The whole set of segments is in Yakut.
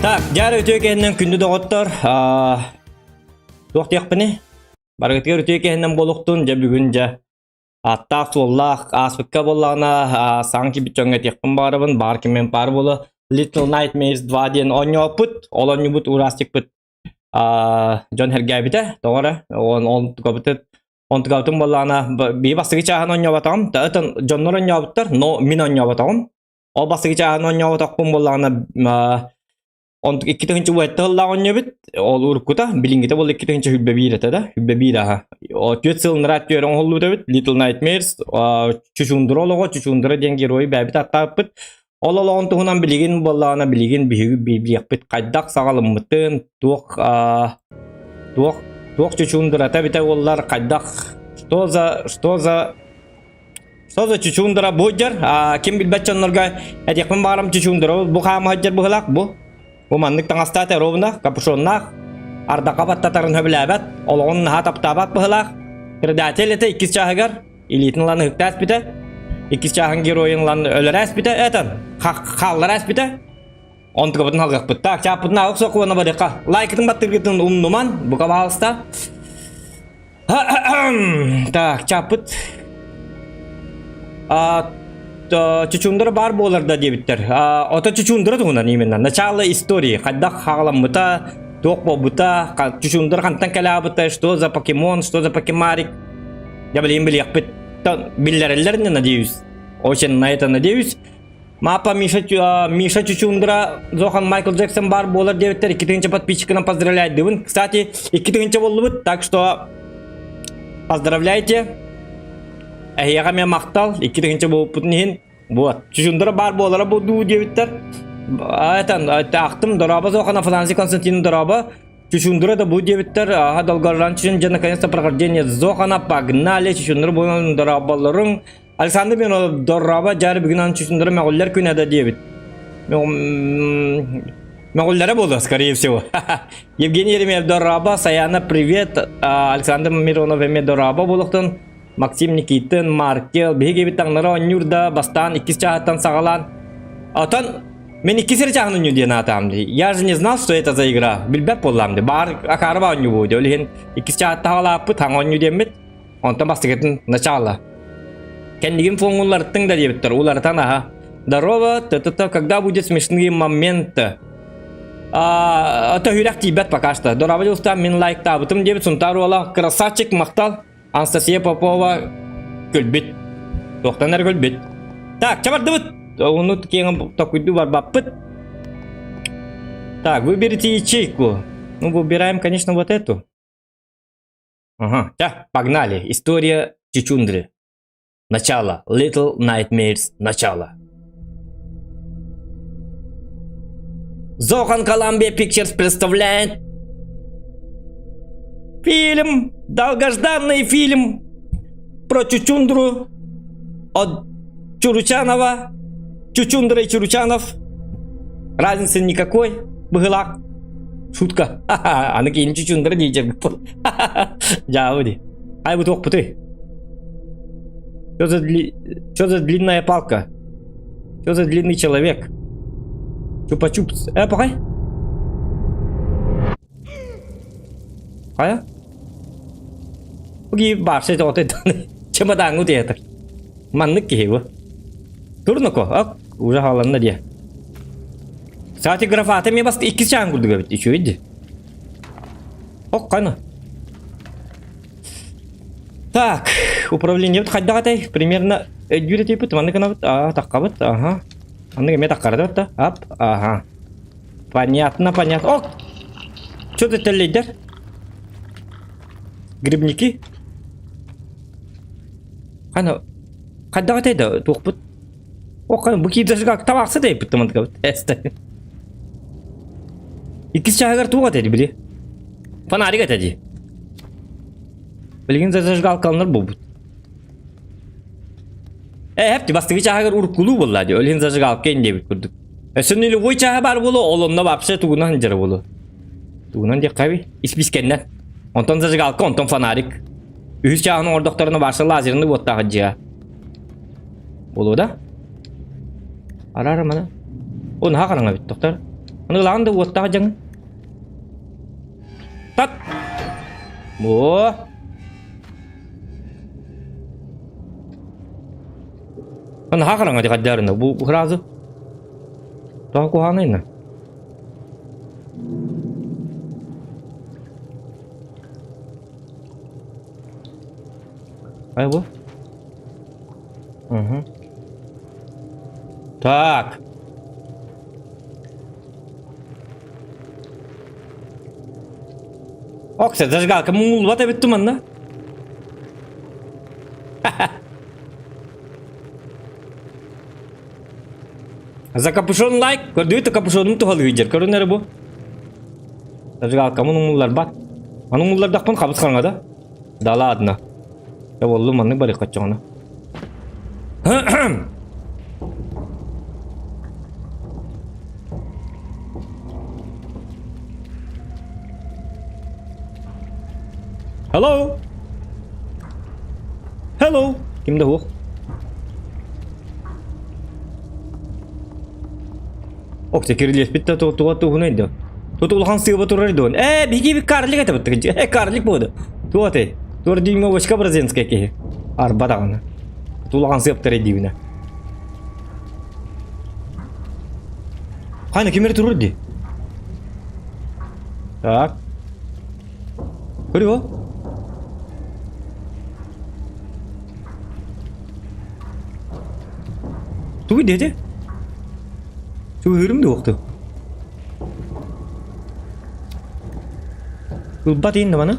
Так, дьаар үтүө кэһиннэн күндү доҕоттор, туох диэхпиний? Барыгытыгар үтүө кэһиннэн буолуохтун, дьэ бүгүн дьэ ааттаах-суоллаах ааспыкка буоллаҕына саҥа киирбит дьоҥҥо этиэхпин баҕарабын, баар кимэн баар буола Little Nightmares 2 диэн оонньооппут, ол оонньуубут уураастыкпыт дьон сэргээбитэ, тоҕо эрэ, ол Онтукабытын буоллаҕына биир бастакы чааһын оонньооботоҕум, ытан дьоннор оонньообуттар, но мин оонньооботоҕум. Ол бастакы чааһын оонньооботохпун буоллаҕына онтук 2007 сыллаах оонньообут, ол уруккута, билиҥҥитэ буолла 2021 этэ да, 21 аха. Түөрт сыл ынараа түөрэ оҥоһуллубут эбит, Little Nightmares, Чучундура олоҕо, Чучундура диэн геройу бэйэбит аттаабыппыт. Ол олоҕун туһунан билигин буоллаҕына билигин биһиги билиэхпит хайдах саҕаламмытын, туох туох туох чучуундурата эбитэ буоллар хайдах что за что за что за чучуундура бу дьар ким билбэт дьоннорго этиэхпин баҕарам чучуундура бу хаама сылдьар быһыылаах бу бу маннык таҥастаата ровно капюшоннаах ардахха баттатарын сөбүлээбэт олоҕун наһаа таптаабат быһыылаах предатель этэ иккис чааһыгар илиитин ылан ыһыктаа эспитэ иккис чааһын геройун ылан өлөрө эспитэ этэн хааллара эспитэ онтукабытын алгахпыт так чааппытын аҕыс сокуона барыха лайкытын баттыргытын умнуман бука пожалуйста так чааппыт чучундара баар буолар да диэбиттэр ото чучундара туһунан именно начало истории хайдах хаҕаламмыта туох буолбута чучундара хантан кэлээбитэ что за покемон что за покемарик Я блин билиэхпит. Биллэрэллэр не надеюсь. Очень на это надеюсь. Мапа Миша, Миша Чучундра, Зохан Майкл Джексон бар буолар диэбиттэр 2000 подписчикынан поздравляет дыбын. Кстати, 2000 боллубут, так что поздравляйте. Эһиэхэ мен махтал, 2000 буолбутун иһин. Вот, Чучундра бар буолара буолуу диэбиттэр. Это, таахтым, дороба Зохан Афанасий Константин дороба. Чучундура да бу диэбиттэр, аха долгорран чүн дьэ наконец-то прохождение Зохана погнали, Чучундура буолан дорооболлоруҥ. Александр Миронов дорообо дьары бүгүн Чучундура мөҕүллэр күнэ да диэбит. Мөҕүллэрэ буолуо, скорее всего. Евгений Еремеев дорообо, Саяна привет, Александр Миронов эмиэ дорообо буолуохтун. Максим Никитин, Маркел, биһиги эбит таҥнара оонньуур да бастаан иккис чааһыттан саҕалаан. Отон мен иккис эрэ чааһын оонньуу диэн аатаам дии. Я же не знал, что это за игра. Билбэт буоллаам дии. Баар акаары оонньуу дии. Ол иһин иккис чааһыттан саҕалааппыт, хаҥ оонньуу диэммит. Онтон бастакытын начало. Кэннигин фоҥҥун уларыттыҥ да диэбиттэр. Уларытан аха. Здорово, т-т-т, когда будет смешные моменты? А, төһүрэх тиийбэт пока что. Дорообо дьулустаан мин лайктаабытым диэбит Сунтаар уола красавчик махтал. Анастасия Попова күлбүт. Туохтан эрэ күлбүт. Так, чабардыбыт. Ону киэҥ токуйду барбаппыт. Так, выберите ячейку. Ну, выбираем, конечно, вот эту. Ага, так, погнали. История Чучундры. Начало. Little Nightmares. Начало. Зохан Columbia Pictures представляет фильм, долгожданный фильм про Чучундру от Чуручанова. Чучундра и Чуручанов. Разницы никакой. Быһылаах. Шутка. Аны киин Чучундра диэчер. Дьаабы Ай бу туохпутуй? Что за, дли... Что за длинная палка? Что за длинный человек? Чупа-чупс. Пахай. Хайа? Уги баарса тоҕото чемодаҥҥа утуйатар. Маннык киһи бу. Турнуко, ок, уже хааланна диэ. Кстати, графата эмиэ баста иккис чаан курдук эбит, үчүгэй дии. Ок, қана. Так, управлениебит хайдах этэй? Примерно өйдүүр этиппит, маннык гынабыт, аа, таххабыт, аха. Маннык эмиэ таххарабыт да, ап, ага. Понятно, понятно. О! Что ты тэллэйдэр? Грибники? Хана, хайдах этэй да, туохпут? О, хана, бу киирдэ как табахсы дейпит мандыкабыт. Эсте. Иккис чааһыгар туох этэй били? Фонарик этэ дии. Билигин зажигалкаланар буолбут. Э, хэпти бастакы чааһыгар уруккулуу буолла дии. Ол иһин зажигалка ин диэбит курдук. Өссө нулевой чааһа баар буолуо, ол онно вообще тугунан дьара буолуо. Тугунан диэххэ испискэннэн. Онтон зажигалка, онтон фонарик. Үһүс чааһын оҥордохторуна барса лазерный уоттаах дьиэ. Буолуо да? Араара мана. О, наһаа хараҥа эбит, тохтор. Аны ылаҕын да уоттаах дьаҥы. Тат! О! Наһаа хараҥа дии хаддаарына. Бу сразу. Тоҕо куһаҕанай Ай бу. Угу. Так. Окса, зажигалка муҥуллубат эбит туманна. За капюшон лайк. Көрдүгүт капюшонум туһалыы дьэр. Көрүн эрэ бу. Зажигалкамын умулларбат. Аны умуллардахпын хабыс хаҥа да. Да ладно. Я боллум маннык барык оччоҕуна. Hello? Hello? Ким да суох? Ок, кирилиэспит да туга туһунай да. Тут улахан сыыба турар дуон. Э, биһиги карлик это быттык. Э, карлик буолду. Туга ты? Тур дюймовочка бразинская киһи. Арба даҕаны. Тут улахан сыаптар дибинэ. Хана кимер турur ди? Так. Көрүө. Тугу диэтэ? Чугуһуурум дуохту. Ылбат иин маны.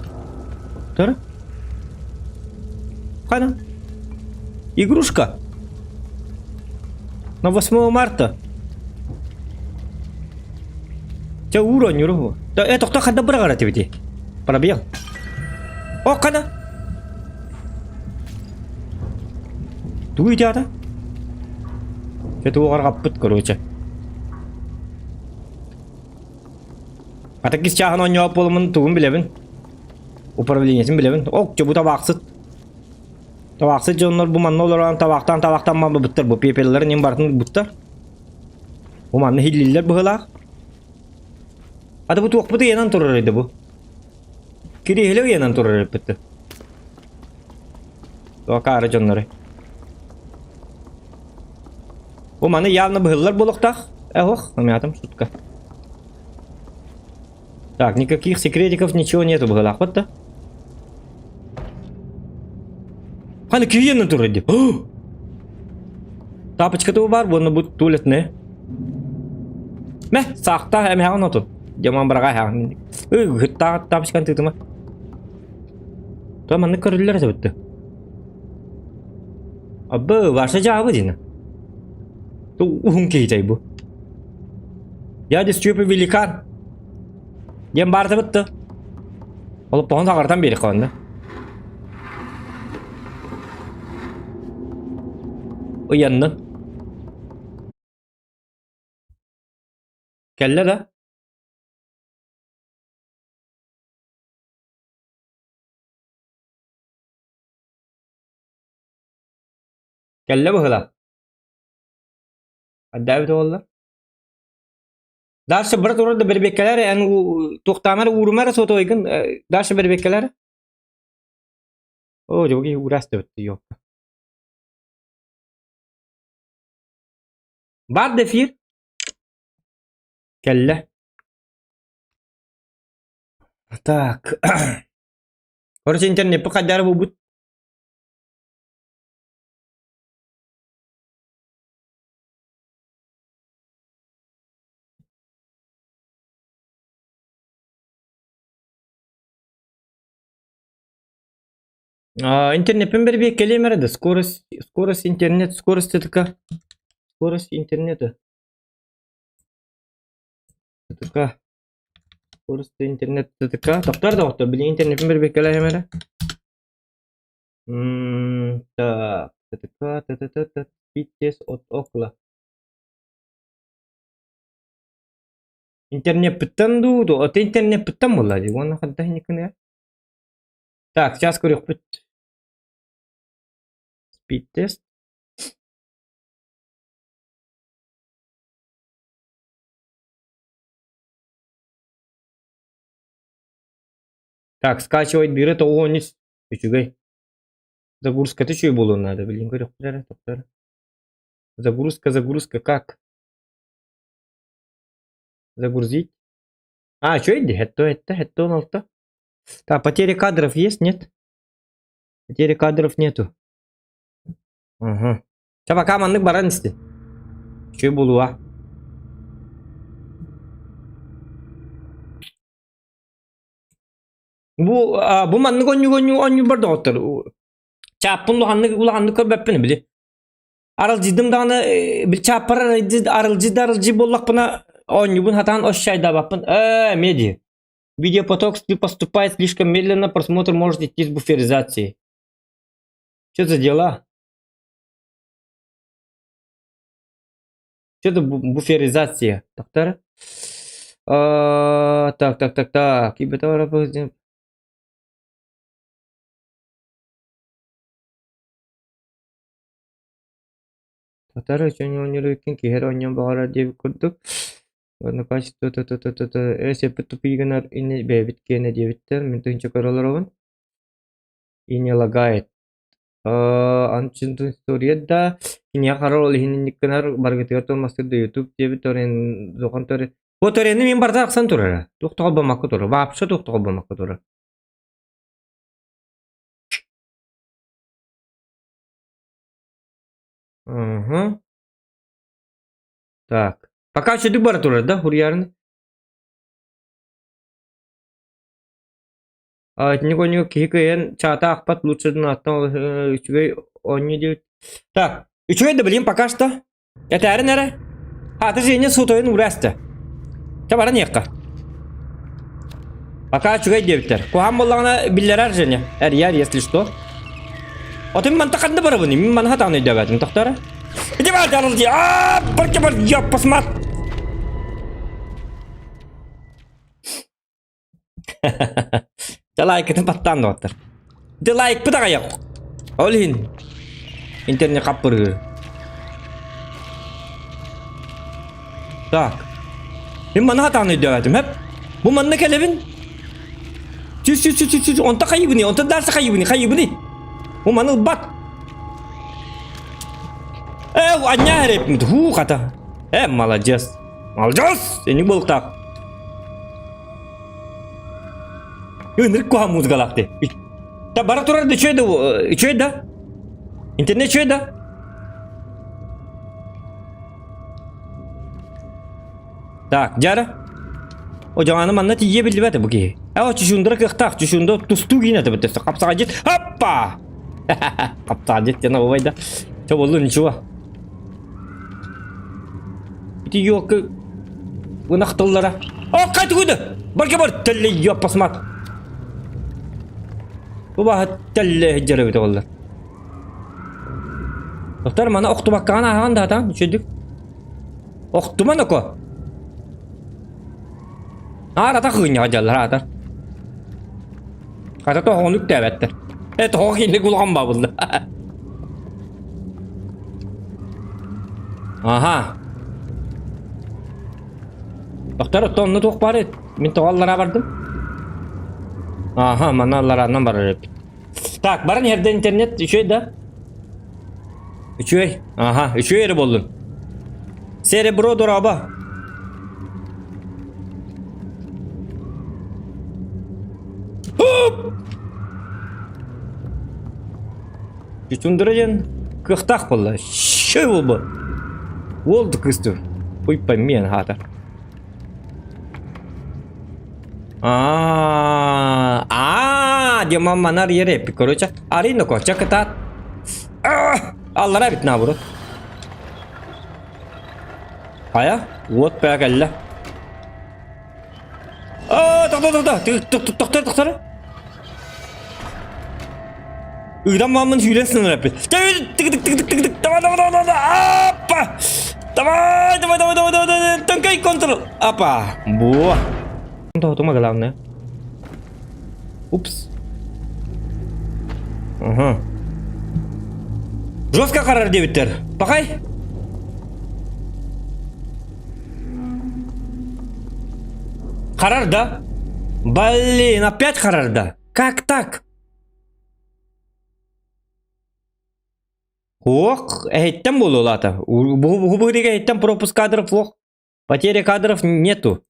Тор. Хана. Игрушка. На 8 марта. Чэ уур оонньуур Э, тохто ханна быраҕар этибити? Пробел. О, хана. Тугу итята? Чэ туоҕар хаппыт, короче. Атакис чааһын оонньообут буоламмын тугун билэбин. Управлениетин билэбин. Ок, чэ бу табаахсыт. Табаахсыт дьоннор бу манна олорон табаахтаан табаахтаан барбыттар бу пепелларын им барытын ылбыттар. Бу манна иһиллиллэр быһыылаах. Ата бу туохпут ыйанан турар этэ бу. Кириэһилэ ыйанан турар эппит. Туокаары дьоннору. Бу маны явно быһыллар буолуохтаах. Эх, умятым шутка. Так, никаких секретиков, ничего нету быһыылаахпыт да. Ханы киһиэнэ турар дии. Тапочка тугу баар буонна бу туалетная. Мэ, саахтаах эмэһэҕин отун. Дьаман быраҕа эһэҕин. Ый, гыттаах тапочканы тыытыма. То маннык көрүллэр этэ бытты. Абы, ваша дьаабы дина. Ту уһун киһитэй бу. Дядя Степа великан. Диэн баарта бытты. Олоппоһун саҕартан биэриэххэ онно. Ыйаннын. Кэллэ да? Кэллэ быһыла. Ардаабыт буолла. Дальше бара турар да бэрбиэккэлэр эн туохтаамар уурумар сотовайгын дальше бэрбиэккэлэр. О, дьэ уурас да ёпта. Бар да эфир. Кэллэ. Так. Короче, интернетпит хайдары буолбут. Интернеппин бэрбиэккэлиэм эрэ да скорость скорость интернет скорость ТТК скорость интернета ТТК скорость интернет ТТК тохтор да тохтор билигин интернеппин бэрбиэккэлээһим эрэ так ТТК ТТТ спид от окла Интернеппиттэн дуу, дуо? Ото интернеппиттэн буолла дии уонна хайдах инниккиныгар? Так, сейчас көрүөхпүт. Спид-тест. Так, скачивать биры тоҕуонньус үчүгэй. Загрузката үчүгэй буолуон наада, билин көрүөхпүт эрэ, тохтор. Загрузка, загрузка, как? Загрузить? А, что иди? Это, это, это он алта. Так, потеря кадров есть, нет? Потери кадров нету. Угу. Ча пока маннык баран исти. Үчүгэй буолуо. Бу бу маннык онньук онньук онньук бар доҕоттор. Чааппын улаханнык улаханнык көрбөппүн били. Аралдьыйдым даҕаны били чааппар аралдьый да аралдьый буоллахпына оонньуубун хатаан ощайдаабаппын. Ээ эмиэ дии. Видеопоток поступает слишком медленно, просмотр может идти с буферизацией. Что за дела? Что за буферизация? Доктор? А, так, так, так, так. Татар үчүн оонньуур киһи эрэ оонньуон баҕарар диэбит курдук. Уонна качество т-т-т-т эсэппит тупик гынар ини бэйэбит киэнэ диэбиттэр. Мин тыһыынча көрө олоробун. И не лагает. Анчын история да киниэхэ харар ол иһин инник гынар баргытыгар тылмастыр да YouTube диэбит торен зохан торен. Бу торени мин барда ахсан турара. Туох тоҕо турар. Вообще туох тоҕо турар. Угу. Так. Пока үчүгдүк бара турар да, хуруйарын. А, итинник оонньууга киһи кыайан чаата аахпат лучше аттан үчүгэй оонньуу диэбит. Так, үчүгэй да билим пока что. Этээрин эрэ. Ааты Женя сотойун уурааста. Чэ баран иэххэ. Пока үчүгэй диэбиттэр. Куһаан буоллаҕына биллэрэр Женя. Эрийэр, если что. Отun манта ханна барабын? Мин манха таҕын өйдөөбөтүм тохтор. Иди бар дьарыл ди. Аа, барча бар, я посмат. Дьэ лайкытын баттаан доҕоттор. Дьэ лайкпыт аҕайах. Ол иһин интернет хаппырыыр. Так. Мин манна хатаан өйдөөбөтүм хэп. Бу манна кэлэбин. Түс түс түс түс онто хайыбыный, онто дальше хайыбыный, хайыбыный. Бу маны ылбат. Э, анньаа эрэпмит. Хуу хата. Э, молодец. Молодец! Сени буолуктаах. Ынырык куһаҕан музыкалаах дии. Да бара турар да үчүгэй да үчүгэй да. Интернет үчүгэй да. Так, дьара. О дьаҥаны манна тиийэ биллибэт бу киһи. Ээ, чучундара кыахтаах, чучунда тустуу киинэ этэ бүттэ. Хапсаҕайдьыт. Хаппа! Хапсаҕайдьыт диэн обай да. Чэ боллу ничего. Ити ёлка ынах тыллара. О, кайтыгыды! Барга бар телле ёппасмат. Бу баһа телле дьэрэ бит оллар. Доктор мана охтубаккаҕын ааһаҕын да атаан үчүдүк. Охтума ноко. Аар ата хыынньаҕа дьаллар аатар. Хата тоһоҕону үктээбэттэр. Э тоһоҕо киинник улахан бабылла. Аха. Доктор, оттон онно туох баар эт? Мин тоҕо аллараа бардым? Аха, манна алларааннан барар эбит. Так, баран иһэрдэ интернет үчүгэй да? Үчүгэй. Аха, үчүгэй эрэ буоллун. Серебро дороба. Чучундура диэн кыахтаах буолла. Шөй буолбут. Уол да кыыс дуу. Хуй пойми хаата. Аа, аа, дима манар ере, короче, арина коча кытаат. Аллара бит наоборот. Хайа, уот бää кэллэ. Аа, тохто, тохто, тохто, тохто, Ыытан мааммын сүүрэн сынар эппит. Тык тык тык тык тык давай давай давай давай апа! Давай давай давай давай давай тонкай контрол апа! Во! Тоһутума главное. Упс. Ага. Жестко харар диэбиттэр. Пахай! Харар да? Блин, опять харарда. Как так? Ох, эһиттэн буолуолаата. Бу быһыыга эһиттэн пропуск кадров ох. Потеря кадров нету.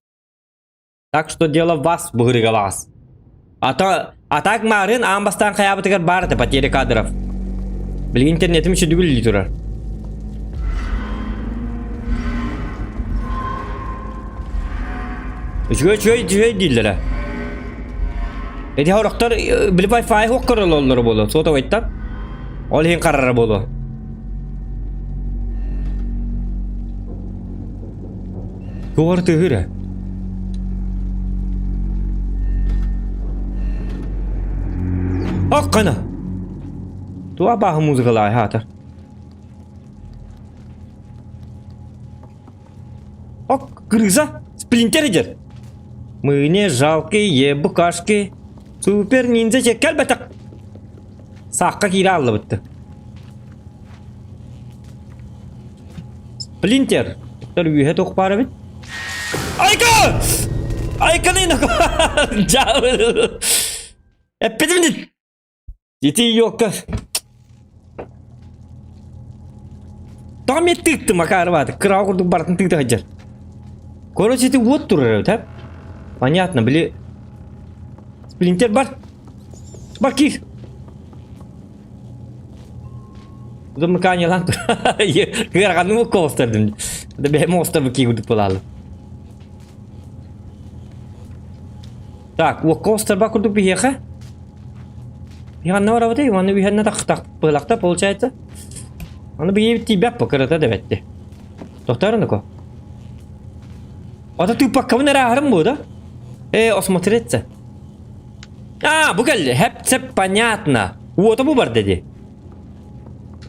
Так что дело в вас, быһырыгалаас. А то, а так марын аан бастаан хайаабытыгар баар этэ потеря кадров. Билигин интернетим үчүдүгүл илии турар. Үчүгэй үчүгэй үчүгэй дииллэрэ. Эти хорохтор били Wi-Fi хуох көрөллөрө буолуо, сотовайтан. Ол иһин харара буолуо. Туох тыһыр ээ? Аккана! Туа бааһы музыкалаай хаата. Ок, крыса! Сплинтер идет! Мы не жалкие букашки. Супер ниндзя кэлбэтэх. Саакка киирэ аллыбытты. Сплинтер! Доктор үөһэ туох баар эбит? Айка! Айканы Эппитим дит! Ити ёлка. Тоҕо мен тыыттым акаарыбааты. Кыраҕа курдук барытын тыыта сылдьар. Короче, ити уот турар эбит, а? Понятно, били... Сплинтер бар. Бар киир. Замыкание лан Кыарҕанным уккоостардым. Да бэйэм оҕустарбы кии курдук буолаалы. Так, уокка оҕустарба курдук биһиэхэ. Биһиэннэ барабытай, уонна үһэннэ тахтах быһылахта получается. Аны биһиэбит тиийбэт бу кырата да бэтти. Тохтоор ко. Ата тыыппаккабын эрэ ааһарым буо да? Э, осмотреться. А, бу кэлли. Хэп-сэп понятно. Уота бу бар деди.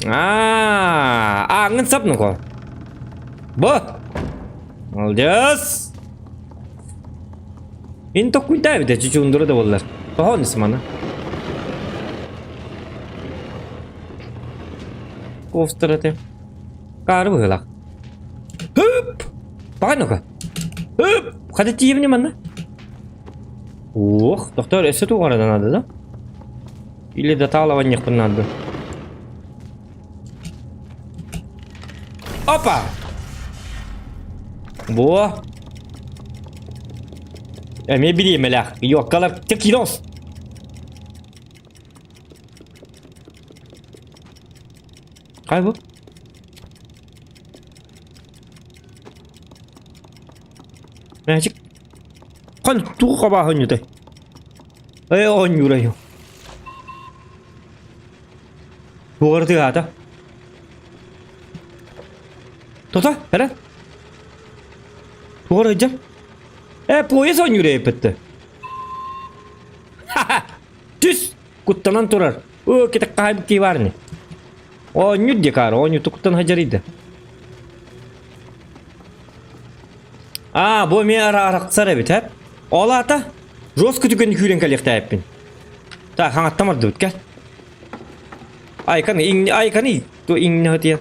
А, ааҥҥын сап нуко. Бу. Молодец. Мин токкуйдаабыт чучундура да боллар. Тохон исмана. Ковстараты. Каары быһылах. Хөп! Паҕа ну-ка. Хөп! Хата тиийэбин манна. Ох, доктор, өссө туох надо, да? Или доталыванньахпын надо. Опа! Во! Эмиэ бириэмэлээх. Йоккалар текилос! Хай бу? Мээчик. Хан тугу хабааһынньутай? Э оонньуурай. Тугары тыаата. Тота, эрэ. Тугары ыдьар. Э, поезд оонньуур эппитте. Ха-ха! Түс! Куттанан турар. О, кетек хаайбыт кии баар ини. Оонньуур декар, оонньуу туктан хадьарыйда. Аа, бу эмиэ арахсар эбит, һэ? Ол аата жестко түгэн күүрэн кэлиэхтээппин. Так, хаҥаттан бардыбыт, кэл. Айканы, иҥ, айканы, ту иҥнэ хытыйан.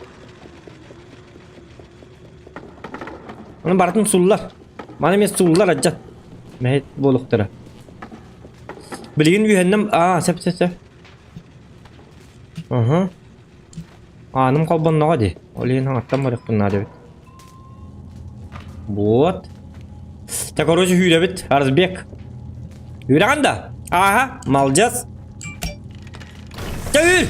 Аны барытын суллар. Маны эмиэ суллар адьат. Мэһит буолуохтара. Билигин үһэннэм, аа, сөп, сөп, сөп. Аха. Ааным холбонноҕо дии. Ол иһин хаҥаттан барыахпын наада эбит. Вот. Так, короче, сүүрэбит. Арзбек. Үүрэҕин да? Ааха, малдьас. Чэ, үүр!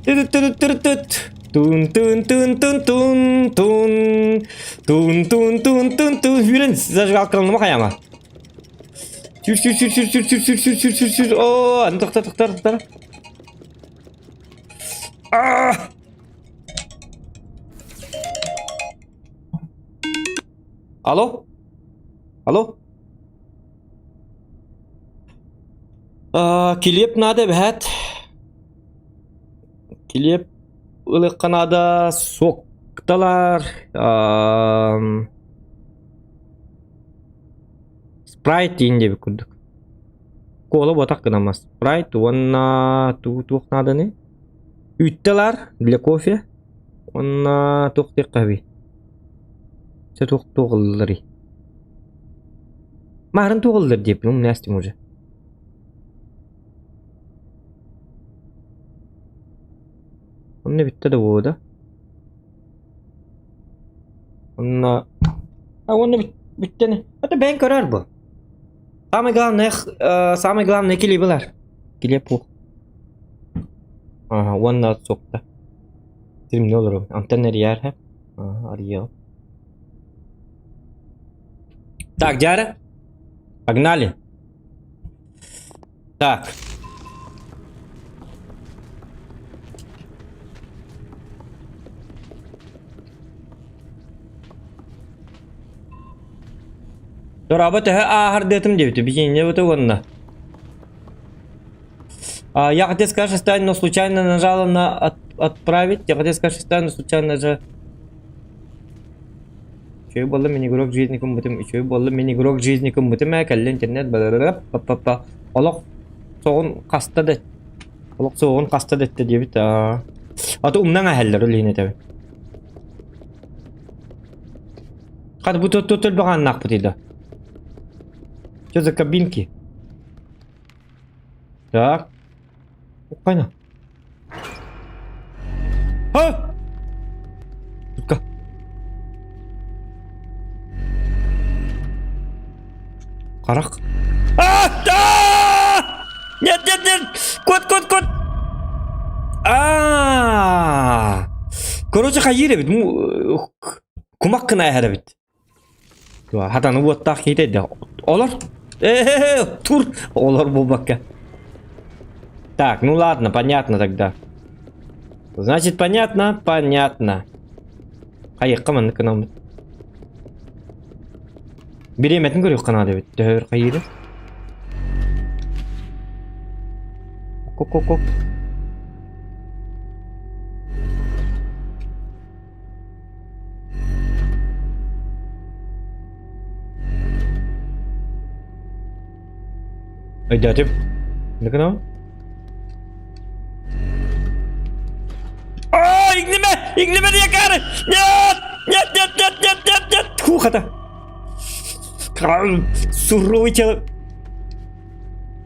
Түт-түт-түт-түт. Тун тун тун тун тун тун тун тун тун тун тун Үүрэн зажигалкаланыма хайама. Сүр сүр сүр сүр сүр сүр сүр сүр сүр сүр сүр Оо, аны тоқтар тоқтар тоқтар. А! Алло? Алло? А, килиэп наада эбэһээт. Килиэп ылыахха наада, суокталар, Спрайт диэн диэбит курдук. Кола буотах гынаммас. Спрайт уонна туох нааданы? Үүттэлар для кофе. Уонна туох диэххэ эбий? Чэ туох туох ылларый? Марын туоллар диэппин умнаастым уже. Онно бүттэ да буолуо да. Онно А уонна бүттэн. Это бэйэҥ көрөр бу. Самое главное, самое главное килиэби ылар. Килиэп буох. Ага, уонна суохта. Сиримне олоробун. Онтон эрийээр һэ. Арыйыаҕым. Так, Дяра, погнали. Так. Дорообо төһө ааһардыатым диэбитэ бикиинньэ быта уонна. А, я хотел сказать, что но случайно нажала на от, отправить. Я хотел сказать, что но случайно нажала. Үчүгэй буолла мин игрок жизни гыммытым, үчүгэй буолла мин игрок жизни гыммытым ээ, кэллэ интернет па Олох соҕун хаста да олох соҕун хаста да эттэ диэбит аа. А то умнаҥ аһэллэр ол иһин этэбин. Хат бу тут тут баҕааннаахпытый да. Что за кабинки? Так. Уккайна. А! Тутка. Харах. А! А! Нет, нет, нет! Кот, кот, кот! А! Короче, хайыр эбит. Кумак гына эһэр эбит. Хатаны уоттаах киһитэ да. Олор. Э, тур. Олор буолбакка. Так, ну ладно, понятно тогда. Значит, понятно, понятно. Хайыкка маннык гынаммыт. Бириэмэтин көрүөххэ наада эбит. Төһөр хайыыры? Ку-ку-ку. Өйдөөтүм. Не гынабын? А, иҥнимэ! Иҥнимэ диэкаары! Нет! Нет, нет, нет, нет, нет, нет! Фу, хата. Суровый тело.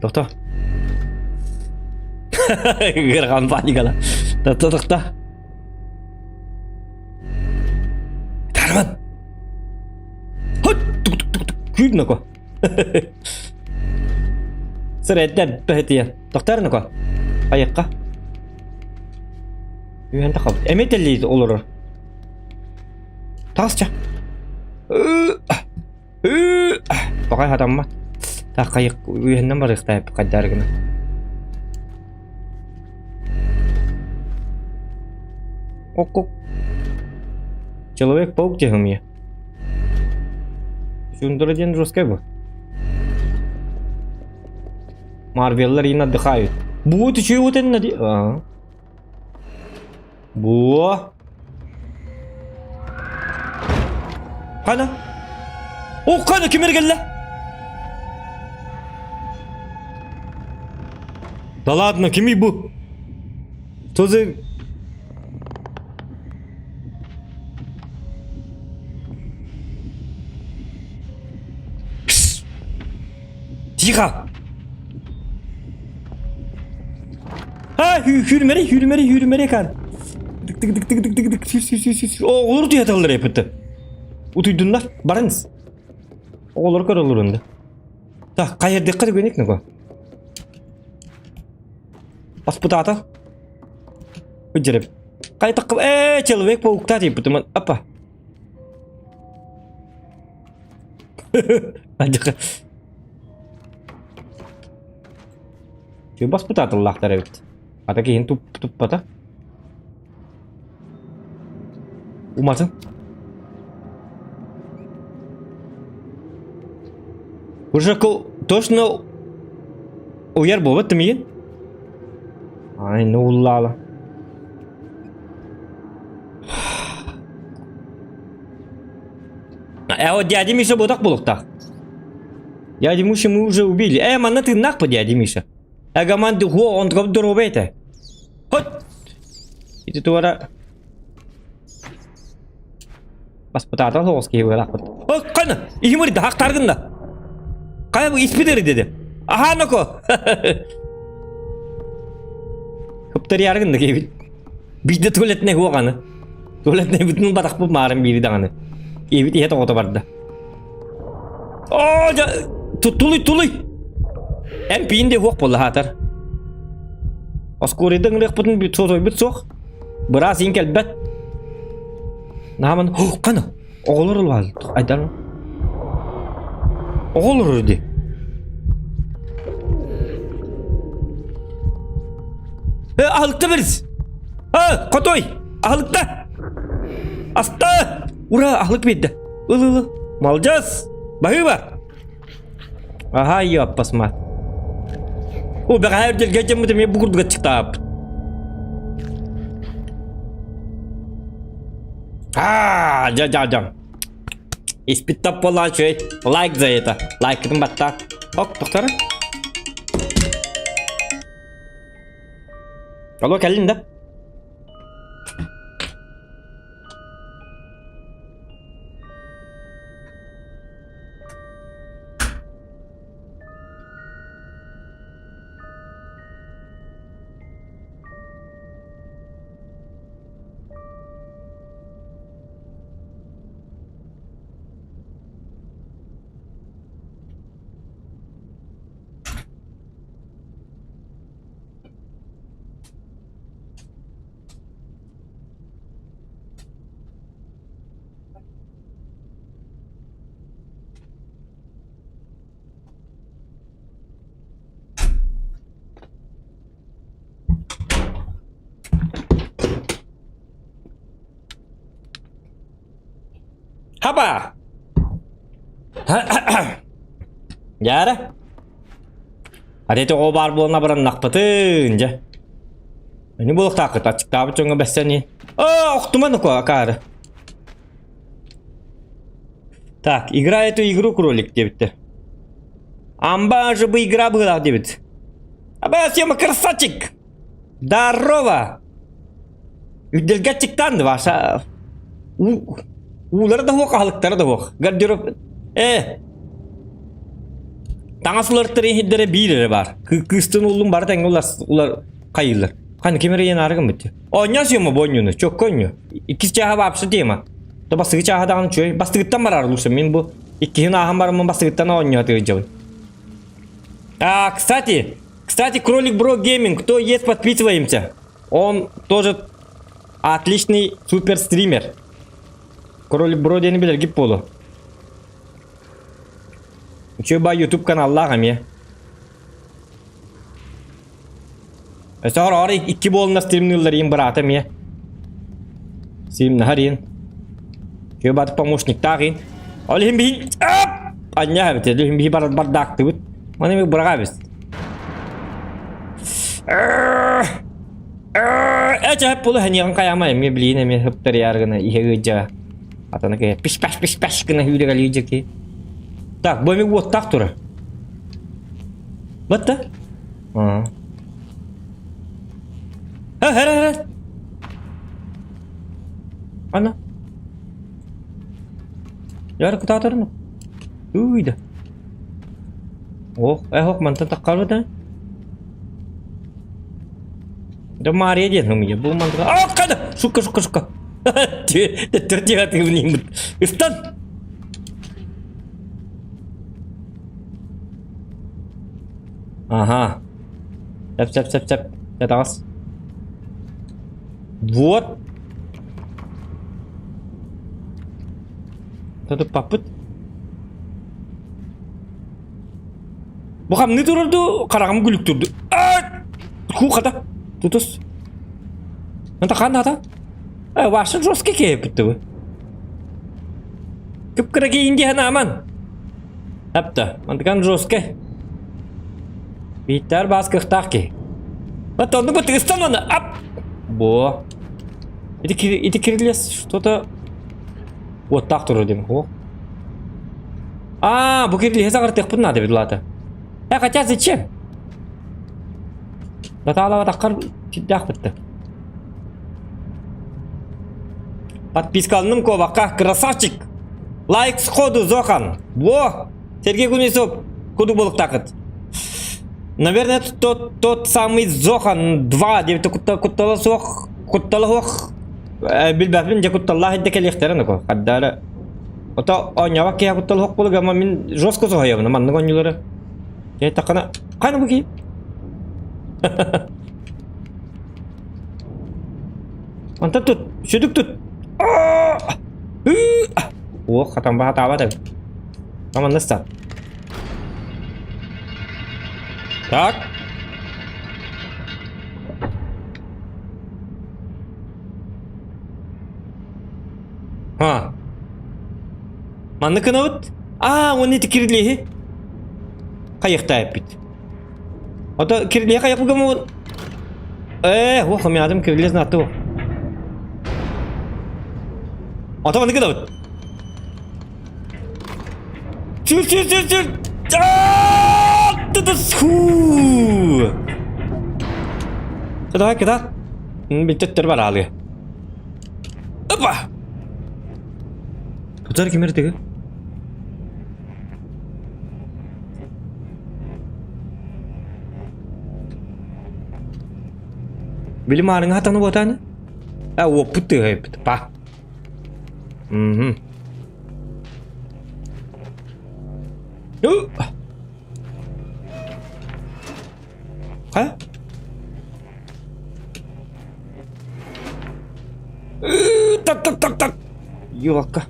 Тохто. Ыархан паникала. Тохто, тохто. Тарман! Күүр ноко. Сырэддэр бэһэтийэн. Тохтор ноко. Айыққа. Үһэн тахабыт. Эмиэ тэллии олорор. Таас ча. Баҕай хатаммат. Так хайык үһэннэн барыахтаах хайдаар гына. Ок-ок. Человек-паук диэхим я. Сюндра диэн жесткай бу. Марвеллар иин отдыхают. Бу ты чего вот это А. Бу. Хана. О, хана ким эргэллэ? Да ладно, кимий бу? Что за... Тихо! А, hürmeri, hürmeri, hürmeri kan. Tık tık tık tık tık tık tık. Sür sür sür sür. sür. О, олор туяталлар эппитте. Утуйдуннар, барыңыз. Оҕолор көрөллөр Так, хайырдыхха түгэнник нуга. Баспытаата. Ыдьырып. Кайтаккы э человек паукта дейбит апа. Адьыка. Баспытаатыллаахтар эбит. Ата киһин туп туппата. Уматын. Уже точно уйар буолбат миигин? Ай, ну уллаала. Э, вот дядя Миша буолтах буолуохтаах. Дядя Миша мы уже убили. Э, манна тыыннаах по дядя Миша. Эгаман дуо онтугам доруобай этэ. Хот! Ити туора Баспытаатал соҕус киһи быһалаахпыт. О, хана! Иһим ырда, хахтаргын да! Хайа бу испит эрэ деді. Аха ноко. Кыптарыйаары гынна киһибит. Биирдэ туалетнай хуоҕаны. Туалетнай бүтүн батахпыт маарын биири даҕаны. Киһибит иһэ тоҕото барда. Оо, тулуй, тулуй! Эн пиин де хуох буолла хаатар. Оскуорайда ыҥырыахпытын сотойбут суох. Быраас иин кэлбэт. Нааман, қаны, оҕолор улаал, айдар. Оҕолор ди. Э, аһылыкта бирис. Э, хотой, аһылыкта. Аста! Ура, аһылык биэрдэ. Ыл, ыл, ыл. Молодец! Баһыыба! Аха, ёппасма. О, бэҕэһээ үрдэлгэ дьэммит эмиэ бу курдук аччыктаабыт. Аа, дьа дьа дьа. Испит топ буоллаҕа үчүгэй. Лайк за это. Лайкытын баттаа. Ок, тохтор. Алло, кэллин да? Хаба! Дьаара? Ати тоҕо баар буолан абыраннахпытын, дьэ. Ини буолуохтааххыт, аччыктаабыт дьоҥҥо бэссэни. Оо, охтума нуку, акаары. Так, игра эту игру кролик диэбиттэр. Амба же бы игра быһыылаах диэбит. Аба, Сема красавчик! Здорово! Үрдэлгэ аччыктаан да Ваша. Уулара да суох, аһылыктара да суох. Гардероб... Э! Таҥас уларыттар иһирдэрэ биир эрэ баар. Кыыстын уллун бары тэҥҥэ улар хайыылар. Ханна ким эрэ иэн гыммыт. Оонньоо сиэма бу оонньууну, чокко оонньуу. Иккис чааһа вообще тема. То бастакы чааһа даҕаны үчүгэй. Бастыгыттан барар лучше. Мин бу иккиһин ааһан бараммын бастыгыттан оонньуу сатыырдьабын. А, кстати, кстати, Кролик Бро Гейминг, кто есть, подписываемся. Он тоже отличный супер стример. Кролик Бро диэни билэргит буолуо. Үчүгэй баа YouTube каналлаах эмиэ. Өссө ор икки буолна стримныыллар иин быраата эмиэ. Стримнаһар иин. Үчүгэй баат помощниктаах иин. Ол иһин биһи анньаа эбит. Иһин биһи бар бардаактыбыт. Маны ми быраҕабыз. Эчэ пулу ханьыгын хайама эмиэ билиин эмиэ хыптарыйар гына иһэ ыдьа. Атана кэ пиш-паш пиш-паш гына хүүрэ ки. Так, бу эми уоттаах тура. Батта? Аа. Ха, хара, хара. Ана. Яр кытаатарым. Уйда. Ох, эх, ох, мантан таххарбыта. Да Мария диэн хымыйа. Бу мантыга. А, када! Сука, сука, сука. Төттөр тиһэ Ыстан! Ага. Сәп, сәп, сәп, сәп. Ятаҕас. Вот. Тутуппаппыт. Бу хамныы турарду, хараҕым күлүк турду. Ху хата. Тутус. Anta хаан ата? Э, ваша жесткий киһи бу. Кып-кыра киин диэн аман. Апта, мантыкан жесткий. Бииттэр баас кыахтаах киһи. Вот оннук бу тыыстан оны ап! Бо. Ити ити кирилес что-то уоттаах турар диэн. О. А, бу кирилиһи саҕартыахпын наада эбит лаата. Э, хотя зачем? Натаалабатаххар кирдээх бытты. Подпискаланым куобахха, красавчик! Лайк сходу, Зохан! Во! Сергей Кузнецов! Куду буолуктаахыт. Наверное, тот, тот самый Зохан 2 диэбитэ куттала куттала суох куттала суох билбэппин дьэ кутталлаах идэ кэлиэхтэрэ нуку хаддаара ото оонньообот киһи куттал суох буолуга ама мин жестко соһуйабын маннык оонньуулары таххана хана бу киһи Онтон тут сүдүк тут Уох хатан баһатаабат эбит Аманна ыстан Так. Ха. Маннык гынабыт. Аа, уонна ити кирилиэһи хайыахтаайыппыт. Ото кирилиэһи хайыахпыт Ээ, уох, мядым кирилиэс наатту. Ото маннык гынабыт. Сүр, сүр, сүр, сүр! Давай, кыда. Бүттөттөр бар алыы. Опа! Тутар кимер тыгы? Били маарыҥа хатаны буотааны? А, уоппут тыаһайбыт. Па. Мгм. Хайа? Так, так, так, так. Юлакка.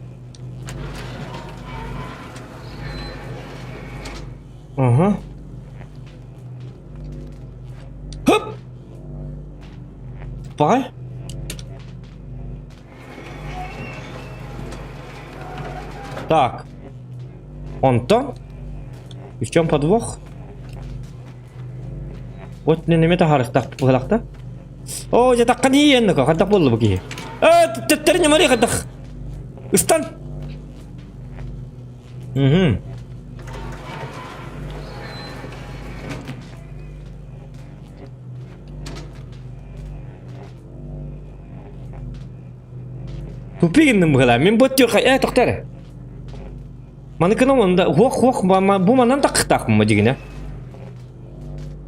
Ага. Хоп! Бай. Так. Онтон? И в чем подвох? Вот неме таһаарыктаах быһылахта. Оо, дьэ таххан иийэннэ хантах буолла бу киһи. Ээ, төттөрү ньамарый хантах. Ыстан. Угу. Тупик гынным быһыылаах. Мин бу өттүгэр э тохтоо эрэ. Маны гынан онда хуох хуох бу манан таххытаахпын дьигинэ.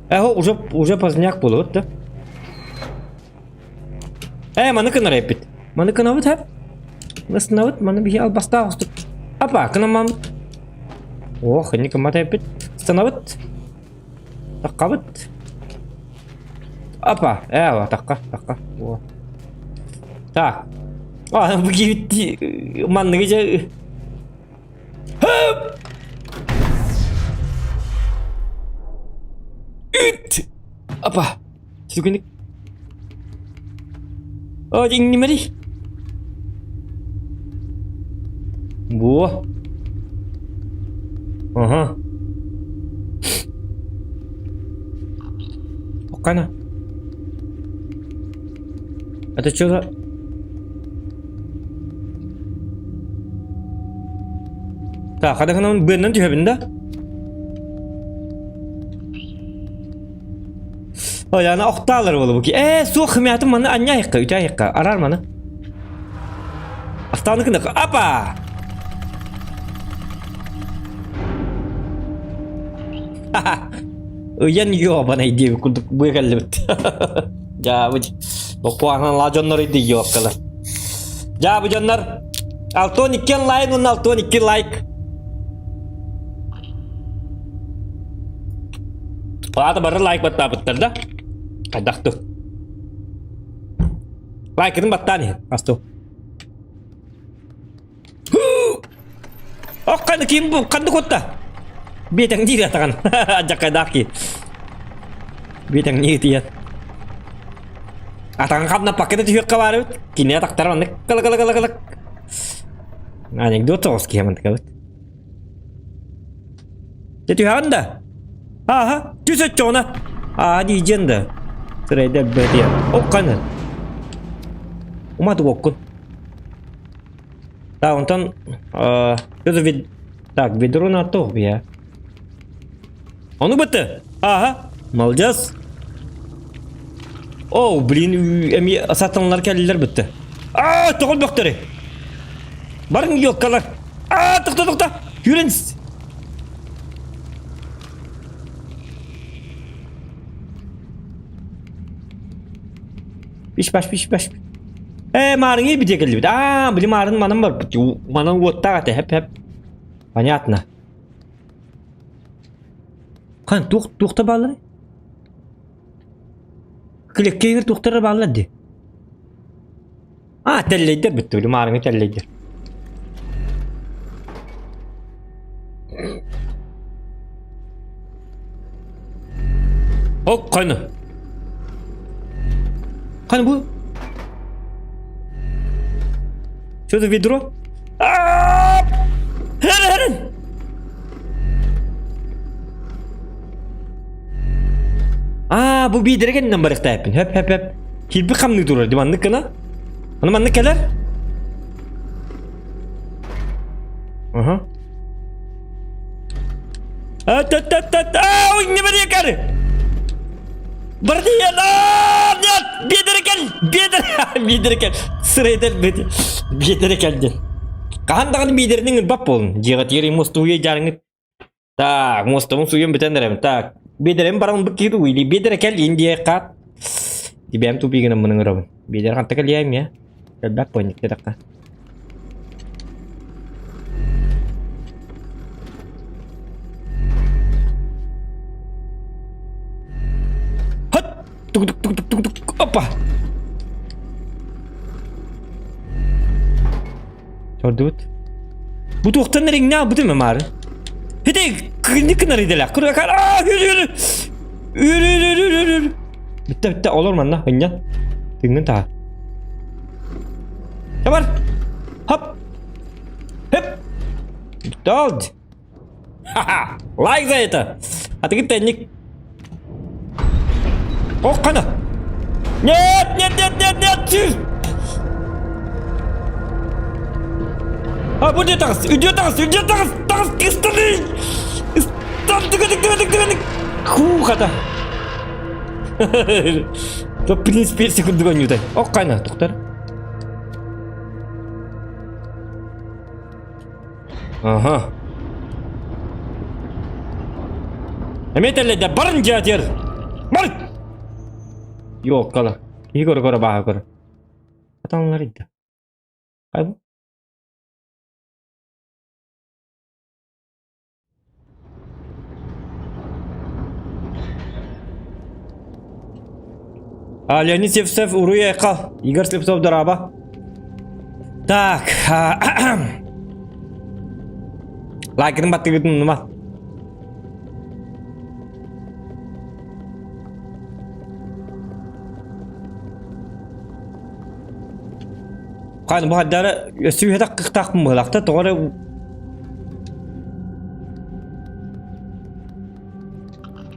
Э уже уже поздняк буолубут да. Э маны гынар эппит. Маны гынабыт ха. Ыстынабыт маны биһи албастаах устук. Апа кынаммамыт. Ох, инник гыммат эппит. Станабыт. Таххабыт. Опа, э, тахха, тахха. О. Так. А, бу киһи манныгы дьэ Хөп! Үт! Опа. Сүгүнүк. О, иҥнимэри. Буо. Ага. Окана. Это что за... Так, хадахынан быаннан түһэбин да? Ой, ана охтаалар буолу буки. Ээ, суох хымятым маны анньа айыққа, үтэ айыққа. Арар маны. Астааны кынық. Апа! Ыйан ёбанай диэби курдук быа кэллибит. Дьаабы боппуанан ла дьоннор иди ёккалар. Дьаабы дьоннор 62 лайк уонна 62 лайк. Аата бары лайк баттаабыттар да? Хайдахту. Лайкытын баттаан иһин. Асту. Ох, қанды ким бу? Қанды котта? Бетең диир атаҕан. Адьаккайдаах ки. Бетең не тият. Атаҕын хабна пакета түһүөххэ баар эбит. Кини атахтара маннык кала кала кала кала. Анекдот соҕус киһи мантыкабыт. Дьэ түһэҕин да? Ааһа, түс оччоҕуна. Аа диидьэн да. Сырайда бэтиэ. Ок ханы. Умат уоккун. Так, онтон э, вид... Так, ведро на то я. Ону бытты. Ага, молодец. О, блин, эми сатанлар кэллилэр бытты. Аа, тоҕол бөхтөрү. Барың ёлкалар. Аа, тохто, тохто. Юрен. Пиш-паш, пиш-паш. Э, маарыҥы битиэ кэллибит. Аа, били маарын манан барбыт. Манан уоттаах этэ, хэп-хэп. Понятно. Хан, туох туохта бааллар? Килэккэйгэр туохтара бааллар дии. А, тэллэйдэр бүттү, били маарыҥы тэллэйдэр. Ок, қаны. Қаны бұл? Что за ведро? Хәрін! Аа, бу биидэрэ кэннинэн барыахтаахпын. Хөп, хөп, хөп. Киирбит хамныы турар дии маннык гына. Аны маннык кэлэр. Аха. А-та-та-та-та! Ой, не барекар! Бардия! Нет! Биэдэрэ кэл! Биэдэрэ! Биэдэрэ кэл! Сырайдар бит. Биэдэрэ кэл диэн. Хаһан даҕаны биэдэринин ылбат буолун. Дьиэҕэ тиэрий мустууйа дьаарыҥыт Так, муостабын сууйан бүтэн эрэбин. Так, биэдэрэм баран бу киһи уйли. Биэдэрэ кэл Индия хат. Тибэм тупигынан мының ырабын. Биэдэр ханта кэлиэм я. Кэлбэт понник дедакка. Хат! Тук тук тук тук тук. Опа! Көрдүгүт? Бу туохтан эриҥнээх бутум маары. Хите кырник гынар иделэх. Кыракар аа үр үр. Үр үр үр үр үр. Бүтте бүтте олор манна ынньан. Тыҥҥын таһа. Бар. Хоп. Хеп. Долд. Ха-ха. Лайк за это. А ты тенник. Ох, қана. Нет, нет, нет, нет, нет. А, бұл не тағыс? Үйде тағыс, үйде тағыс, тағыс, кыстаны. Стан, түгедік, түгедік, түгедік. Ху, қата. То, в принципе, секунду гоню Ох, қайна, тоқтар. Аха. Эмиэ тэллэйдэ барын дьиэтигэр. Бар! Ёккала. Киһи көрө-көрө бааһа көрө. Атаҥнар идда. Хайбы? А, Леонид Севцев, Уруй Айкал, Игорь Слепцов, Дораба. Так, лайкын баттыгытын нума. Қан бу хаддары өссү кыктаахпын быһылахта тоҕо эрэ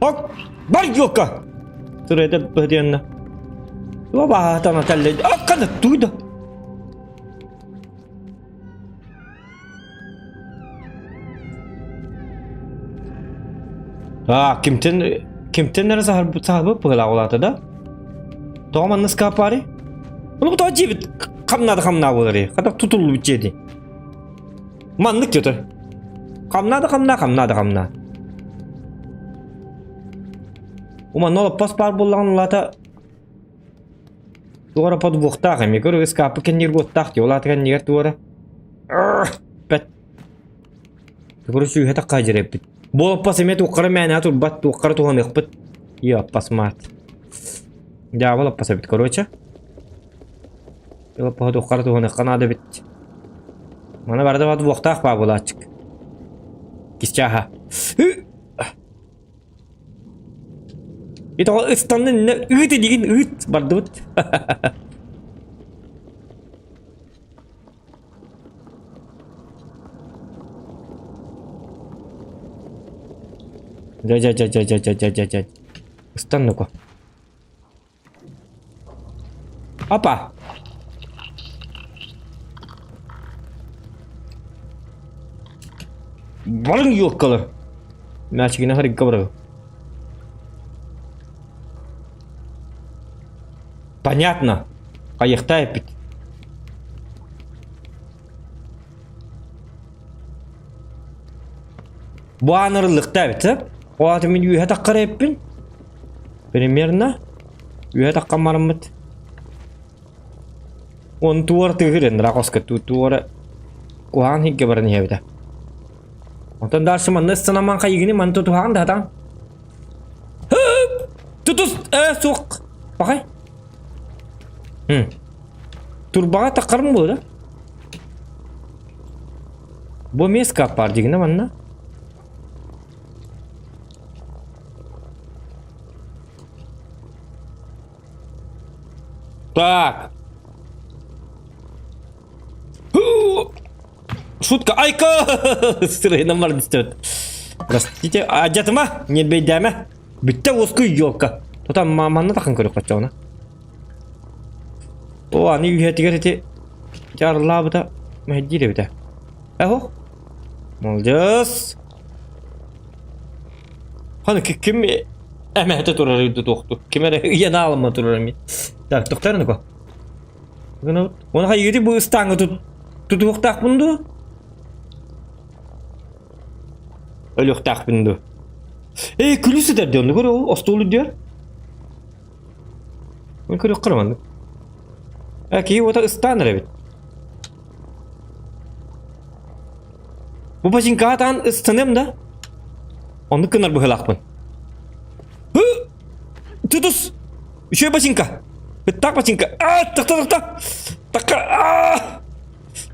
Ок, бар ёлка! Сырайда быһдыанна. Баатана тэллэ. Аккана туйда. А, кимтен кимтен эрэ саһарбыт саһарбыт быһылаах улаата да? Тоҕо манна скапари? Ону тоҕо дьиэбит хамнаада хамнаа буолар Хата тутуллубут дьиэди. Маннык дьото. Хамнаа да хамнаа, хамнаа да хамнаа. Уманна олоппос баар буоллаҕына улаата туора подвохтаах эмиэ көрө ыскаапы кэннигэр уоттаах дии улаата кэннигэр туора бэт Тугура сүүһэ такка дьирэппит. Бу олоппос эмиэ туоххара мээнэ турбат, туоххара туһаныахпыт. Иоппас маат. Дьаабыл олоппос эбит, короче. Олоппоһу туоххара туһаныахха наада эбит. Маны барыта подвохтаах баа буолааччык. Кисчааха. Итого ыстаннын ыыт илигин ыыт бардыбыт. Дьэ дьэ дьэ дьэ дьэ дьэ дьэ дьэ дьэ. Ыстан ну-ка. Опа! Барыҥ юоккалар! Мячигина харыгга барабын. Понятно. Хайыахтаа эппит. Бу аанырыллыктаа эбит, сөп? Ол аата мин үөһэ таххар эппин. Примерно. Үөһэ таххан бараммыт. Он туора тыыһыр ынраах туора куһаҕан иһиггэ баран иһэбитэ. Онтон дальше манна ыстанаман хайыгыны маны тутуһаҕын да хатаан. Тутус э суох. Бахай. Турбаҕа таххарым буолла да? Бу эмиэ скап баар дигинэ манна. Так. Шутка. Айка! Сырайынан бар дистебит. Простите, адьатыма, ньирбэйдээмэ. Бүттэ уоскуй елка. Тута манна тахан көрүк хоччоҕуна. О, аны үйэтигэр ити дьарылаабыта мэһэйдиир эбитэ. Эхо. Молодец. Ханы ким эмэһэтэ турар үйдө туохту. Ким эрэ ыйан аалыма турар эми. Так, тохтор нука. Оны хайыгыты бу ыстааҥҥа тутуохтаахпын дуо? Өлүөхтээхпин дуо? Эй, күлү сытар диэн, көрө ол остуол үрдүгэр. Мен көрүөххэ маннык. Э, киһи уота ыстаан эрэ эбит. Бу бачыҥкаҕа таан ыстаныам да? Оннук гынар быһыылаахпын. Тутус! Үчүгэй бачыҥка! Ыттаах бачыҥка! Аа, тахта, тахта! Такка! Аа!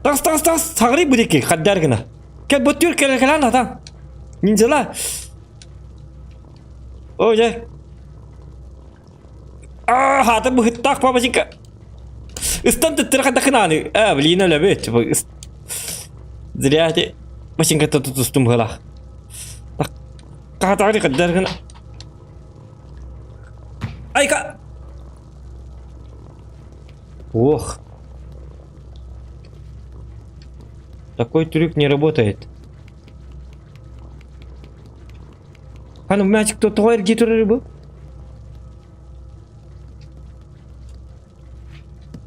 Тас, тас, тас! Саҕырый бу диэки, хаддаар гына. Кэл, боттүр, кэл, кэлэн атаан. Ниндзяла! О, дьэ. Аа, хаата быһыттаах папочка. Ыстан төттөрө хадахынааны. Аа, блин, өлөбүт. Зря ти бачыҥката тутустум быһылаах. Хаатаҕы хаддар гына. Айка! Ох. Такой трюк не работает. Ханы мячик то тоҕо эргии турар бу?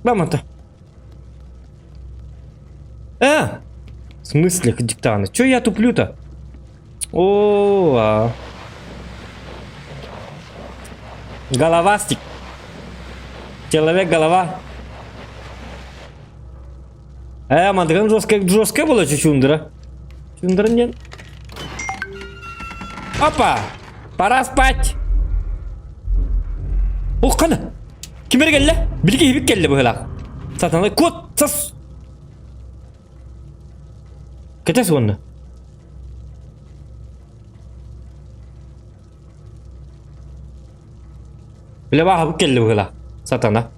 Бамата. А! В смысле, диктаны? Чё я туплю-то? О, а. Головастик. Человек голова. Э, мандыган жесткая, жесткая была чучундра. Чучундра нет. Опа! Пора спать! Ох, қаны! Ким эрэ кэллэ? Билги иһибит кэллэ быһыылаах. Сатана куот сас! Кэтэс уонна. Бile бааһабыт кэллэ быһыылаах. Сатана.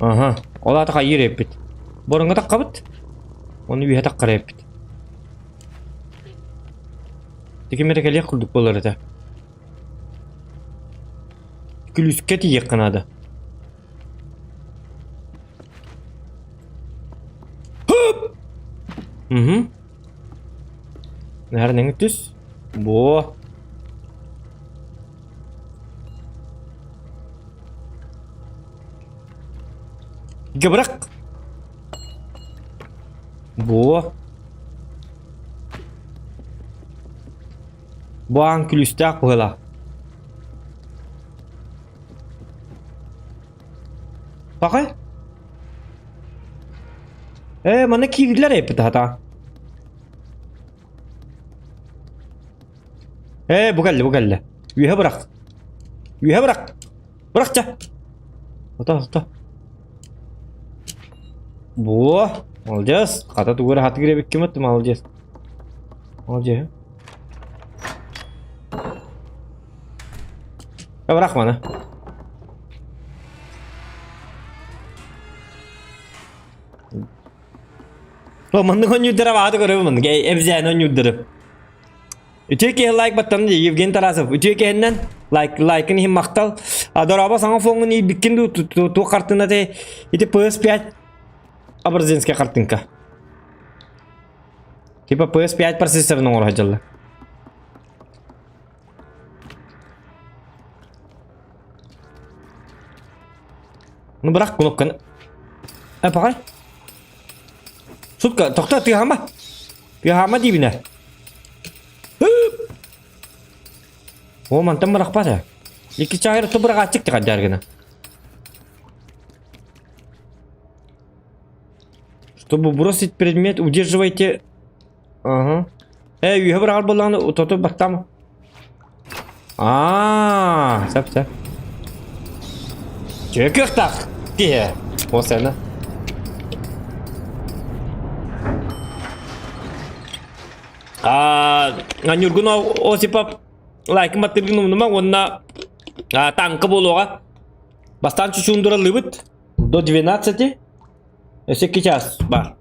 Аха, ол аата хайыыр эппит. Боруҥҥа таххабыт. Ону үөһэ таххара эппит. Тиким эрэ кэлиэх курдук буолар этэ. Күлүүскэ тиийиэххэ наада. Угу. Наверное, түс. Во. Гыбырак. Во. Бу аан күлүүстээх быһыылаах. Пахай. Ээ, манна киирдилэр эппит хата. Ээ, бу кэллэ, бу кэллэ. Үөһэ бырах. Үөһэ бырах. Бырах ча. Ото, ото. Бу, молодец. Хата тугу эрэ хатыгыр эбиккин молодец. Молодец. Бырах маны. О, маннык оонньуурдара баҕата көрөбүн маннык эбзээн оонньуурдары. Үтүө киһи лайк баттан Евгений Тарасов. Үтүө киһиннэн лайк лайкын иһин махтал. А дорообо саҥа фоҥҥун иирбиккин дуу туох хартыынаты ити PS5 абразинская картинка. Типа PS5 процессорын оҥоро сылдьаллар. Ну бырах кнопканы. Э, пахай. Сутка, тохто, тыаһама. Тыаһама диибинэ. О, мантан бырахпат ээ. Икки чаайыр отто быраҕааччык тиҕэрдээр гына. Чтобы бросить предмет, удерживайте... Ага. Э, үөһэ быраҕар буоллаҕына, тоту баттаама. Аа, сөп сөп. Чүө кыахтаах киһи. О, сена. А, Ньургун Осипов лайкын баттыргын умнума уонна тааҥка буолуоҕа. Бастаан чучуундураллыбыт до 12 өссө 2 час бар.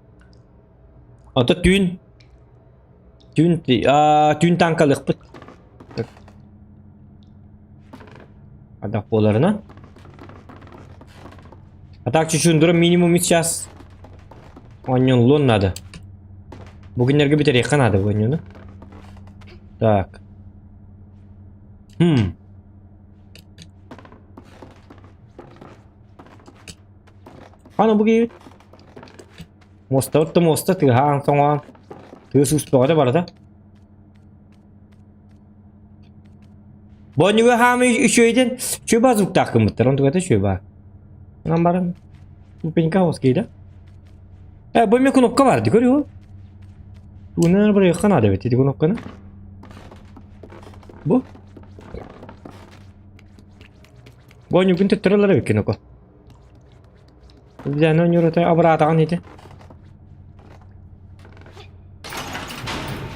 Ото түүн түүн түүн тааҥкалыахпыт. Адах буоларына. А так чучундура минимум сейчас оонньонуллуон наада. Бу күннэргэ бүтэриэххэ наада бу оонньууну. Так. Хм. Аны бу киһи муостабыт да муоста тыаһаан тоҥоон тыас уус бөҕөтө барыта. Бонньуга хаамыы үчүгэйдэн чүөбэ звуктаах гыммыттар, онтуката чүөбэ. Онон баран пенька да? Э, бу эмиэ кнопка бар дии көрүө. Тугунан бырайыахха наада эбит ити кнопканы. Бу. Бонньугун төттөрөлөр эбит кнопка. Дьэ, оонньуурута абыраатаҕын ити.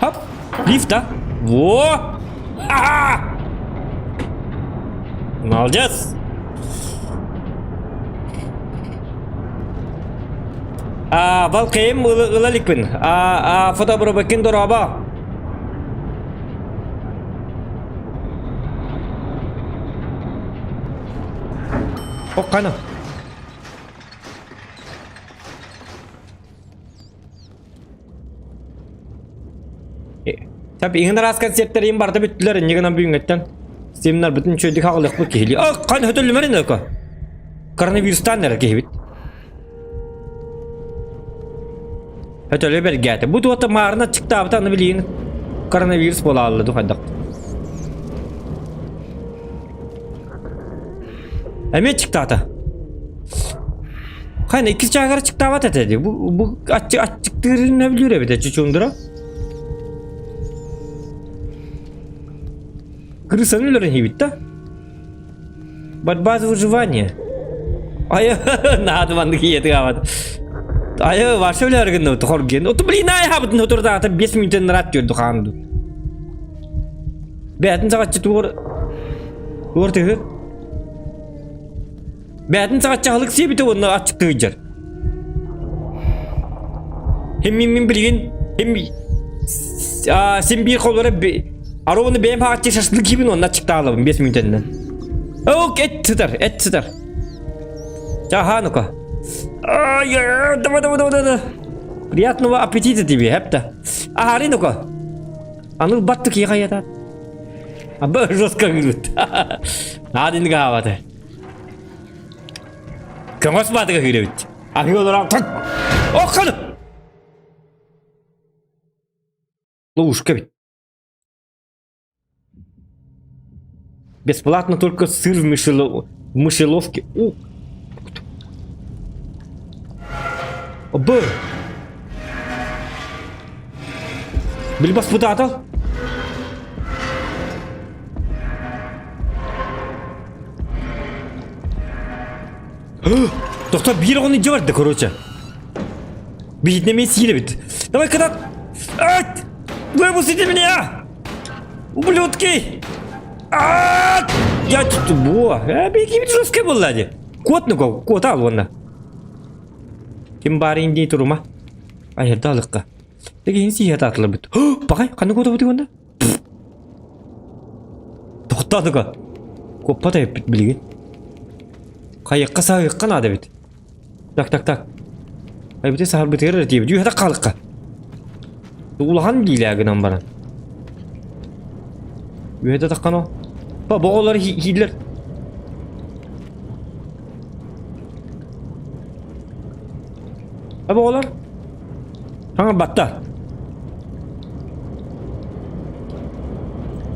Хоп! Лифт, да? Во! А! Молодец! А, балкайым ыла иликпин. А, а, фотобробакин дороба. Оккана. Тап иҥин араас концерттэрин барыта бүттүлэр инньэ гынан бүгүҥҥэттэн стримнарбытын үчүгэйдик хаҕылыахпыт киһилии. А, хан хөтөллүмэрин өкө. Коронавирустаан эрэ киһибит. Хөтөлө бэргээтэ. Бу туота маарына чыктаабыта аны билигин коронавирус буолаалла ду хайдах. Эмиэ чыктаата. Хайна иккис чаагара чыктаабат этэ дии. Бу бу аччыктыырын өбүлүүр эбит чучундура. Крысаны өлөрөн хибит да. Борьба за выживание. Ай, наады маннык ийэтигаабат. Ай, вообще өлөр гынны хорген. Оту блин, ай хабытын отурдаата 5 минутен рад көрдү хаанду. Бээтин саҕаччы туор туор тыһы. Бээтин саҕаччы аһылык сиэбитэ уонна аччыктыы сылдьар. Хим мин мин билигин хим син биир холлора арованы бэйэм хаҕаччы шашлык киибин уонна аччыктаалабын 5 мүнүүтэннэн. Ок, эт сытар, эт сытар. Чаха, ну-ка. Ай, давай, давай, давай, давай. Приятного аппетита тебе, хепта. Ахари, ну-ка. Аны ылбаттык киһи хайата. Аба жестко гырыт. Наадын гааваты. Көҥөс баатыга киирэбит. Аһыы олорон Охханы! Ловушка бит. Бесплатно только сыр в, мышело... в мышеловке. У. Б. Билбас пытаатал. Тохто биир оҕону илдьэ барда, короче. Биһитинэ эмиэ сиир эбит. Давай, кытат! Ать! Выпустите меня! Ублюдки! Ат! Я тут бо. Э, бики жесткий буолла дии. Кот ну кот ал уонна. Ким баарын дии турума. Айырда алыкка. Деген сиһэ таатылар Бакай, ханна куота бутый уонна? Тохтоотуга. Куоппат эбиппит билигин. Хайыкка саһыахха наада эбит. Так, так, так. Эбити саһарбытыгар эрэ тиийбит. Үөһэ хаалыкка. Улахан диилээ гынан баран. Үөһэ таххан о. Ба боҕолор хииллэр. Ба боҕолор. Хаҥа батта.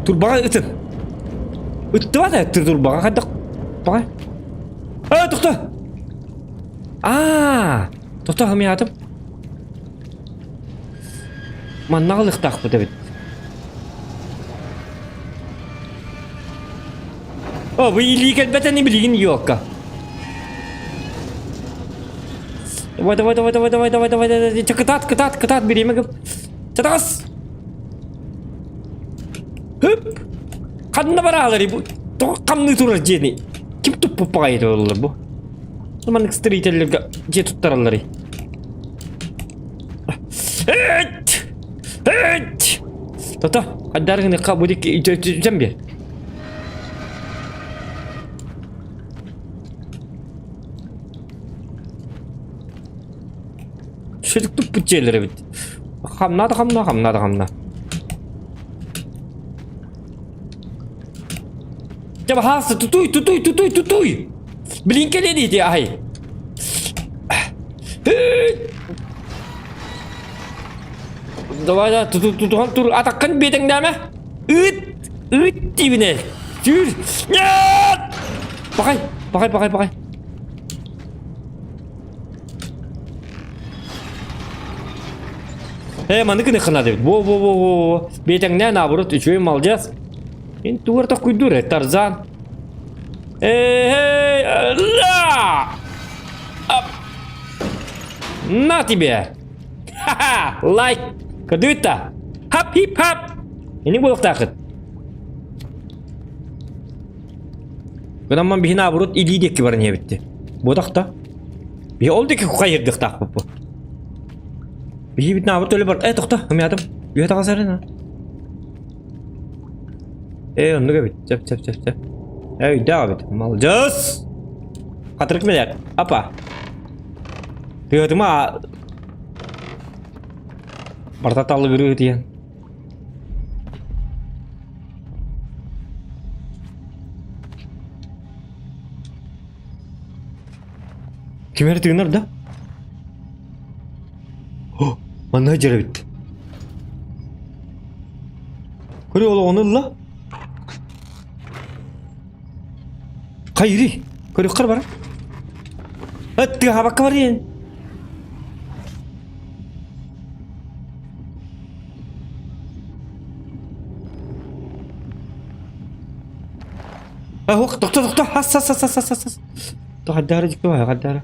Турбаҕа ытын. Ыттыбат ээ турбаҕа хайдах баҕай. Ээ тохто! Аа! Тохто хамыйаатым. Манна ылыахтаахпыт эбит. О, бу илии кэлбэтэ билигин елка. Давай, давай, давай, давай, давай, давай, давай, давай, кытаат, кытаат, кытаат, бириэмэ кып. Чатаҕас! Hıp! Ханна барааларый бу? Тоҕо хамныы турар дьиэни? Ким туппут баҕайыта буоллар бу? Маннык строителлэргэ дьиэ туттаралларый? Эт! Эт! Тото, хайдаар гыныхха бу дикки үтэн биэр. Сүрүк туппут дьиэлэр эбит. Хамнаа да хамнаа, хамнаа да хамнаа. Дьэ баһаалыста тутуй, тутуй, тутуй, тутуй! Билин кэлиэ дии аһай. Давай да, тутуһан тур, атаххын биэтэҥнээмэ. Ыыт, ыыт диибинэ. Түүр. Нет! Пахай, пахай, пахай, пахай. Ээ, маны гыныхха наада эбит. Во-во-во-во. Биэтэҥнээн наоборот үчүгэй малдьас. Ин тугар тохкуйдуур э, Тарзан. Эй, ла! На тебе! Ха-ха! Лайк! Кадыта! Хап-хип-хап! Ини буолуохтаахыт. Гынан биһи наоборот илии диэки баран иһэбитти. Буотах да. Биһи ол диэки хайырдыахтаахпыт бу. Биһи наоборот өлө бар. Э, тохто, ымятым. Үө таҕасарын. Э, оннук эбит. Сөп, сөп, сөп, сөп. Э, өйдөөх эбит. Маладьыас! Хатырык мэлэр. Апа. Тыатыма барта талыгырыы диэн. Ким эрэ тыынар да? О, манна дьэр эбит. Көрө олоҕун ылла. Хайри, көрүөххэр бар. Эт тыаһаабакка барыйын. Ох, тохто, тохто, хас, хас, хас, хас, хас, хас. Хайдаары дьикти баҕайы, хайдаары.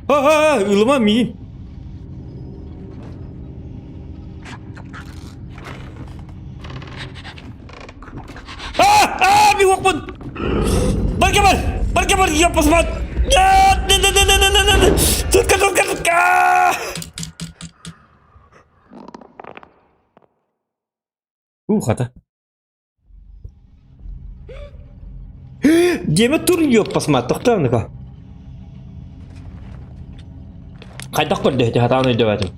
Ха-ха, ылыма миигин. А, а, мин уохпун. Барга бар, барга бар, я посмат. Нет, нет, нет, нет, нет, нет, нет. Тутка, тутка, тутка. Уу, хата. Диэмэ тур ёппасма, тохтоо ну-ка. Хайдах көрдөһүтэ хатаан өйдөбөтүм.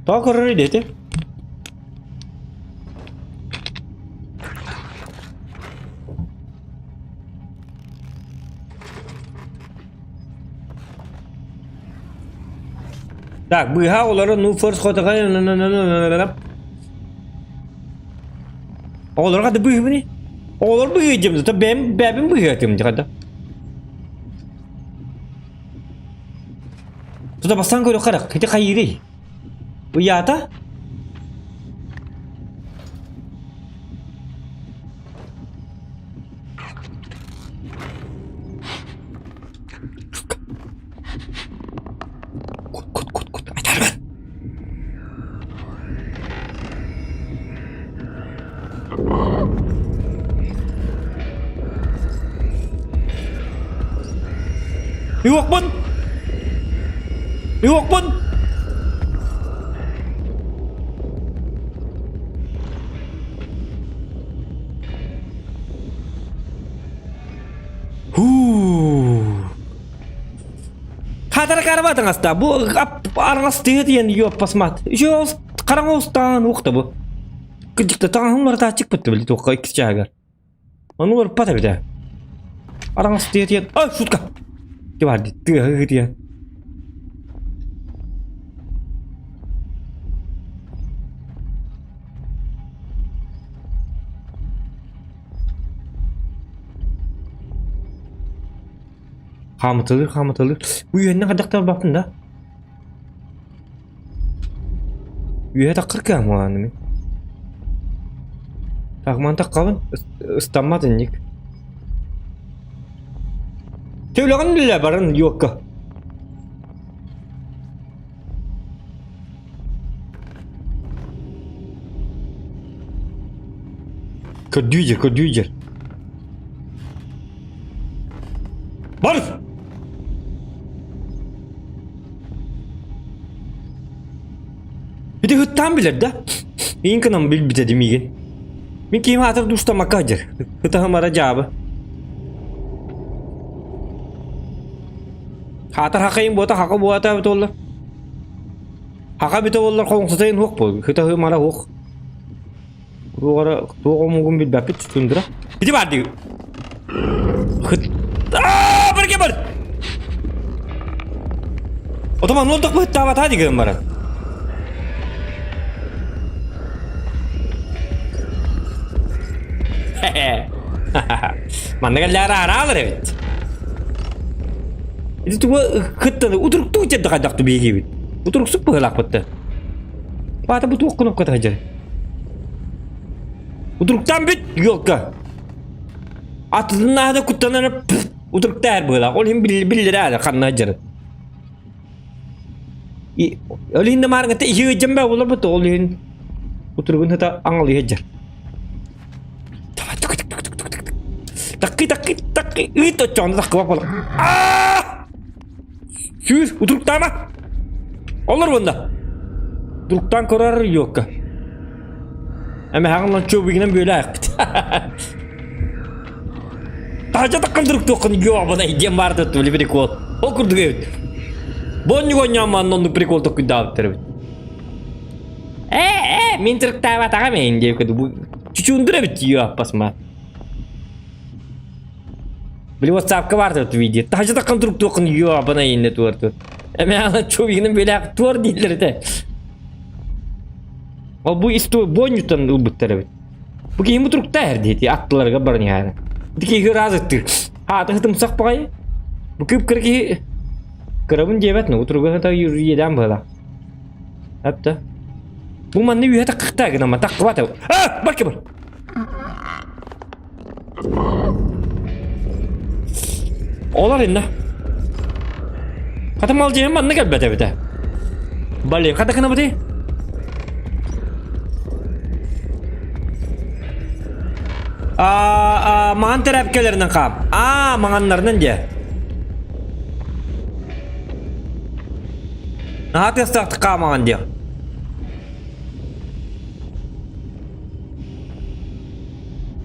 Тоҕо көрөр диэти? Так, быыһаа олору ну форс хотоҕой Оҕолорго да быыһыбыный? Оҕолор быыһыйдым да бэйэм бэйэбин быыһыатым дьэ Тута бастаан көрүөххэ эрэ, ити хайыырый? Ыйаата? Кут, кут, кут, кут. Айтарбын. Юқпын! Юқпын! Хатара караба таҥаста. Бу арҕас тыа диэн юоппасмат. Үчүгэй хараҥа устаан уохта бу. Кырдьыкта таҥаһым барытааччыкпыт били туохха иккис чааһыгар. Ону барыппат эбитэ. Араҥас тыа диэн. Ай, шутка! Ти бар ди тыа диэн. Хаамыталыыр, хаамыталыыр. Бу үөһэннэн хайдах да барбаппын да? Үөһэ таххар кыаммалааны мин. Тахман таххабын, ыстаммат инник. Төлөҕүн билэ баран юокка. Көрдүү дьэр, көрдүү дьэр. Бар! Ити ыттаан билэр да? Миин кынан билбитэ ди миигин. Мин киһим аатыр душтамакка дьэр. Ытаһымара дьаабы. Хаатар хакайын буота хака буота бутулла. Хака бүтэ боллар хоҥсутайын хуох буол. Ытаһымара хуох. Туох туох омугун билбэппит тундра. Ити бар дии. Хыт. Аа, барге бар. Отоман олдық быттаабата деген баран. Манна кэллээр араалар эбит. Ити туга кыттаны утуруктуу дьэрдэ хайдахту биһигибит. Утуруксук быһылаахпытты. Баата бу туох кнопката сылдьар? Утуруктаан бүт, елка. Атыннааһына куттанан утуруктаар быһылаах. Ол иһин биллэрэ ханна сылдьарын. Ол иһин да маарыҥҥа иһи ыдьан баа буолар ол иһин утуругун сыта аҥалыйа сылдьар. Такки такки такки ыыт оччоҕуна таккыбат буолар. Аа! Сүүр, утуруктаама! Олор уонна. Утуруктаан көрөр йокка. Эмэһэҕин лончуобугунан бүөлэ аахпыт. Таһдьа таххан туруктуоххун ёбана диэн баар тутту прикол. Ол курдук эбит. Бонньук оонньоон манна оннук прикол токкуйдаабыттар эбит. Ээ, ээ, мин туруктаабатаҕым эйин диэбит бу чучундур эбит ёппасма. Били WhatsApp-ка баар тут видео. Таһдьа таххан туруктуоххун ёбана инне туор тут. Эмэ ана чувигынан бүлээх туор дииллэр этэ. Ол бу исто бонньуттан ылбыттар эбит. Бу киһи мутруктаа эр диэти аттыларга баран иһаары. Ити киһи ыраас ыттыр. Аата хытымсах баҕайы. Бу кып-кыра киһи кырабын диэбэт, но утруга хата иэдээн быһала. Апта. Бу манна үөһэ таккахтаа гынама таккыбат. А, бар кыбыр. Олар инна. Хата малдьыһым манна кэлбэт эбитэ. Блин, хата гынабытый? А, маҥан тэрээпкэлэринэн хаам. А, маҥаннарынан дьэ. Наһаа тыастаахтык хаамаҕын диэх.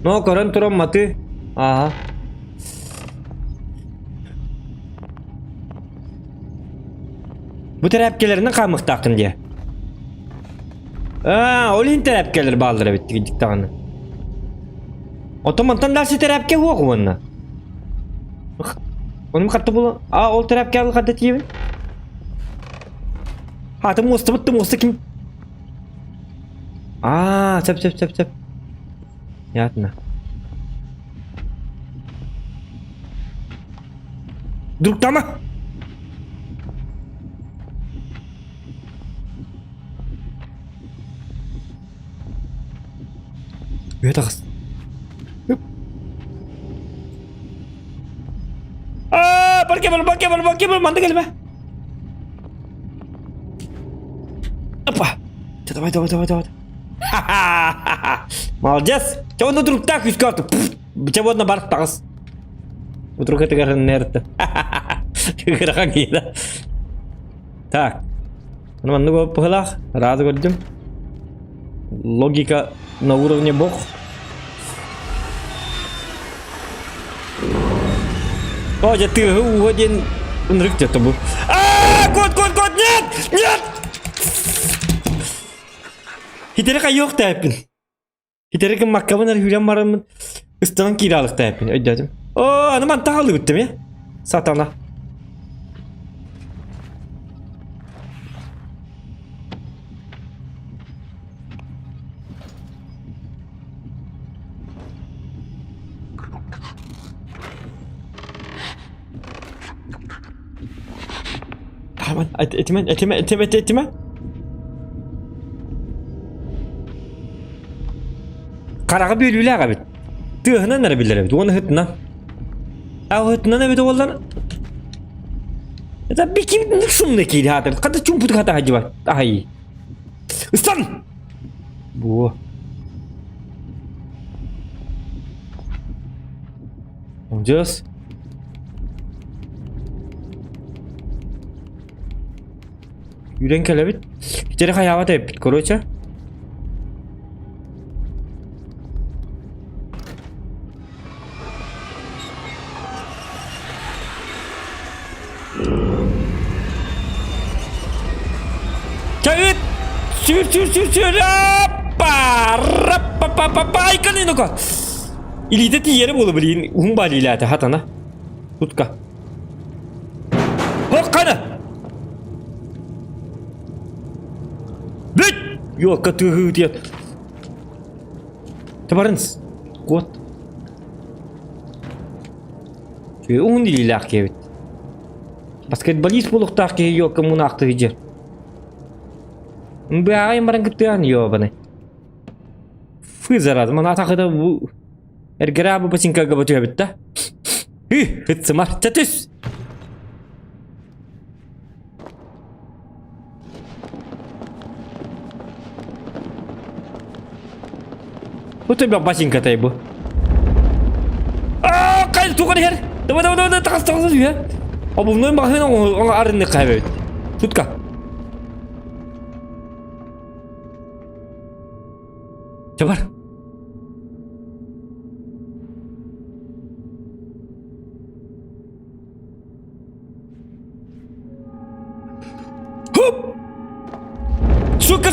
Но көрөн туран маты. Ааһа. Бу тэрээпкэлэринэн хаамыахтааххын диэ. Аа, ол иһин тэрээпкэлэр бааллар эбит дик даҕаны. Оттон мантан дальше тэрээпкэ суох уонна. Онум хатта була. А, ол тэрээпкэ ал хатта тиийэбин. Аата муостабыт да муоста ким? Аа, сөп сөп сөп сөп. Понятно. Друг тама! Үө таҕыс. Аа, бар кел, бар кел, бар кел, манды келме. Опа. Давай, давай, давай, давай. Молодец! Чэ онно туруктаах күүскэ орту. Чэ уонна бар таҕыс. Утрук этигэр нерт. Ыарахан киһи Так. Ну маннык быһылаах. Рада көрдүм. Логика на уровне бог. О, дьэ тыаһы ууһа диэн ынырык дьэ бу. Аа, кот, кот, кот, нет! Нет! Хитэри хайыах тээппин. Хитэри гыммаккабын эрэ үүрэн бараммын ыстанан киирэ алыктаайппын өйдөөтүм. Оо, аны мантан халыыбыттым ээ. Сатана. Хааман, этимэн, этимэ, этимэ, этимэ. Хараҕа бүөлүүлээх эбит. Тыаһынан эрэ билэр эбит, уонна ыһытынан. А ыһытынан эбит уоллар. Это биким шумный киири хаатыр. Хата чумпутук хата хадьыба. Ахай. Ыстан! Буо. Молодец. Үүрэн кэлэбит. Итери хайаабат эбиппит, короче. Чагыт! Сүр, сүр, сүр, сүр! Аппа! Раппа-па-па-па! Айканы ну-ка! Илиитэ тиийэрэ буолу билигин уһун баалиилээтэ хатана. Тутка. Хоххана! Бүт! Ёлка тыһыы диэн. Табарынс. Куот. Уһун илиилээх киһи эбит. Баскетболист буолуохтаах киһи ёлка мунаахтыы дьэр. Быаҕайын баран кыттыаҕын ёбаны. Фы зараза, мана атахыда бу эргэрээ бу бачинкага бу түһэбит да. Ү, хытсымар, чэтүс! Бу төбө бачинкатай бу. Аа, кай туган иһэр. Давай, давай, давай, тахас, тахас, үһэ. Обувной магазин оҥо арынны кайбэбит. Тутка. Чабар. Хоп! Сука,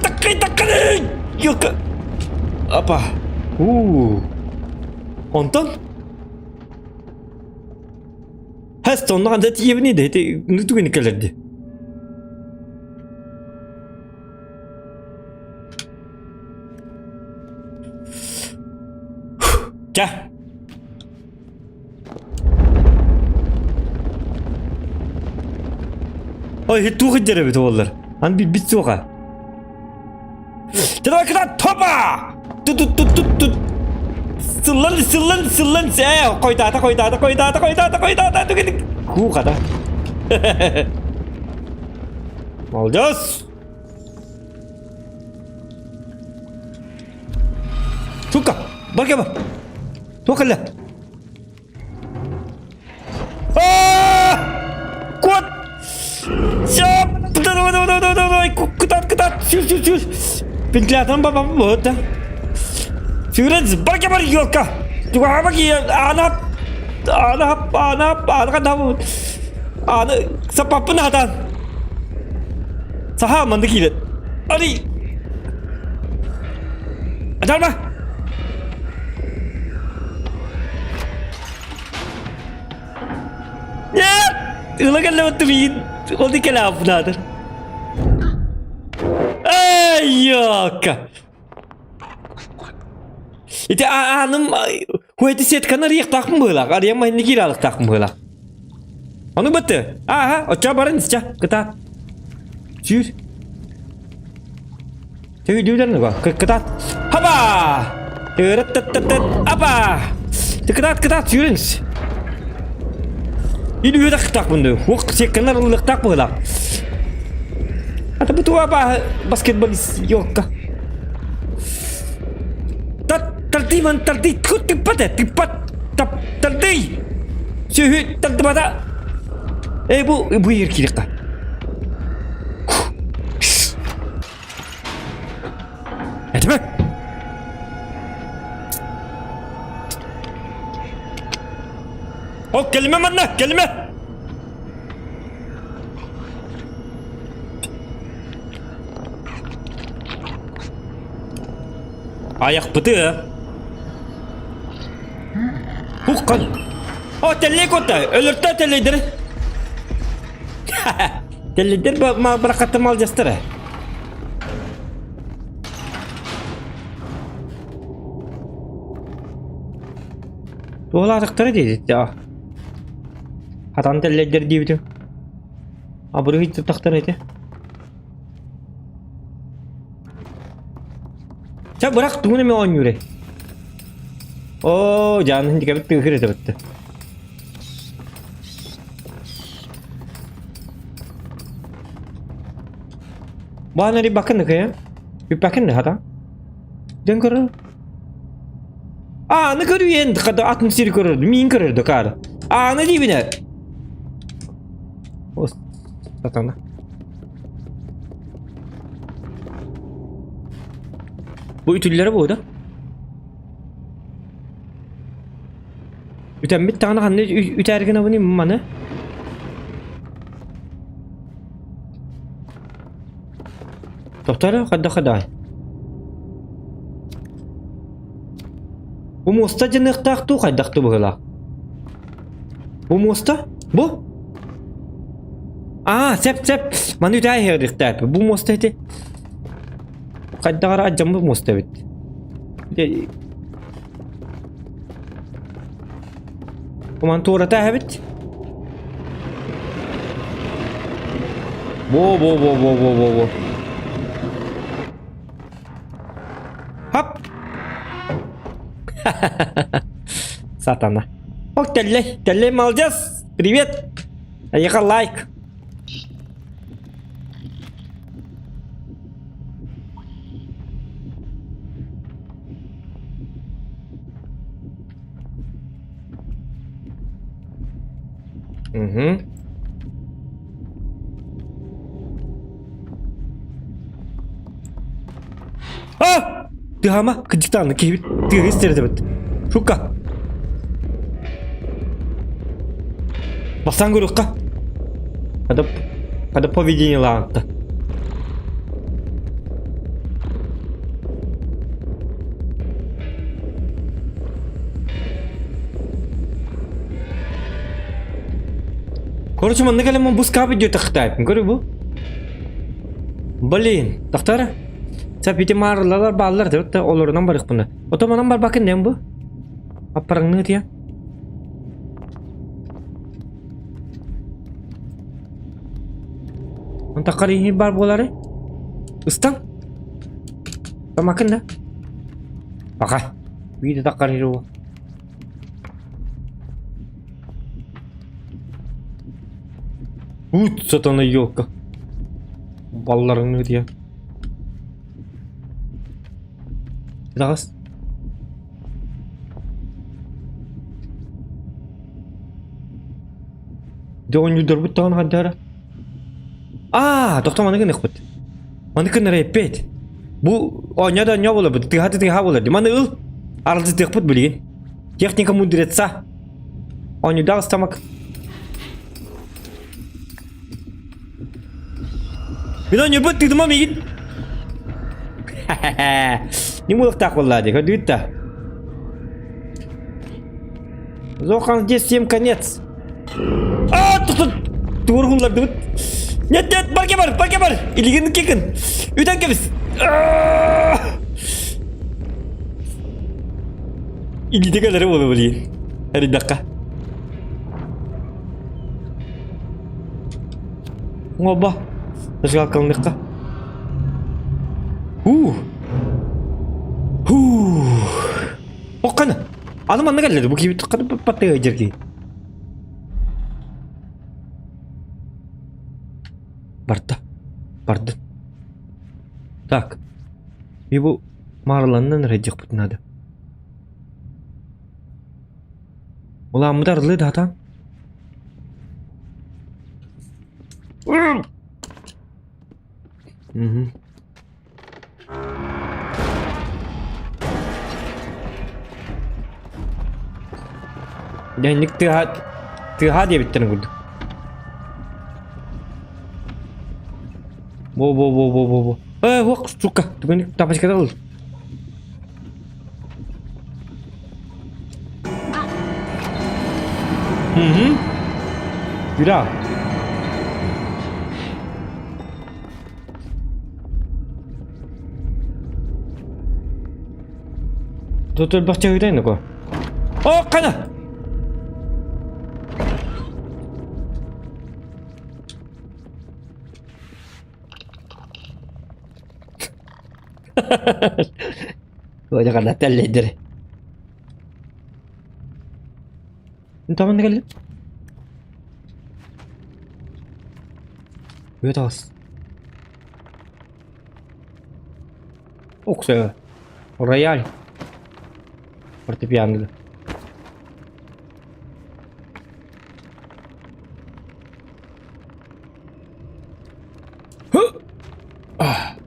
такай, такай! Ёлка! Апа. У. Онтон? Хэс онно ханна тиийэбиний да ити түгэни кэлэрди. Чэ. Ой, туох иддэр эбит уоллар. Ан билбит суоха. Тыракыта топа! Ту-ту-ту-ту-ту. Сыллан, сыллан, сыллан, э, койдаата, койдаата, койдаата, койдаата, койдаата, түгэн. Куухата. Молодец! Сука, бар кеба. Туох кэллэ? Кот! Всё! Давай, давай, давай, давай, давай! Кытат, кытат! Сүр, сүр, сүр! Вентиляторын баба вот. Сүрен, бар бар ёлка! Ана, ана, ана, ана, ана, сапаппын атан. Саха манды киирет. Али! Атарма! Нет! Ыла кэллэбит миигин ол кэлээппинатыр. Эй, ёка! Ити ааным хуэти сетканы арыйыахтаахпын быһыылаах, арыйан маһынны киирэ алыктаахпын быһыылаах. Ону бытты. Ааха, оччо барын исча, кытаат. Сүүр. Төйдүүлэр нуга. Кытаат. Хаба! Тырыт-тыт-тыт-тыт. Апа! Кытаат, кытаат, сүүрүн. Илүүһү тахтаах бунду. Уох секканар ыллыктаах быһыылаах. Ата бу туа баа баскетболист ёлка. Тат тардый ман тардый тыппат тыппат тыппат тап тардый. Сүһү тардыбата. Эй бу бу ер киирикка. Этимэ. Ол кэлимэ манна, кэлимэ! Айахпыты Хуккан. О, тэллэй кота, өлөртө тэллэйдер. Тэллэйдер баракатта малдьастара. Туолаатахтара диэбит. Хатан тэллэйдэр диэбитим. Абырыһый тахтар ити. Чэ бырах тугун эмэ оонньуурай. Оо, дьаанын дикэбит тыыхыр этэ бытты. Баанari bakın kaya. Bir bakın ne hata. Dön көрөр. Ааны көрүйен хата атын сири көрөрдү, миин көрөрдү каары. Ааны диибинэ. Сатана. Бу үтүллэрэ буо да? Үтэммит даҕаны ханна үтээри гынабыный маны? Тохтоо хайдах хадаай? Бу муоста дьаныахтаах дуу хайдах дуу быһыылаах? Бу муоста? Бу? Аа, сөп сөп. Маны үтээ иһиэхтээппит. Бу муоста ити. Хайдах эрэ алдьаммыт муоста эбит. Куман туората эбит. Во во во во во во во. Хоп! Сатана. Ок, тэллэй, тэллэй молодец! Привет! Эйиэхэ лайк! Угу. А! Тыһама, кыдьыктааны киһибит тыаһы истэрдэбит. Шукка. Бастаан көрүөххэ. Хада, хада поведение лаанта. Короче, манна кэлэн бу скап идет тахтаайпын. Көрү бу. Блин, тахтара. Сап ити маарылалар бааллар деп да олорунан барыхпына. Ото манан барбакын нем бу? Аппараңны тия. Онтаккар иһи бар буолары. Ыстан. Тамакын да. Бака. Биир таккар иһи Ут сатана елка. Балларыңны тия. Таҕыс. Дьэ оонньуурдарбыт даҕаны хайдара. Аа, тохтоо маны гыныахпыт. Маны гыннара эппиэт. Бу оонньоо да оонньоо буоларбыт, тыаһа да тыаһа буолар дии. Маны ыл, аралдьытыахпыт билигин. Техника мудреца. Оонньуурдаах ыстамак. Мин оонньуурбут тыытыма миигин. Не муохтаах буоллаа дии, көрдүгүт да. Зохан здесь всем конец. А, тут тугур хуллардыбыт. Нет, нет, барге бар, барге бар. Илигин кикин. Үтэн кэбис. Илиитэ кэлэрэ буолуо билигин. Эрийдэххэ. Оба. Зажигалкалыныахха. Уу. Хуу. Оккана. Аны манна кэллэ бу киһи баттыга сылдьар киһи. Барда. Барды. Так. И бу маарыланнан эрэ надо. Улааммыт арыллыы да хатаан. Мгм. Дьэнник тыаһа тыаһа диэбиттэрин курдук. Бо бо бо бо бо бо. Э, уох, сука, түгэнник тапочката ыл. Угу. Бля. Тут элбэх чаһыытай нуку. О, қана! Туох ханна тэллэйдэр. Тоҕо кэллим? Үөт аҕыс. Уксу. Рояль. Фортепиано.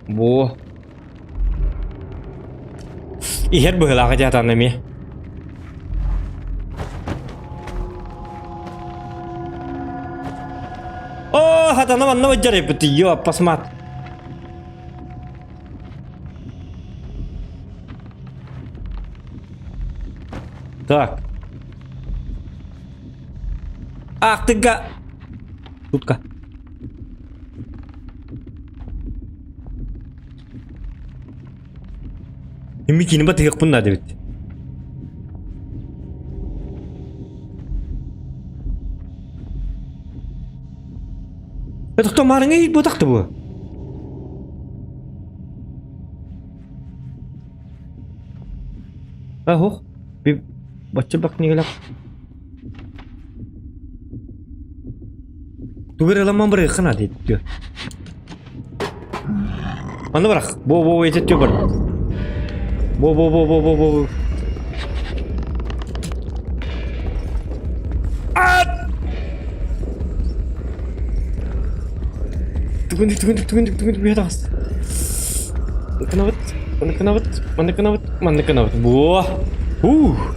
Бу. Иһэр быһыылаах дьаатан эмиэ. О, хатана манна бадьарайбыт. Йо, пасмат. Так. Ах ты га... Тутка. Микини батыһыахпын наада эбит. Это маарыҥа иһит буотахты бу. Аһох, би бачча бак книгалах. Тугу эрэ ыламман барыахха наада диэт. Манна барах. Бо бо этет бар. Бо бо бо бо бо бо. Түгүндүк түгүндүк түгүндүк түгүндүк бүйэ таҕыс. Маннык маннык гынабыт, маннык гынабыт, маннык гынабыт. Буо. Ух.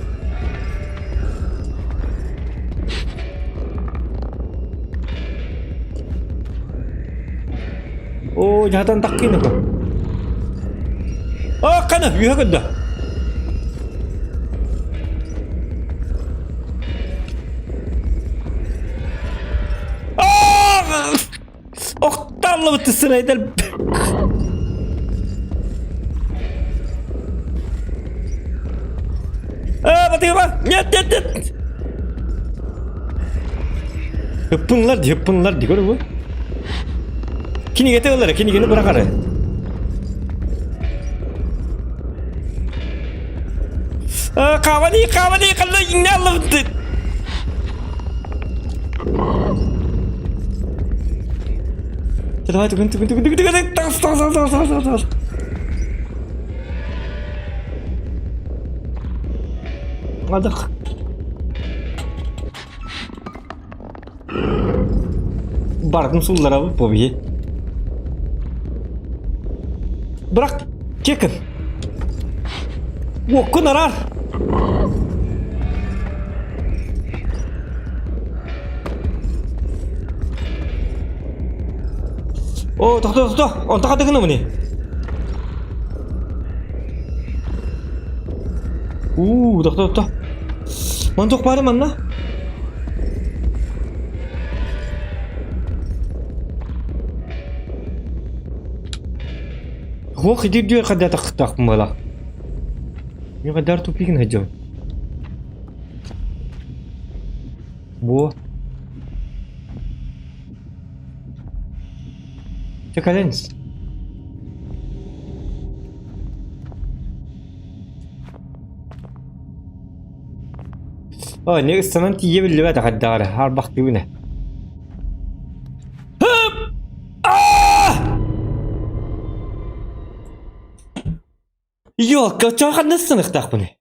Оо, дьаһатан таккыйна ко. Оо, қана, үйе көрді. Охталлыбыт сырайдар. А, батыма! Нет, нет, нет! Ыппынлар ди, ыппынлар ди, көрө бу. Кинигете ылар, кинигени бырахары. А, кавани, кавани, калла инне аллыбыт. Давай, түгін, түгін, түгін, түгін, түгін, тас, тас, тас, тас, тас, тас. Адық. Бардым суллара бу бии. Бырах, кекин. Уоккун арар. О, тохто, тохто, онто хатыгын муни. Уу, тохто, тохто. Мантук бары манна. Хуох идир хадда тахтах мала. Не хадар тупигин хаджам. Во. Чекаленс. О, не ыстанан тиийэ биллибэт хайдаҕар харбахтыыбын ээ. Ёлка, чоо ханна ыстаныахтаахпыный?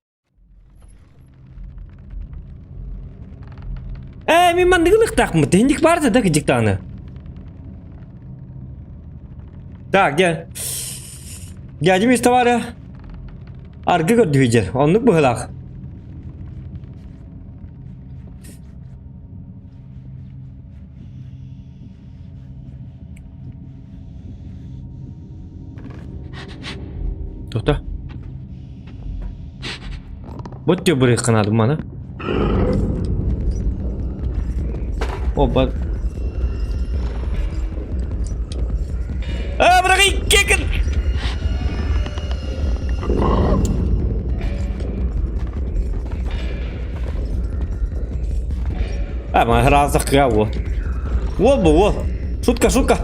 Ээ, мин маннык ылыахтаахпын, тиһинник баар да кырдьык даҕаны. Так, дьэ. Дядя мисс товара. Аргы көрдүһүдьэр, оннук быһылаах. Тута. Вот тебе бырыхха надо маны. Опа. А, бырагы кекин! А, ма разах кыа во. Во бу, во. Шутка, шутка.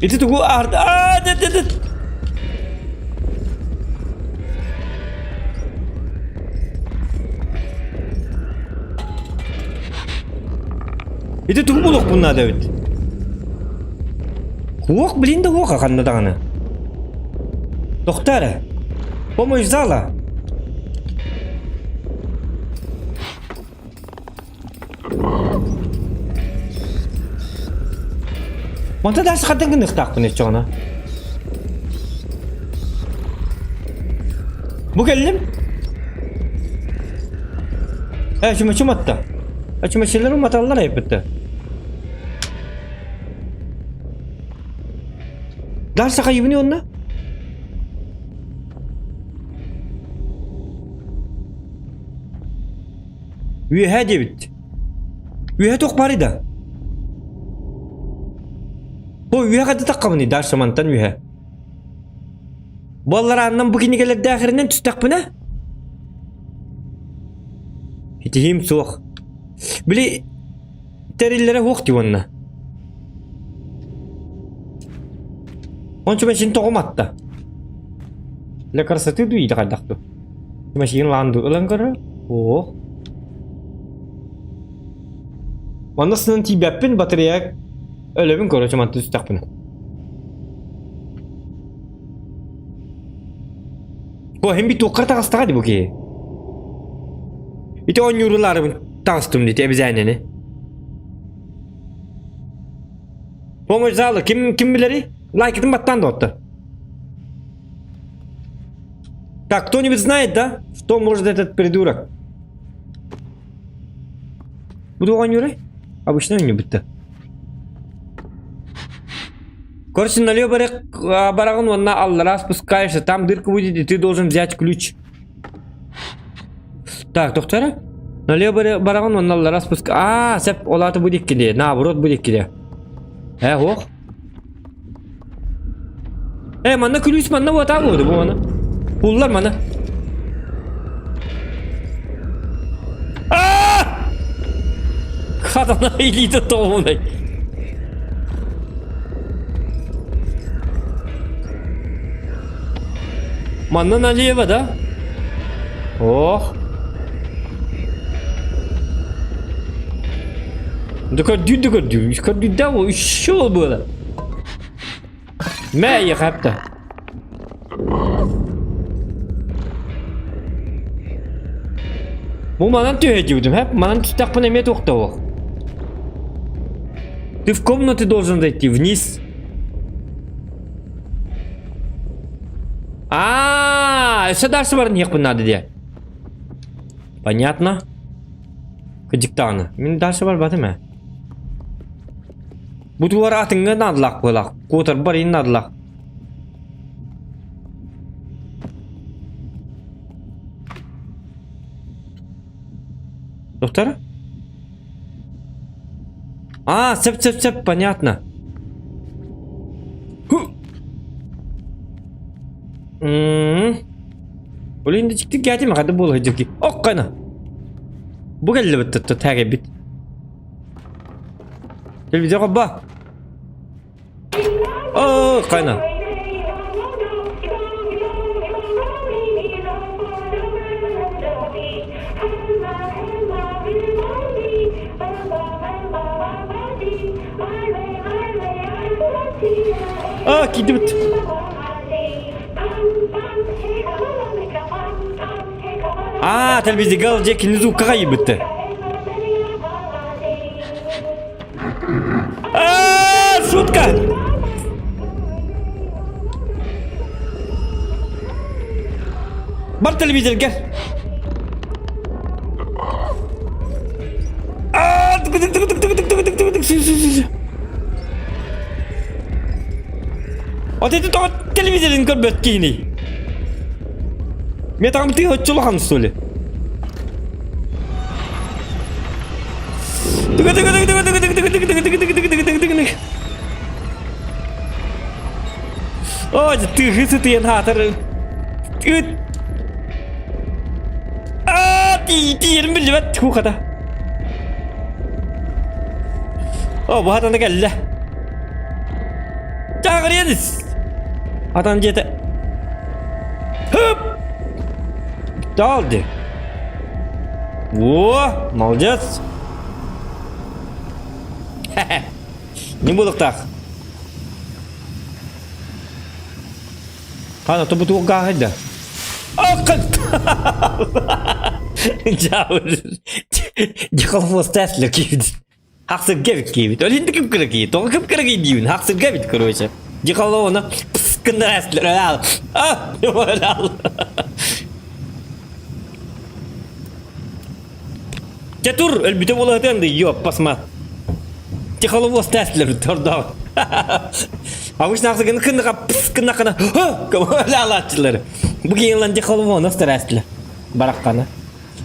Ити тугу аард... Аа, дэ дэ дэ. Ити тугу булуохпун наада эбит? Хуох, блин да хуох ханна даҕаны. Тохтоо эрэ. Помощь зала. Онто дальше хантан гыныахтаахпын оччоҕуна? Бу кэллим. Э, чумачым атта. Э, чумачылар уматаллар айбытта. Дальше хайыбыны онно? Үөһээ диэбит. Үөһэ туох баарый да? Бу үөһэ ханна таххабыный дальше мантан үөһэ. Буолларааннан бу кинигэлэрдээхиринэн түстэхпинэ? Итиһиим суох. Били тэриллэрэ суох дии уонна. Ончу мен син тоҕум атта. Для красоты дуу или хайдах дуу? Машина лаанды ылан көрөр. О. Манна сынан тиийбэппин батарея өлөбүн короче мантан түстэхпинэ. Бу хим бит туохха таҕыстаҕа дии бу киһи. Ити оонньуурулаарыбын таҕыстым дии эбизээнэни. Помощь залы ким ким билэрий? Лайкытын баттаан да Так, кто-нибудь знает, да? Что может этот придурок? Буду оонньуурай? Обычно оонньуубут Короче, налево бараҕын уонна аллара спускаешься, там дырка будет, и ты должен взять ключ. Так, доктора? Налево бараҕын уонна аллара спуска... А, сөп, ол аата будет киле, наоборот будет киле. Э, ох. Э, манна күлүүс манна буотаа буолду бу мана. Буллар мана. Аа! Хатана илиитэ тоҕунай. Манна налево, да? Ох. Да көрдүүр да көрдүүр. Көрдүүрдэ ол еще ол было. Мэ эйиэхэ Бу манан түһэ диибитим, хэп манан түстэхпинэ эмиэ туохтаах. Ты в комнату должен зайти вниз. А, өссө дальше баран иһиэхпин надо диэ. Понятно. Кыдьыктаҕына. Мин дальше барбатым ээ. Бу тугар атыҥҥа наадалаах буолаах, куотарбар иһин наадалаах. Доктор? А, сөп, сөп, сөп, понятно. Ху! М-м. Блин, дьикти кээтим хады буола дьикти. Оккана. Бу кэллибит тәгәбит. Телевизор ба. О, кайна. А, киирдибит. А, телевизорга дьэ кини звукка кайбытты. А, шутка! Бар телевизорга. А, тык тык тык тык тык тык тык тык тык сü сü сü. Вот это тоҕо телевизорын көрбөт киһиний? Мен там ты оччулахан что ли? Ой, тыһы сытыйан хаатар. Аа, тиийэрин биллибэт кууката. О, бу хатана кэллэ. Чааҕырыйан ис! Атан дьиэтэ. Хып! Таалды. О, молодец! Не буолуохтаах. Хана тобутуох гааһайда. Дьахалфос Тесла киирдин. Хахсырга эбит киирбит. Ол инде кып кыра кии. Тоҕо кып кыра кии диибин. Хахсырга эбит, короче. Дьахалована пс гыннар А, Чэ тур, өлбүтэ буолаһытыан да ёппасма. Тихоловоз тестлер тордоох. Обычно ахсыгын кынныка пс кыннакана алааччылар. Бу киһилан тихоловоз тәрәстилер. Бараккана.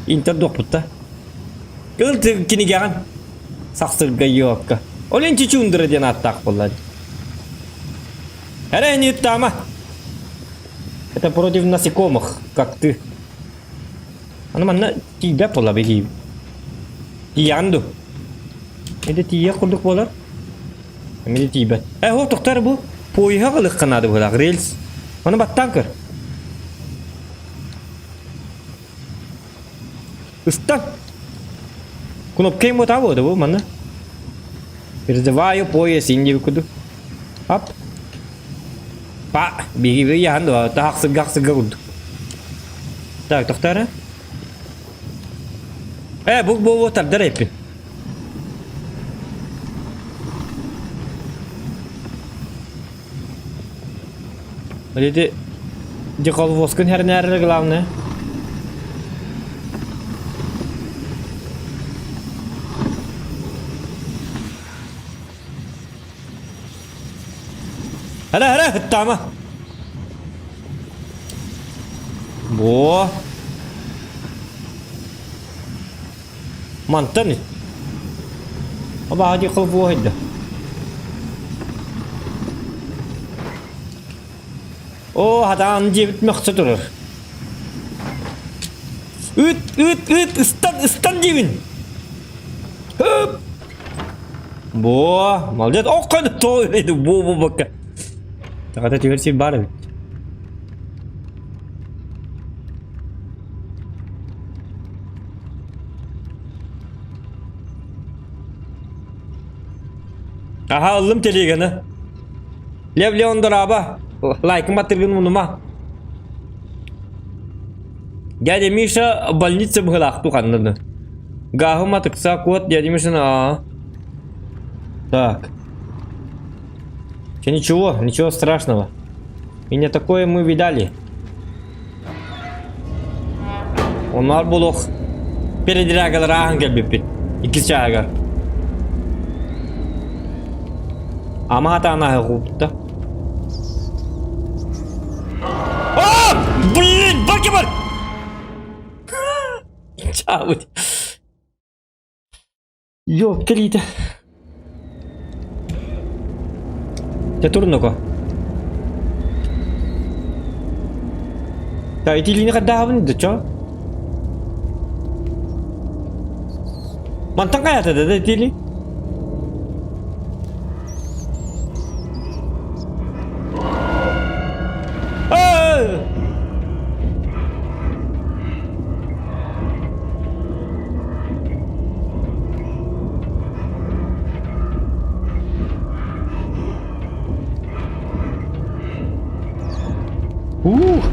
Интер дуохпутта. Кыл кинигэҕин сахсырга ёпка. Ол эн чучундура диэн ааттаах буолла. Эрэ не тама. Это против насекомых, как ты. Аны манна тиийбэт буолла биһиги. Тиийэҕин дуу? Эдэ тиийиэх курдук буолар. Эмиэ тиийбэт. Э, ол тохтор бу. Поеһа ылыахха наада быһыылаах, рельс. Ону баттаан көр. Ыстан. Кнопка им вот буолда бу манна. Призываю поезд инди курдук. Ап. Па, биһиги яхан дуо, таһахсыгга ахсыгга курдук. Так, тохтоо Э, бу бу бу тардар эппин. Эти деколвоскун хернәрі главное. Hara hara ыттаама. Во. Мантан Абаһа дии холбуоһайда. Оо, хатаан дьиэбит мөхсө турар. Ыт, ыт, ыт, ыстан, ыстан диибин. Хөп! Бо, молодец. Ох, то бу бу бакка. Тагата түһэр сир бар эбит. Аха, ыллым телеганы. Лев Леон дораба. Лайкын баттыргын мунума. Дядя Миша больница быһылаах туханнаны. Гааһыма тыкса куот дядя Мишаны аа. Так. Че ничего, ничего страшного. И не такое мы видали. Онноор буолуох передрягалар ааһан кэлбиппит. Иккис чааһыгар. Ама хатаан ааһы А! Блин, баки бар! Чаабыт. Йо, кэлиитэ. Дьэ турнуко. Да, итилиини хайдаабын да чо? Мантан хайата да итили? Ух!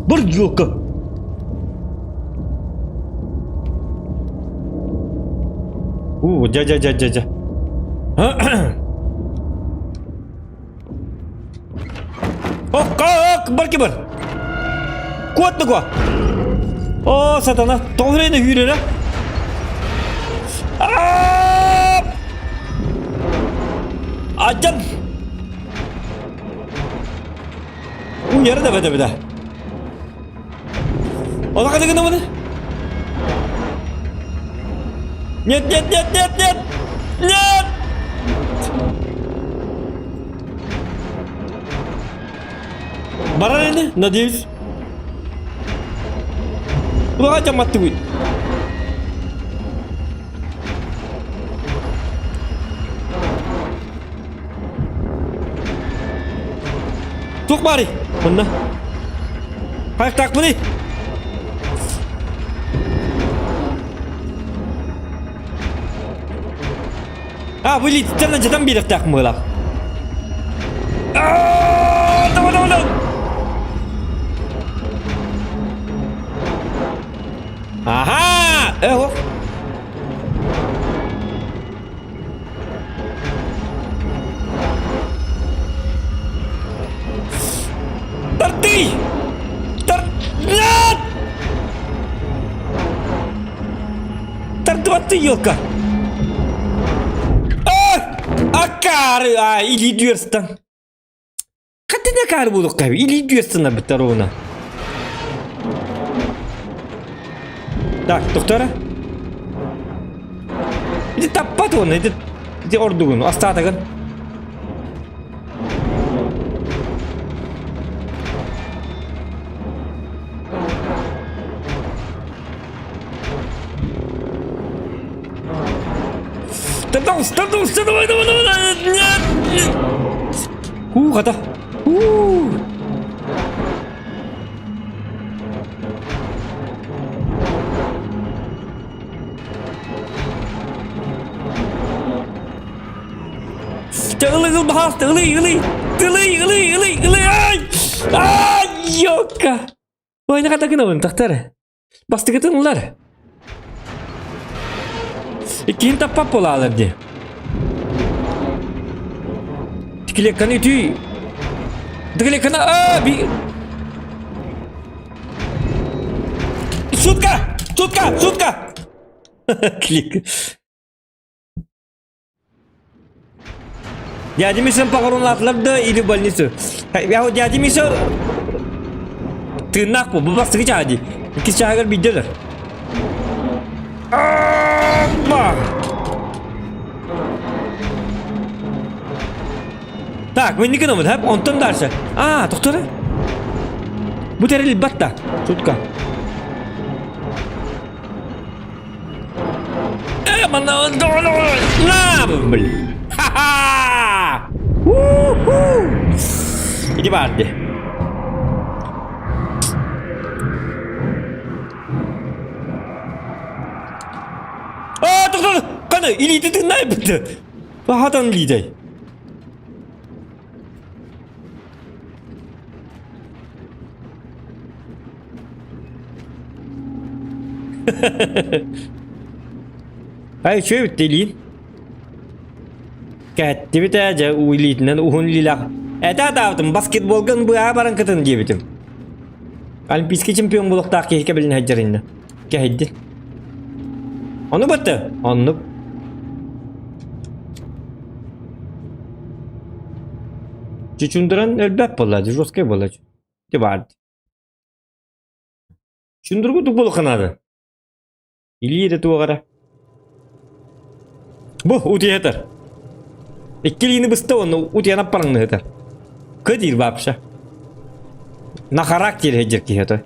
Бордюка! У, дядя, дядя, дядя. Ок, бар бар. Куотнуго. О, сатана, тоҕо hүүрэрэ. Ачан. Уйара да бада бада. Ола қады гына Нет, нет, нет, нет, нет! Нет! Барар ини, надеюсь. Улаға жаматты будет. Туох баарый? Онно. Хайахтаахпыный? А, бу илиититтэн алдьатан биэриэхтээхпин быһыылаах. Аа, давай, давай, давай. Аха! Э, Тардый! Тар... Нет! Тардыбатты елка! Акары! А, или дверстан. Хатына кары булук каби, или дверстан битер оны. Так, доктора. Ити таппат оны, ити, ити ордугун, астаатагын. Тардауыс, тардауыс, давай, давай, давай, нет, нет. Уу, хата. Уу. Ылый, ыл, баһаалта, ылый, ылый, ылый, ылый, ылый, ылый, ай! Ай, ёка! Ой, хата гынабын, тахтар. Бастыкытын ылар. Иккиһин таппат буолаалар дии. Тикилекканы үтүй. Тикилекканы аа би Сутка! Сутка! Сутка! Клик. Дядя Миша похоронлаатылар да или больницу. Я дядя Миша тыыннаах бу бастакы чааһа дии. Иккис чааһыгар биирдэ өлөр. Так, мы не гынабыт, һәп, онтон дальше. А, тохтор. Бу тэрил да. Сутка. На, блин. Ха-ха! У-ху! Иди барды. А, тоқтар, қаны, илиити тыңнай бітті. Бахатан илиитэй. Ай, үчүгэй бүттэ илиин. Кэттибит ээ, дьэ, уу илиитинэн уһун илиилээх. Этэ атаабытым, баскетболга быһа баран кытын диэбитим. Олимпийский чемпион буолуохтаах киһи кэбилин сылдьар иннэ. Кэһэйдин. Ону бытты. Оннук. Чучундуран өлбөт буолла, жесткий буолла. Ти баар. Чундургу тук буолуохха наада. Илии да туох эрэ. Бу утуйа сытар. Икки илиини быста уонна утуйан аппараҥныы сытар. Кы диир вообще. На характере сылдьар киһи отой.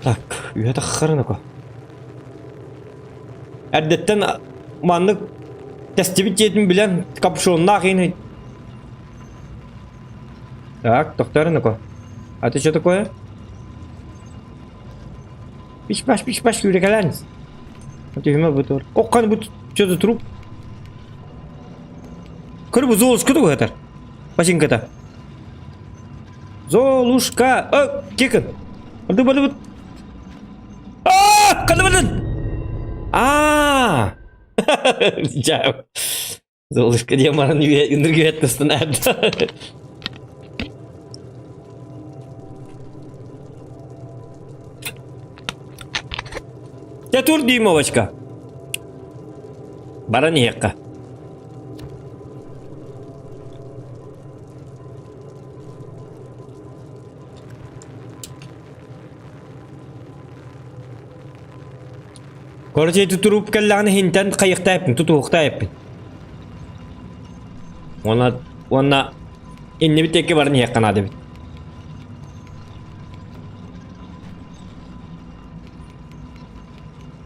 Так, үһэ таххарын око. Эрдэттэн маннык тэстибит дьиэтин билэн капюшоннаах иһин Так, тохтор ну-ка. А ты что такое? Пиш-паш, пиш-паш, сүүрэкэлээн. Түһүмэ бу тур. Оккан бу что за труп? Көр бу Золушка тугу этэр? Бачыҥката. Золушка! Ö, кикин. Барды барды Аа, ханна бардын? Аа! Дьэ. Золушка диэн баран үөргүөттастан эрдэ. Дьэ тур Дюймовочка. Баран иһиэххэ. Короче, ити туруп кэллэҕинэ иһинтэн хайыахтаайппын, тутуһуохтаайппын. Уонна уонна иннибит диэки баран иһиэххэ наада эбит.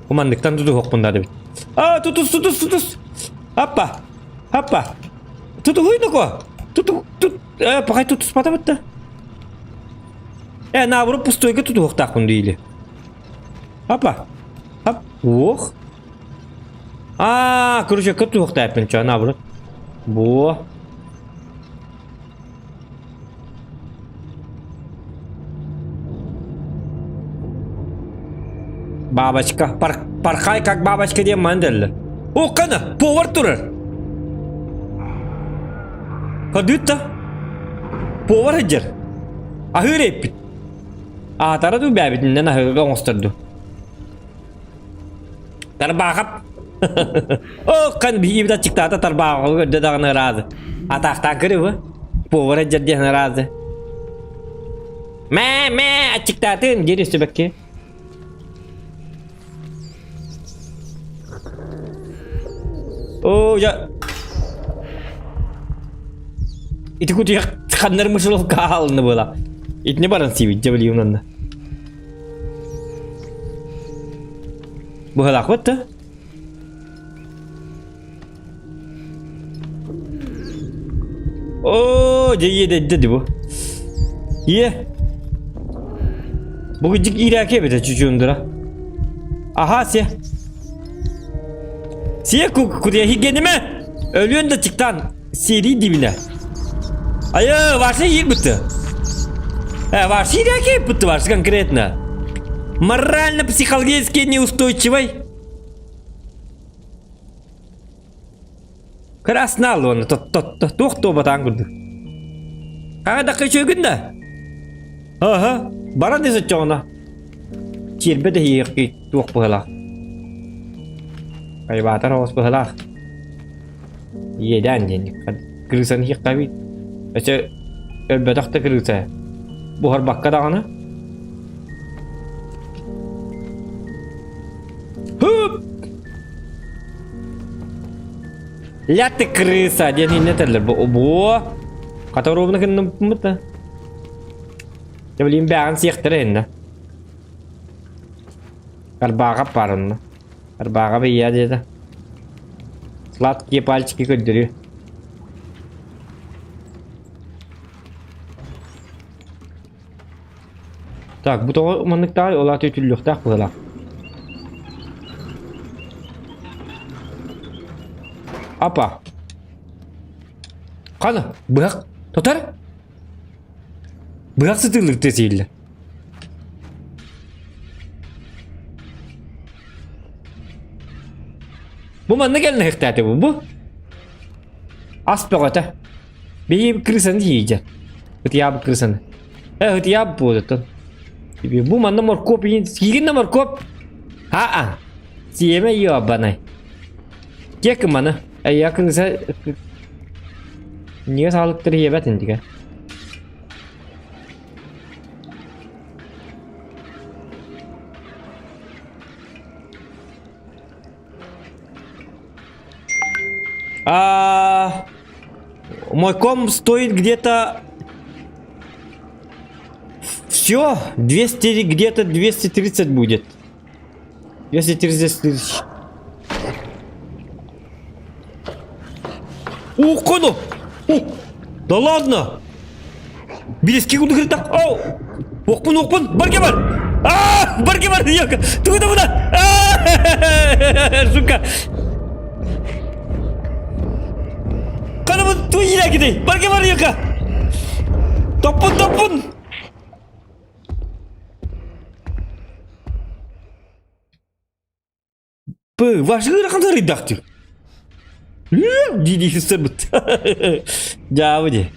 Куманныктан тутуһуохпун наада эбит. А, тутус, тутус, тутус! Аппа! Аппа! Тутуһуй ноко. Туту тут э, пахай тутуспата бытта. Э, наоборот пустойга тутуһуохтаахпын диили. Апа. Ап. Уох. Аа, короче, тутуһуохтаахпын чо, наоборот. Бу. Бабочка. Пар, порхай как бабочка диэн маны дэллэр. О, қана, повар турар. Көрдүт да? Повар сылдьар. Аһыыр эппит. Аатара дуу бээбитинэн аһыыга оҥосторду. Тарбаахап. О, қан биһиги аччыктаата тарбааҕы көрдө даҕаны ыраады. Атаахтаан көрү Повар дьэр диэн ыраады. Мэ, мэ, аччыктаатын диир өстүбэкки. О, я... Ити кутуйах ханнар мышеловка хаалынны была. Итини баран сиибит дьэ билигин онно. Быһалаахпыт да? Оо, дьэ иэдэйдэ ди бу. Ийэ. Бу гыдьык иирээки эбитэ чучундура. Аха, се. Сие кутуйа хиггенимэ. Өлүөн да чыктан сиэрии дибинэ. Айы, варсы иирбитти. Э, варсы иирээки бутты варсы конкретно. Морально-психологически неустойчивый. Красный уонна туох туобатаан курдук. Хаҥа да үчүгүн да. Аха, баран десе чоҕуна. Чиэрбэ да иһиэхки туох быһалаах. Хайбаатар оҕус быһалаах. Иэдээн диэн крысан иһиэххэ Өсө өлбөтөх да крыса. Буһарбакка даҕаны. Hıp! Ля ты крыса диэн иннэ этэллэр. Бу бу хата ровно гынныммыт да. Дьэ билим бэҕин сиэхтэрэ иннэ. Арбааҕа парынна. Арбааҕа бэйиэ диэтэ. Сладкие пальчики көрдөрүө. Так, бу тоҕо манныктааҕый? Ол аата үтүллүөхтээх быһыылаах. Апа. Қаны, быһах тотар? Быһах сытыылык тесииллэ. Бу манна кэлэн ыһыктааты бу. Бу. Ас бөҕөтө. Биһи крысаны тиийдэ. Ытыйаабыт крысаны. Э, ытыйаабыт буолуттан. Бу манна моркуоп иин. Сиигин да моркуоп. А-а. Сиэмэ ёбаный. Кек маны. Эйя крыса... Niye sağlıktır yebet indike. А, мой ком стоит где-то... Все, 200, где-то 230 будет. 230 тысяч. Ух, кону! Ух, да ладно! Билески курдук кырыттах. Оу! Охпун, охпун, барге бар! А, барге бар, ёка! Тугуда буда! А, сука! Канабын туй кидей! Барге бар, ёка! Топпун, топпун! Пы, вашы ыарахан сарыйдах дии. Дии-дии сырбыт. Дьаабы дии.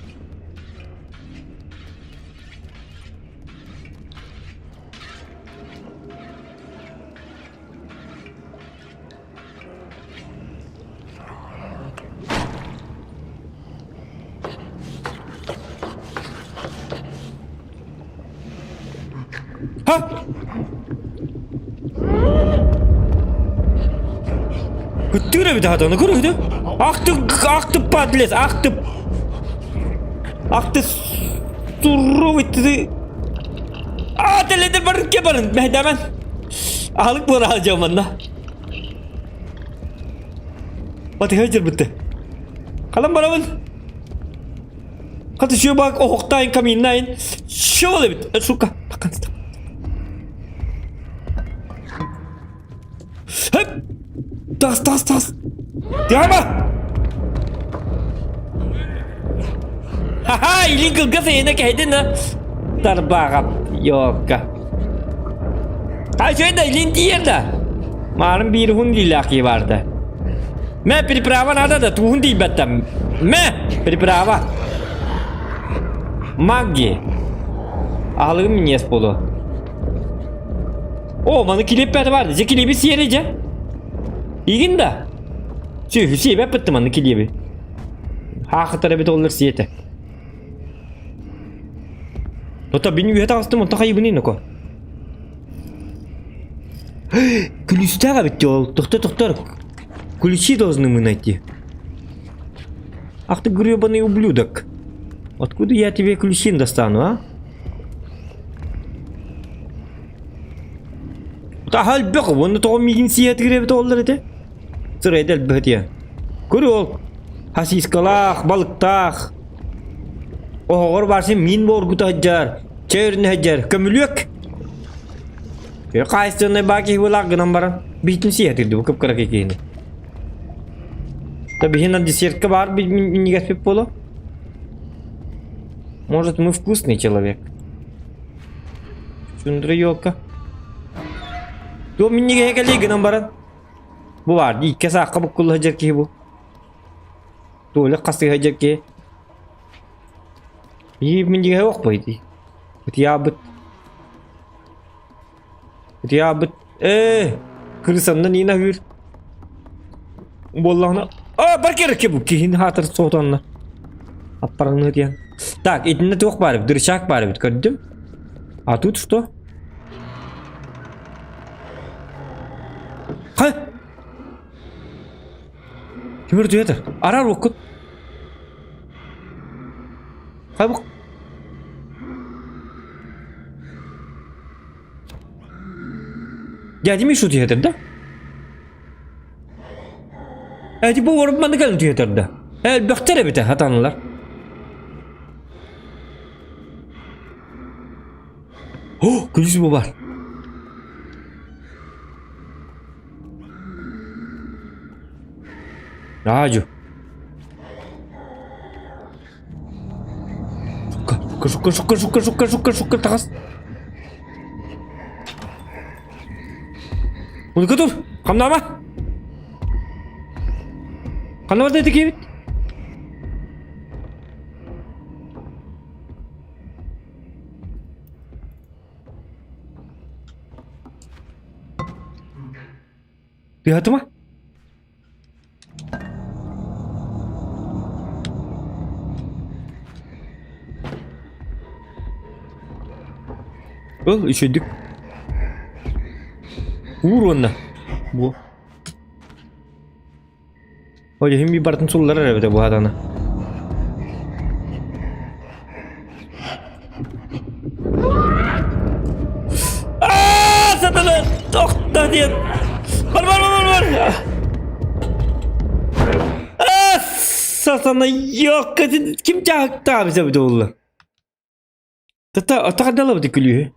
Ха! Ыттыыр эбит аһатаны көрүһүдэ. Ах ты, ах ты подлец, ах ты... Ах ты суровый ты... А, теледер барын ке барын, мэһдэмэн. Аһылык буора дьоманна. Батыһа дьырбытты. Халан барабын. Хата şu bak оһохтайын каминнайын. Şöyle бит. Сука. Хөп! Тас, тас, тас! Диама! Ха-ха, илин кылгас эйэнэ кэһэйдин а? Тарбааҕап, ёкка. Ха, да илин тиийэр да. Маарым биир уһун илиилээх киһи баарда. Мэ, переправа надо да, туһун тиийбэттэн. Мэ, переправа. Магги. Аһылыгым минньиэс буолуо. О, маны килиэп баар. Дьэ килиэби сиэри дьэ. Игин да. Сүөһү сиэбэппит маны килиэби. Хаахытар эбит оллар сиэтэ. Тота бин үһэ таҕыстым онто хайыбыный ноко. Күлүстээх эбит ол. Тохто тохтор. Ключи должны мы найти. Ах ты гребаный ублюдок. Откуда я тебе ключи достану, а? Таха элбэх, уонна тоҕо миигин сиэтигир эбит оллар этэ? Сырайда элбэх этиэ. Көрү ол. Хасискалаах, балыктаах. Оһоҕор барсын миин буоргута сылдьар, чэй өрүнэ сылдьар, көмүлүөк. Хаайыстыаннай баа киһи буолаах гынан баран, биитин сиэтирди бу кып-кыра киһини. Та биһин десертка баар минньигэспит буолуо. Может, мы вкусный человек. Чундра елка. Туох минньигэһэ кэлиэй гынан баран. Бу баар дии, икки саахха буккулла сылдьар киһи бу. Туолек хасыһа сылдьар киһи. Ии минньигэһэ охпой дии. Ытыйаабыт. Ытыйаабыт. Ээ, кырысанна Нина аһыыр. Буоллаҕына А, бар керекке бу киһини хаатыр соҕотонно. Аппараҥны диэн. Так, итиннэ туох баар эбит? Дырчаак баар эбит, көрдүм. А тут что? Ха! Тимир туятыр. Арар оккут. Хай бу. Дядя Миша утуйатыр да? Эти бу уорб манна кэлэн утуйатар да? Элбэхтэр эбитэ хатанылар. О, күлүс бу бар. Раджу. Шукка, шукка, шукка, шукка, шукка, шукка, шукка, таҕыс. Музыка тур, хамнаама. Ханна барда ити киһибит? Тыатыма? Ыл үчүгдүк. Уур уонна бу. Ол иһин би барытын сулларар эбитэ бу хатана. Аа, сатана тохто диэн. Бар бар бар бар. Аа, сатана yok. Ким чаһыктаабы сөбүтэ буолла? Тата атаҕардалабыт күлүүһү.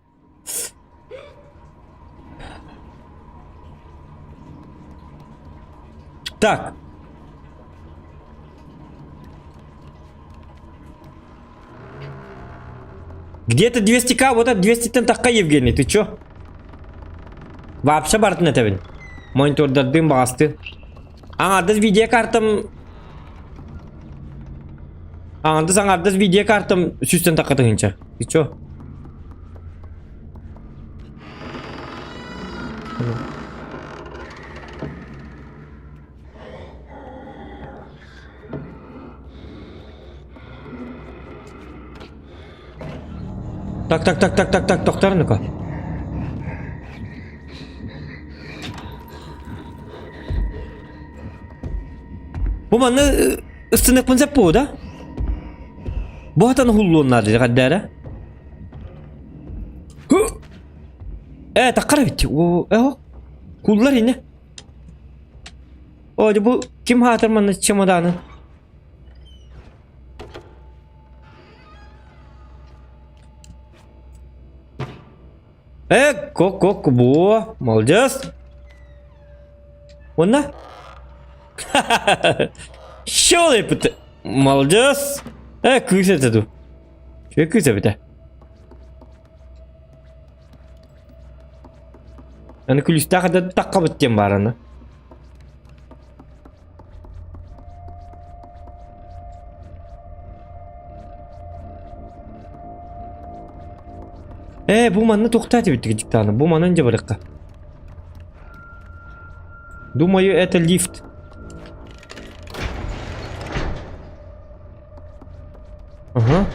Так. Где-то 200к, вот это 200-тен тахха Евгений, ты чё? Вообще барытын этэбин. Монитордардыын баҕасты. Аҥардас видеокартам Аҥардас аҥардас видеокартам сүүстэн тахха тыһыынча. Ты чё? Так, так, так, так, так, так, тохтор ну-ка. Бу манна ыстыныахпын сөп буо да? Бу хатан уһуллуон наада хаддара. Э, таххара бит. О, э, куллар ине. О, бу ким хаатыр манна чемоданы? Э, кок-кок, буо, молодец. Уонна? Щелыпыт. Молодец. Э, кыыс этэ дуу. Үчүгэй кыыс эбитэ. Аны күлүстээх этэ таххабыт диэн баар аны. Ээ, бу манна туохтаа этибит дьиктааны. Бу манан дьэ барыахха. Думаю, это лифт. Ага.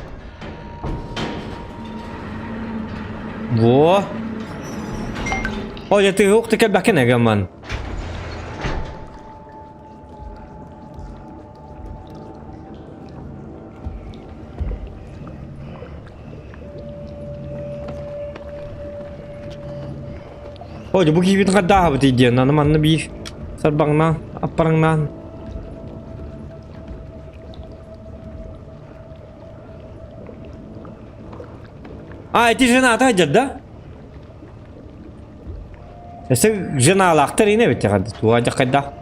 Во. О, я ты ух ты кэлбэккин эгэмман. О, бу киһибит хардааһабыт диэн, аны манна биир сарбаҥнаан, аппараҥнаан. А, эти жена сылдьар да? Өссө женалаахтар ине эбит туга дьахайдаах.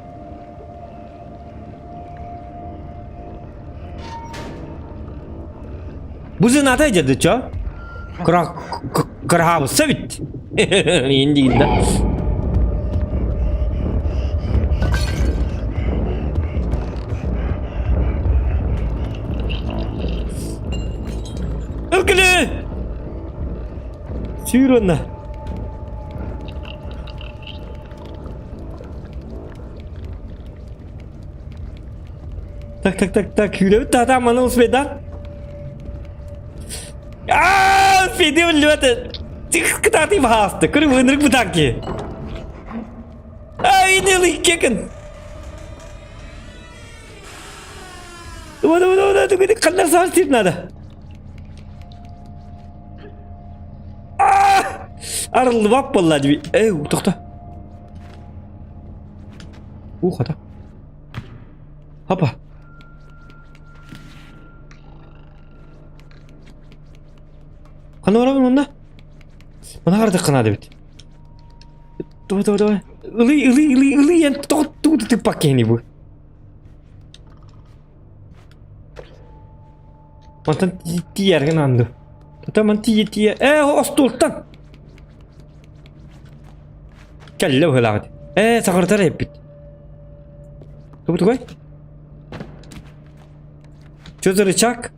Бу жената дьады чо? Кыраһаабысса бит. Иин да. Ылгылы! Сүүр онно. Так, так, так, так, күүрэбит таатаан маны успейдаан. Аа, успейды үллүбэт. Тих кытаатый баһаасты. Көрү ынырык бытаан киһи. Ай, не кекин. Давай, давай, давай, давай, ханна саар надо. Арыллыбат буолла дии. Эй, тохто. Уу, хата. Хапа. Ханна барабын онно? Мана хардыккына дебит. Давай, давай, давай. Ылый, ылый, ылый, ылый, эн тоҕо тыппак киһини бу. Мантан тиийэргин анды. Тата ман тиийэ тиийэ. Ээ, остуолтан. Кэллэ быһыылаах Ээ, саҕырытар эппит. Тугу тугай? Что за рычаг?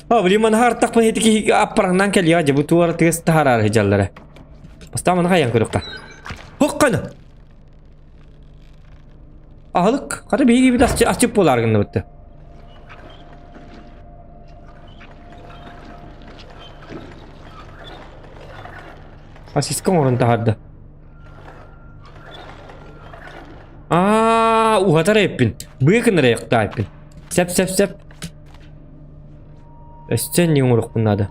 А, блин, манха артахпын ити киһи аппараҥнаан кэлиэҕэ дьэ бу туора тыас таһаарар сылдьаллара. Бастаан манха айан көрүөххэ. Хоххана! Аһылык, хата биһиги бит асчыт буолаар гынныбытты. Асиска оҥорон таһаарда. Аа, уһатар эппин. Быа гынар айахтаайппын. Сеп, сеп, сеп. Өссө не оҥоруохпун наада.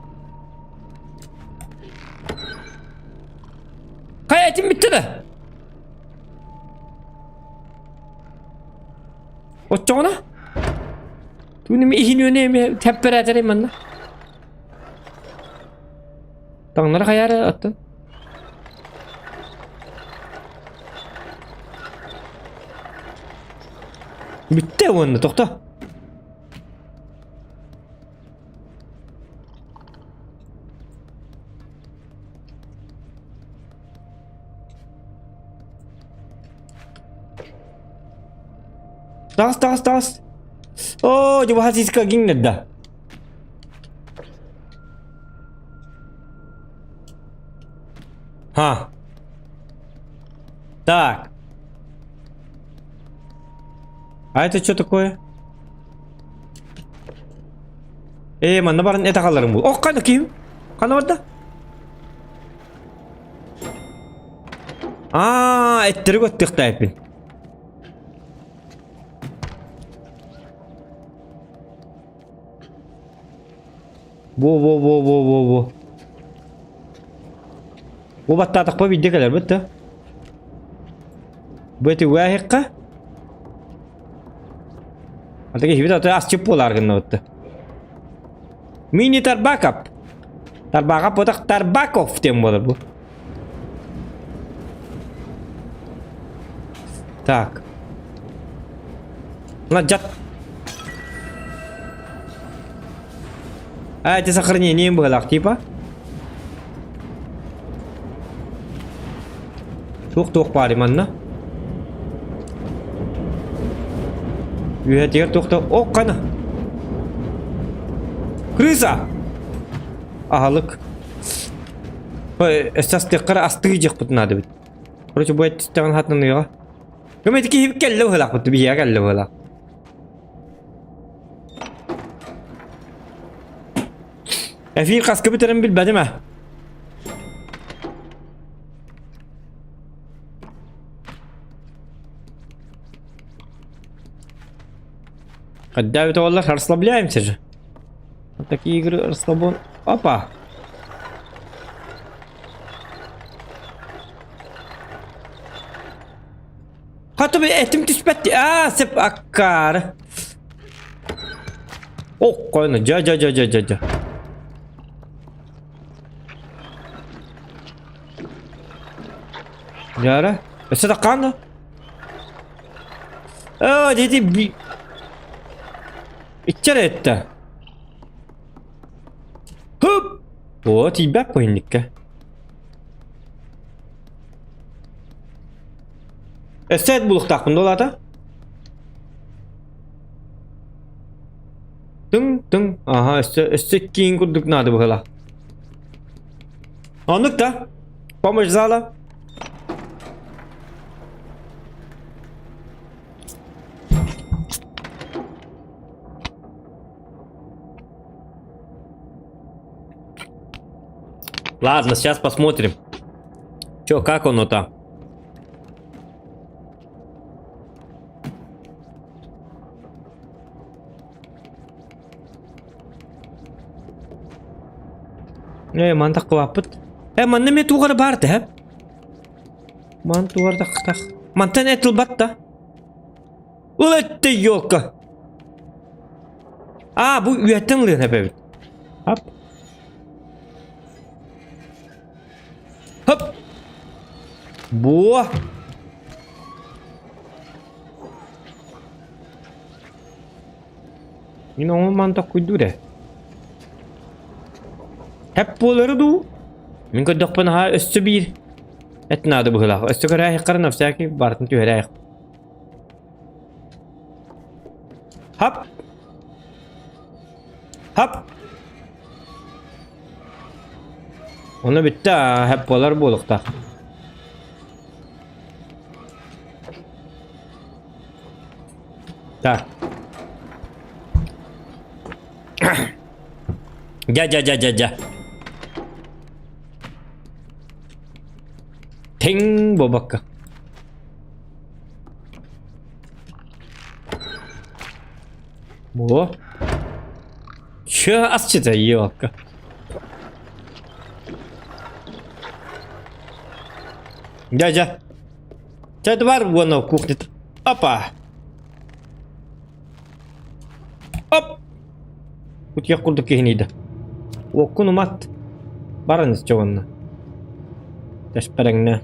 Хайа этим бүттэ да? Оччоҕуна? Тугун эми иһин үөнэ эми тэппэрээтэрэй манна. Таҥнары хайаары аттын. Бүттэ уонна тохто. Таҕыс, таҕыс, таҕыс. Оо, дьэ баһа гиҥнэрдэ. Ха. Так. А это что такое? Ээ, манна баран это халарым бу. Ох, қана киім? Қана барда? Аа, эттерик өттүөхтээппин. Во во во во во во. Бу баттаатахпа биирдэ кэлэрбит да. Бу эти үээһикка. Ата киһибит аты асчып буолаар гыннабытта. Мини тарбакап. Тарбаҕа потах Тарбаков диэн буолар бу. Так. Мына жат. А, это сохранение было, типа. Туох-туох баар манна? Үөһэтигэр туох-туох... О, қана! Крыса! Аһылык. Өссө астыаххара астыы дьиэхпит наада эбит. Короче, бу эттистэҕин хатнаныаҕа. Кым ити киһи кэллэ быһыылаахпыт, биһиэхэ кэллэ быһыылаах. Эфир хаска бүтэрин билбэтим ээ. Когда это Аллах, расслабляемся же. Вот такие игры расслабон. Опа! Хата этим түспэт. Аа, сеп аккар. Ок, қойны. Жа, жа, жа, жа, жа, жа. Жара. Өссө таққан да? Аа, деди би... Иччэр этте. Хөп! О, тиийбэт бу инникке. Өссө эт булуктаахпын дуолаата? Тыҥ тыҥ аха өссө өссө киин курдук наада быһыылаах. Оннук да? Помощь зала. Ладно, сейчас посмотрим. Чё, как оно там? Э, мантах кылааппыт. Э, манна эмиэ туох эрэ баар да, Ман туох эрэ тах. Мантан этилбат да. Ыл этте елка. А, бу үөттэн ылыан эбэбит. Хап. Хоп. Буо. Мин оҥон мантах куйдуур ээ. Хэп буолары дуу? Мин көрдөхпүнэ аһаа өссө биир эт наада быһыылаах. Өссө көрөөһүккэр на всякий барытын түһэрээйэх. Хап! Хап! Ону бүттэ аа, хэп буолар буолуохтаах. Так. Дя дя дя дя дя. Тэҥ буолбакка. О. Чё асчыта елка. Дядя. Дядя бар вон в кухне. Опа. Оп. Утуйах курдук киһинийдэ. Уоккун умат. Баран исчэ уонна. Тэспэрэҥнэ.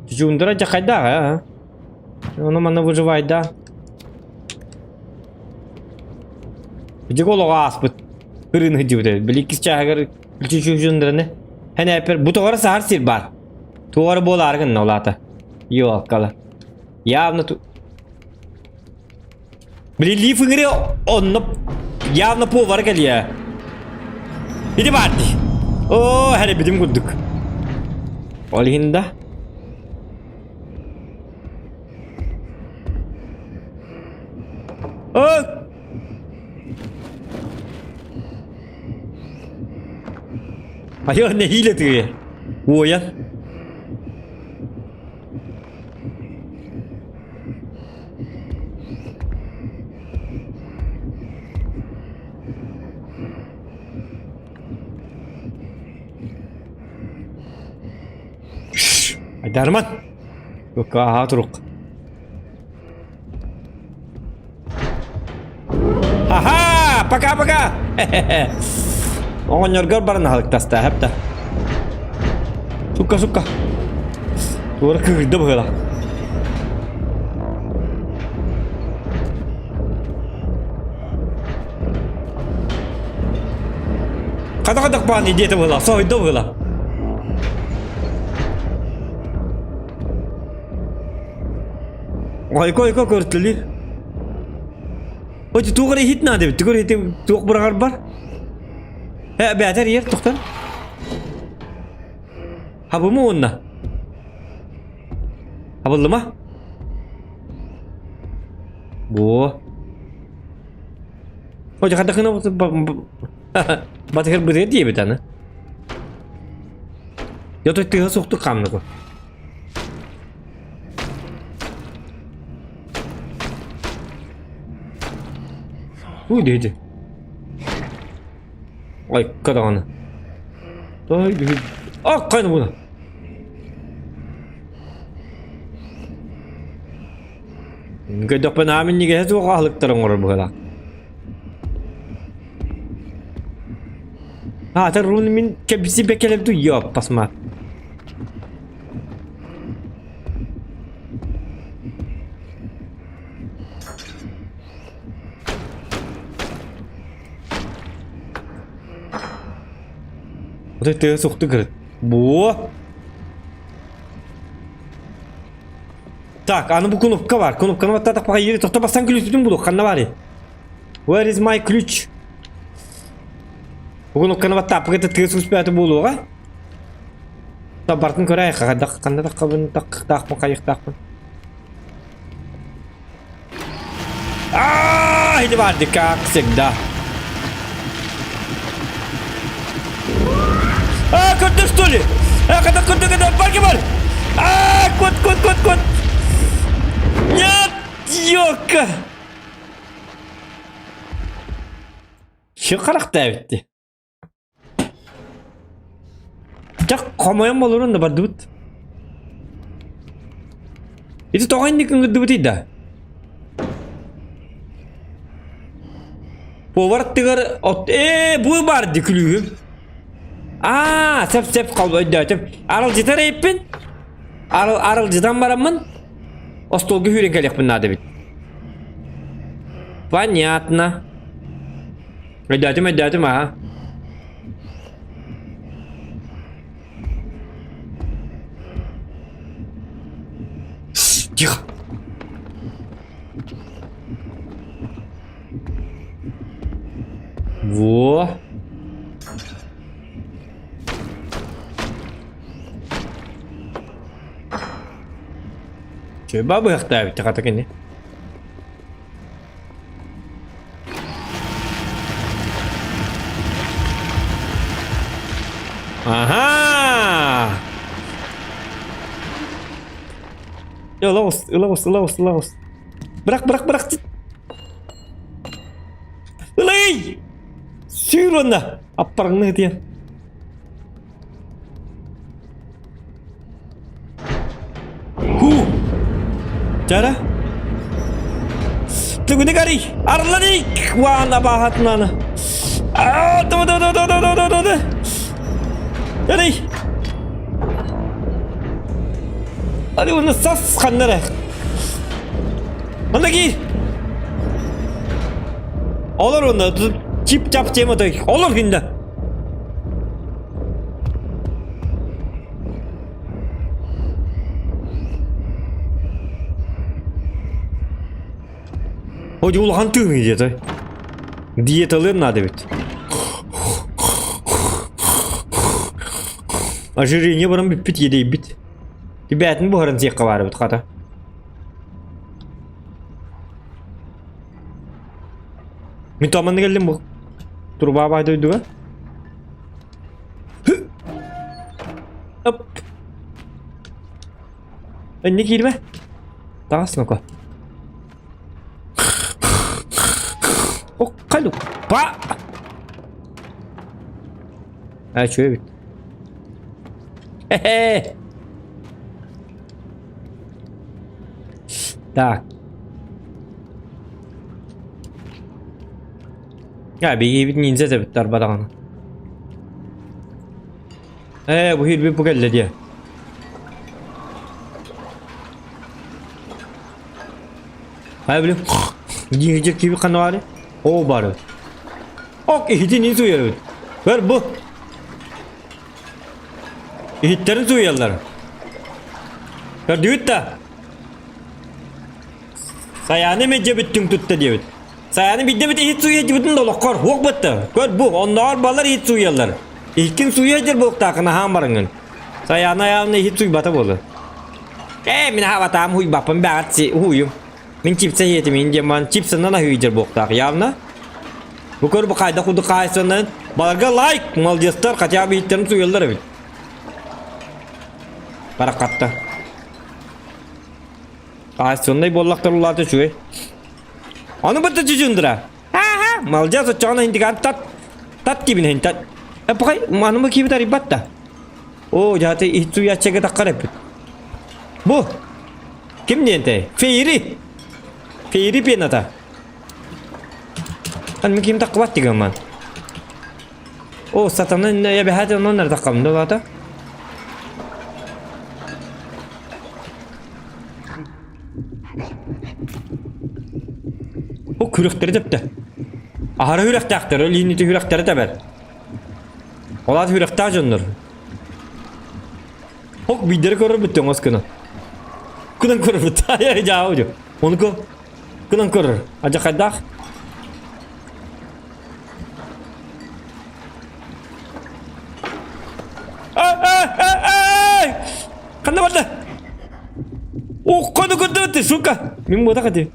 Чучундара дьэ хайдаҕа аа? Ону манна выживайда. Дьиго олоҕо ааспыт. Ырыын сылдьыбыт Били иккис чааһыгар чучундураны. Хэнээппэр бу тоҕо эрэ саһар сир баар. Туох эрэ буолаары гынна ол аата. Ёлкала. Явно ту... Били лиф ыҥырыа онно явно повар кэлиэ. Ити баар дии. Оо, хэрэ курдук. Ол иһин да. О! Айо, нэһиилэ тыгыйа. Уойан. Айдарман. Көккө аһаа турук. Пока-пока! Оҕонньоргор баран аһылыктаста, хэпта. Сука, сука. Туора кыырда быһыылаах. Хата-хатах баан идеята быһыылаах, соһуйда быһыылаах. Ойко-ойко көртүлүр. Ой, туох эрэ иһит наада эбит. Тугу иһити туох быраҕар бар? Э, бээтэр иһэр тохтон. Хабымы уонна. Хабыллыма? Бу. Ой, хадахына батыгар бытыгар диэбит аны. Йото тыа суохтук хаамныку. Уй диэти. Айка даҕаны. Ой диэти. Аккайны буна. Көрдөхпүнэ аам иннигэһэ суох аһылыктары оҥорор быһыылаах. Аата рун мин кэбиси бэкэлэп ду ёппасма. Вот тыа суохтук кырыт. Буо. Так, аны бу кнопка бар. Кнопканы баттатах пока ери тохто бастан ключүтүн булук. Ханна бары? Where is my ключ? Бу кнопканы баттааппыга тыа суспэти буолуоҕа. Та бартын көрөй хайдах ханна таххабын тахтаахпын хайыхтаахпын. А, иди барды, как всегда. А, көрдүк что ли? А, когда көрдүк, это барки бар! А, кот, кот, кот, кот! Нет, ёка! Şu харахта эбитти. Дьэ хомойон буоларын да бардыбыт. Ити тоҕо инник ыҥырдыбытый да? Повар аттыгар от ээ бу баар дии күлүүһүм. Аа сөп сөп өйдөөтүм. Аралдьытар эйиппин. Арал аралдьытан бараммын остуолга сүүрэн кэлиэхпин наада эбит. Понятно. Өйдөөтүм, өйдөөтүм, аха. Тихо. Во. Чөбө быһахтаабыт хата кини. Аха! Ыла оҕус, ыла оҕус, ыла оҕус, ыла оҕус. Бырах, бырах, бырах. Ылый! Сүүр уонна! Аппарыңны ытыйан. Ху! Чара? Түгүнү карый! Арланик! Вана баһатнаны. А, да да да да да да да да. Ярый. Али оны сас ханнара. Мында кир. Олор оны чип-чап тема той. Олор хинда. Ой, улахан тыын где-то. Диеталыан надо ведь. Ожирение баран бүппүт едейбит. Ребятын буһарын сиэххэ баарыбыт хата. Мин томанны кэллим бу. Труба баай дойдуга. Оп. Önüne girme. Таҕас ноко. Оккалу. Па! А, чё эбит? Хе-хе! Так. Я биһиэбит ниндзя эбит тарбатаҕына. Ээ, бу хирбит бу кэллэ диэ. Хайа били дии киби ханна Оо бары. Ок иһитин сууйарбыт. Көр бу. Иһиттэрин сууйаллар. Көрдүгүт да? Сайааны медже бүттүҥ тутта диэбит. Сайааны бидде бит иһит сууйа дьибитин да олоххор хуох бытта. Көр бу, оннооҕор балар иһит сууйаллар. Иһиккин сууйа дьэр буолуктаахын аһаан бараҥын. Сайааны айааны иһит сууйбата буолар. Ээ, мин аһаабатаам хуйбаппын бэҕэт си уһуйум. Мин чипса иһиэтим ин диэн ман чипсынан аһыы дьэр буолуктаах явно. Бу көр бу хайда курдук хаайсанан баларга лайк, молодецтар, хотя бы иһиттерин сууйаллар эбит. Баракатта. Хаайсыннай буоллахтар улаата үчүгэй. Аны бытта чучундура. Ха-ха, молодец, оччоҕуна индиган тат. Тат кибин тат. Э, пахай, маны мы кибит арыйбат да. О, жаты ит суяччага таққар эппит. Бу. Ким диэнтэй? Фейри. Фейри пената. Ан ким таққыбат деген ман. О, сатана я бэхат онон таққам да Бу күрэхтэри тэптэ. Аһара үрэхтээхтэр, ол иһин ити үрэхтэри тэбэр. Ол аата үрэхтээх дьоннор. Хок биирдэри көрөр бүттэ оҥос гынан. Кынан көрөр бүттэ. Ай дьаабы дьо. Онуку кынан көрөр. Адьахайдаах. Ай! Ханна барда? Уккону көрдөбүт, сука! Мин буотах этим.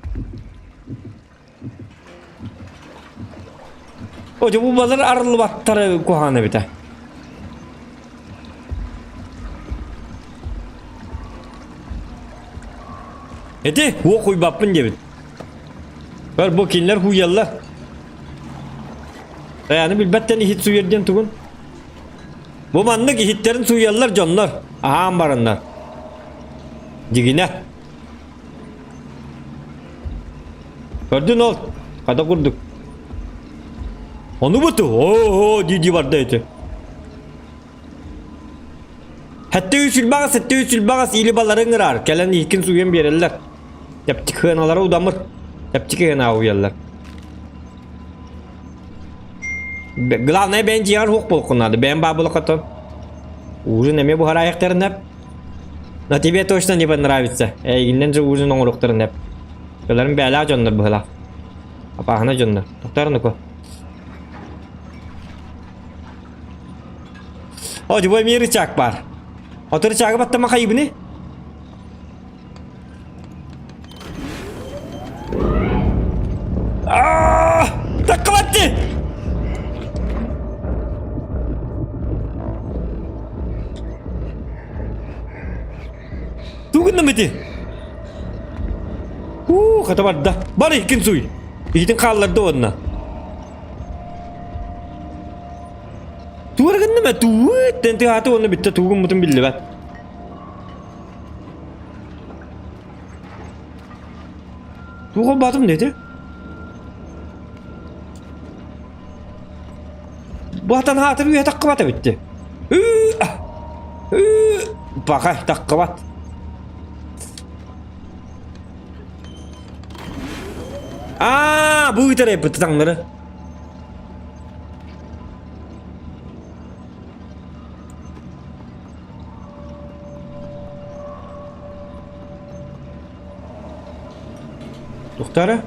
О, бу балар арыллыбаттары куһаҕан эбитэ. Эти, уох уйбаппын диэбит. Көр, бу кинилэр хуйаллар. Даяны билбэттэн иһит суйар диэн тугун? Бу маннык иһиттэрин сууйаллар дьоннор, аһаан бараннар. Дьигинэ. Көрдүн ол, хата курдук. Ону буту, оо дии-дии барда ити. Хэтте үс үлбаҕас, хэтте үс үлбаҕас или баларын ыраар, кэлэн иһиккин сууйан биэрэллэр. Чэпчэки хыаналара удамыр, чэпчэки хыанаа уйаллар. Главное бэйэн дьиэҕэр суох буолуоххун наада. Бэйэн баар буолаххытын. Ужин эмиэ буһараайахтарын эп. Но тебе точно не понравится. Эйигиннэн же ужин оҥоруохтарын эп. Өлөрүм бээлээх дьоннор быһылаах. Апааһына дьоннор. Тохтоор нуку. О, дьубой эмиэ рычаг баар. Ото рычагы баттама хайыбыны? Таккалатты! Тугуннам ити? Уу, хата барда. Бар иккин суй. Иһитин хаалларды уонна. Туора гынным э, туут, тэн тыааты уонна бүтте тугун мутун биллибэт. Туох холбоотум диэти? Бу атан хаатыр үөһэ таххыбат эбитти. Баҕай таххыбат. Аа, бу ыытар эбит таҥнары. Тухтара?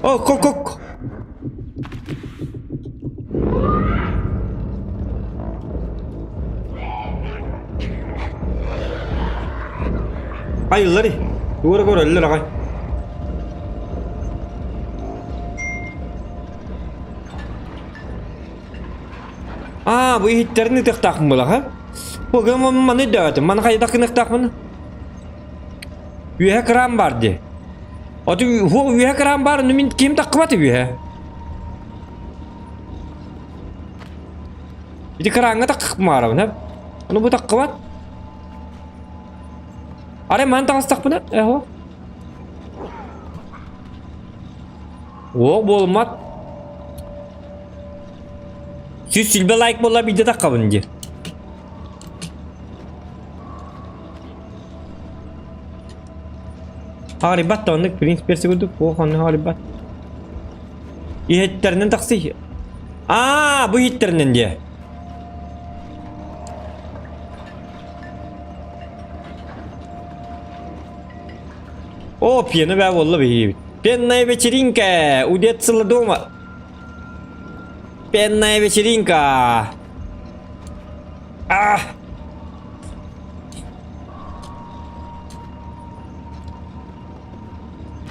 О, кок кок. Айыллари. Туора көрөллөр аҕай. Аа, бу иһиттэрин ытыахтаахпын буолаха. Бу маны өйдөөтүм. Маны хайдах гыныахтаахпын? Үөһэ кран бар дии. Оту үөһэ кран бар, ну мин ким таххыбат үөһэ. Ити краҥҥа таххымаарабын, һэ? Ону бу таххыбат. Арай маны таҕыстахпына, эһо. Уох буолуммат. 120 лайк буолла биирдэ таххабын дии. Хаарыйбат да оннук принц перси курдук туох онно хаарыйбат. Иһиттэринэн тахсый. Аа, бу иһиттэринэн диэ. О, пьяны бää буолла биһиибит. Пенная вечеринка! Удетсила дома. Пенная вечеринка! А!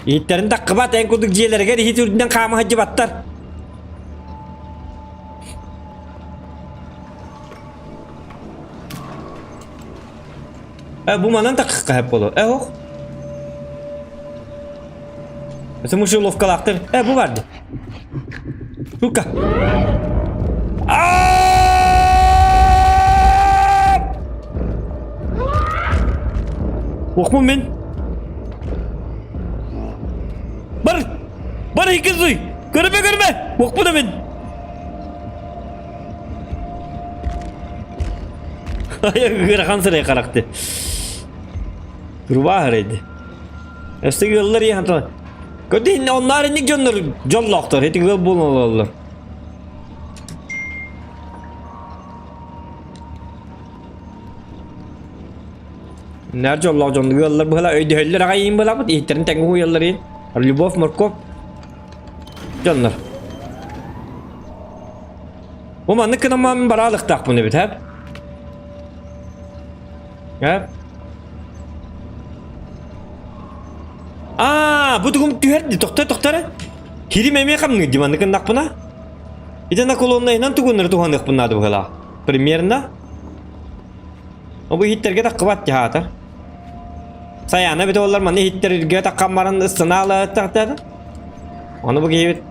Иһиттэрин таккыбат эн курдук дьиэлэригэр иһит үрдүнэн хаама сылдьыбаттар. Э, бу манан таккыкка хэп боло. Э, ох. Это мышеловкалаахтар. Э, бу барды. Сука. Охмун мен. Бар! Бар иккизуй! Көрүмэ көрүмэ! Охпун мен! Ыарахан сырай харахты. Турбаа харайды. Өстө ыаллар иһэн Көтүн оннаар инник дьоннор дьоллоохтор, ити ыал буолан олороллор. Наар дьоллоох дьон ыаллар быһала өйдөһөллөр аҕай иин былабыт, иһиттэрин тэҥҥэ уһуйаллар иин. Любовь, морковь дьоннор. Бу маннык гынан бараалыктаахпын эбит, һэ? Һэ? Аа, бу тугум түһэр тохто тохто эрэ. Кирим эмиэ хамныыр дии маннык гыннахпына. Ити на колоннайынан тугуннары туһаныахпын наада быһыылаах. Примерно. Бу иһиттэргэ таххыбат дьаһаатар. Сайаана бит олар маны иһиттэргэ таххан баран ыстана тахтар. Ону бу киһибит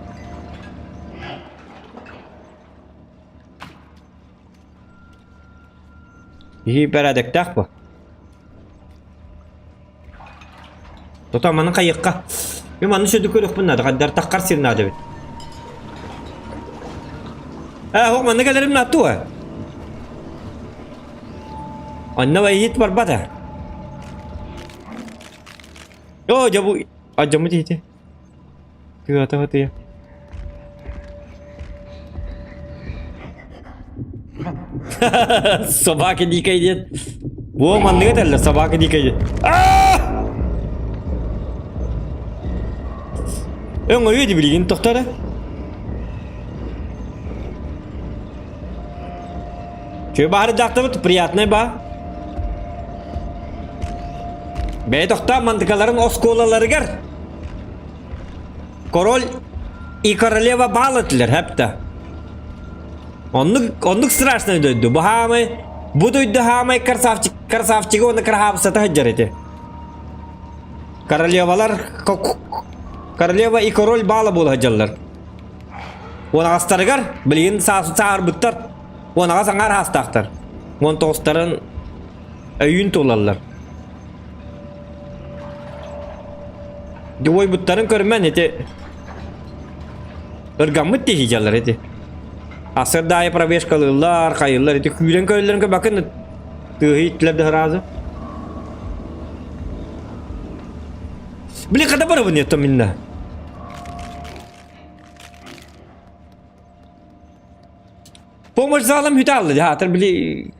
Киһи бэрээдэктээх бу. Тото маны хайыахха. Мен манны сөдү көрүөхпүн наада, хаддар таххар сир наада эбит. Ээ, оһох манна кэлэрим нааттуа. Онно иһит барбата. Оо, дьэ бу адьаммыт иһити. Тыата хатыйа. Собака дикая диэн. Во, манныга этэллэр, собака дикая диэн. Өҥөйүө дии билигин тохто эрэ. Чө баһардаахтабыт приятный ба. Бэйэ тохтоо мантыкаларын оскуолаларыгар Король и королева баал этилэр, хэптэ. Оннук, оннук страшный дойду. Бу хаамай, бу дойду хаамай красавчик, красавчига уонна красавцата сылдьар ити. Королевалар, королева и король баала буола сылдьаллар. Уонаҕастарыгар билигин саарбыттар. Уонаҕас аҥаар хаастаахтар. Уон тоҕустарын өйүүн тулаллар. Дьуойбуттарын көрмөн ити ыргаммыт тиһи дьаллар ити. Асырдаайы пробежкалыыллар, хайыллар ити күүрэн көрөллөрүн көбөккүн тыаһы иттилэр да сразу. Блин, когда барабын это минна? Помощь залом хүтэ алла дьаатар били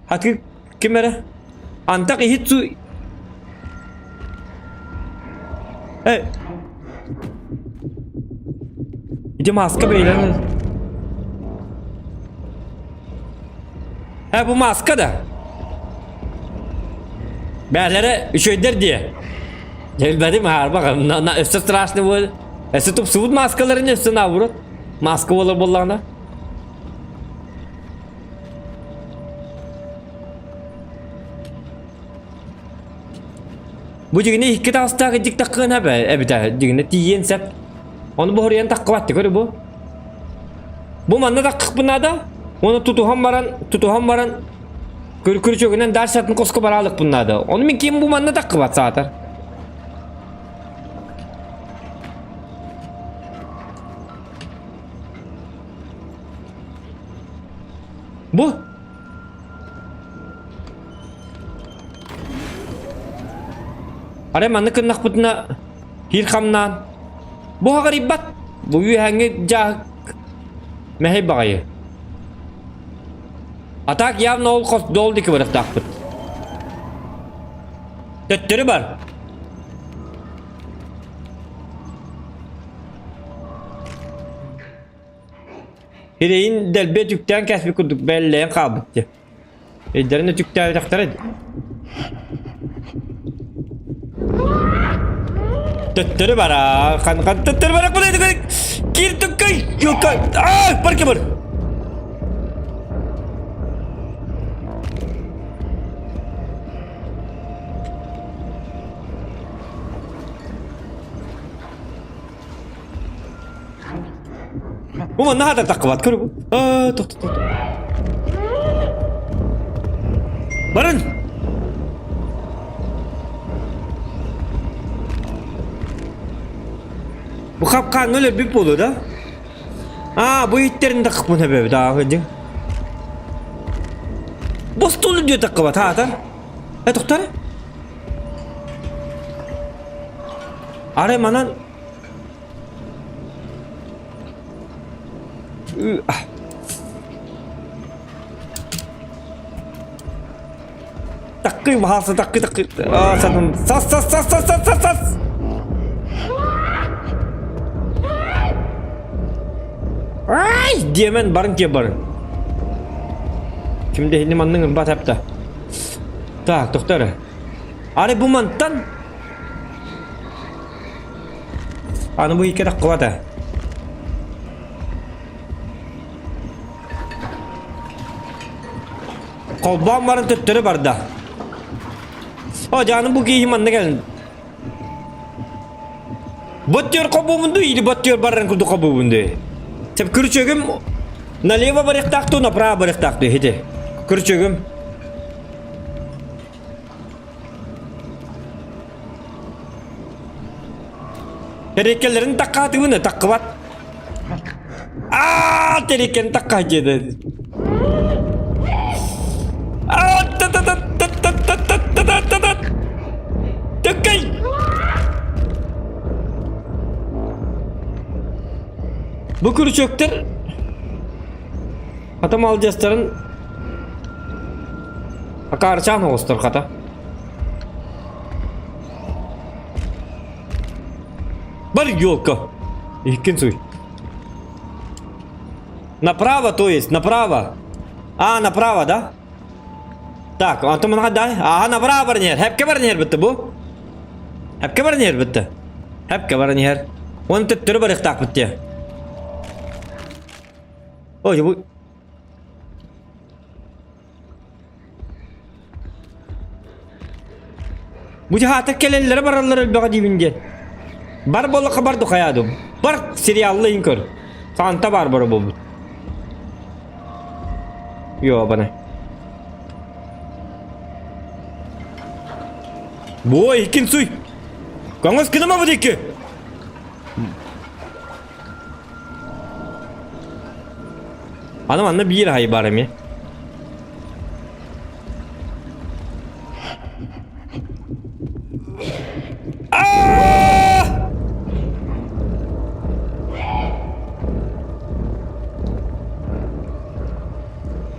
хатыы ким эрэ антах иһит су э ити маска бэйлэн э бу маска да бээлэрэ үчүгэйдэр диэ Билбэтим хаарбах өссө страшный буол өссө тупсубут маскаларын өссө наоборот маска буолар буоллаҕына Бу дьигинэ икки таҕыстаах идик таххыан эбэ эбитэ дьигинэ тиийиэн сөп. Ону боһуруйан таххыбат көрү бу. Бу манна таххыппын наада. Оны тутуһан баран, тутуһан баран күрүчүгүнэн дальше коско бараалыкпын наада. Ону мин ким бу манна таххыбат саатар. Бу? Арай маннык гыннахпытына киир хамнаан. Бу хаҕарыйбат. Бу үөһээҥҥи дьааһык мэһэй баҕайы. А так явно ол хос дол диэки барыахтаахпыт. Төттөрү бар. Сирэйин дэлби өтүктээн кээспит курдук бэллэйэн хаалбыт дии. Өйдөрүн өтүктээбэтэхтэрэ дии. Төттөрү бара, хан хан төттөрү бара кудай кудай. Кир түккэй, юка. Аа, бар кебер. Бу манна хатар таххыбат көрү. Аа, тох тох тох. Барын! Бу хапкаҥҥа өлөрбүт буолуо да? Аа, бу иһиттерин таххыппын эбэбит ааҕы дьиҥ. Бостуолу диэ таххыбат хаатар. Э, тохтор. Арай манан Таккый баһаалса таккый таккый аа сатым сас сас сас сас сас сас сас Ай диэмэн барын киэ барын Ким де хинни манныгын бат апта Так тохтор Ары бу мантан Аны бу икки таххыбата. Холбоон баран төттөрү барда. О, дьаным бу киһи манна кэлин. Боттер хобуубун или боттер баран курдук хобуубун дуу? Сеп күрчөгүм налево барыахтаах дуу, направо барыахтаах дуу хити. Күрчөгүм. Тэриэккэлэрин таккаатыбын таккыбат. Аа, тэриэккэни такка диэдэ. Аа, та та та та та та та та та та та. Төккэй! Бу күрүчөктөр хата малдьастарын акаарчаан оҕустар хата. Бар елка. Иккин суй. Направо, то есть, направо. А, направо, да? Так, антон мана дай. Ага, направо барнер. Хепке барнер бітті бу. Хепке барнер бітті. Хепке барнер. Оны төттөрү барыктаак бітті. Ой, бу Бу дьаһаата кэлэллэрэ бараллара элбэҕэ диибин диэн. Бар буоллахха бар духайаадым. Бар сериаллы иһин көр. Санта баар бара буолбут. Ёбана. Бу иккин суй. Көҥөс гыныма бу диэки. Аны манна биир аһай бар эмиэ.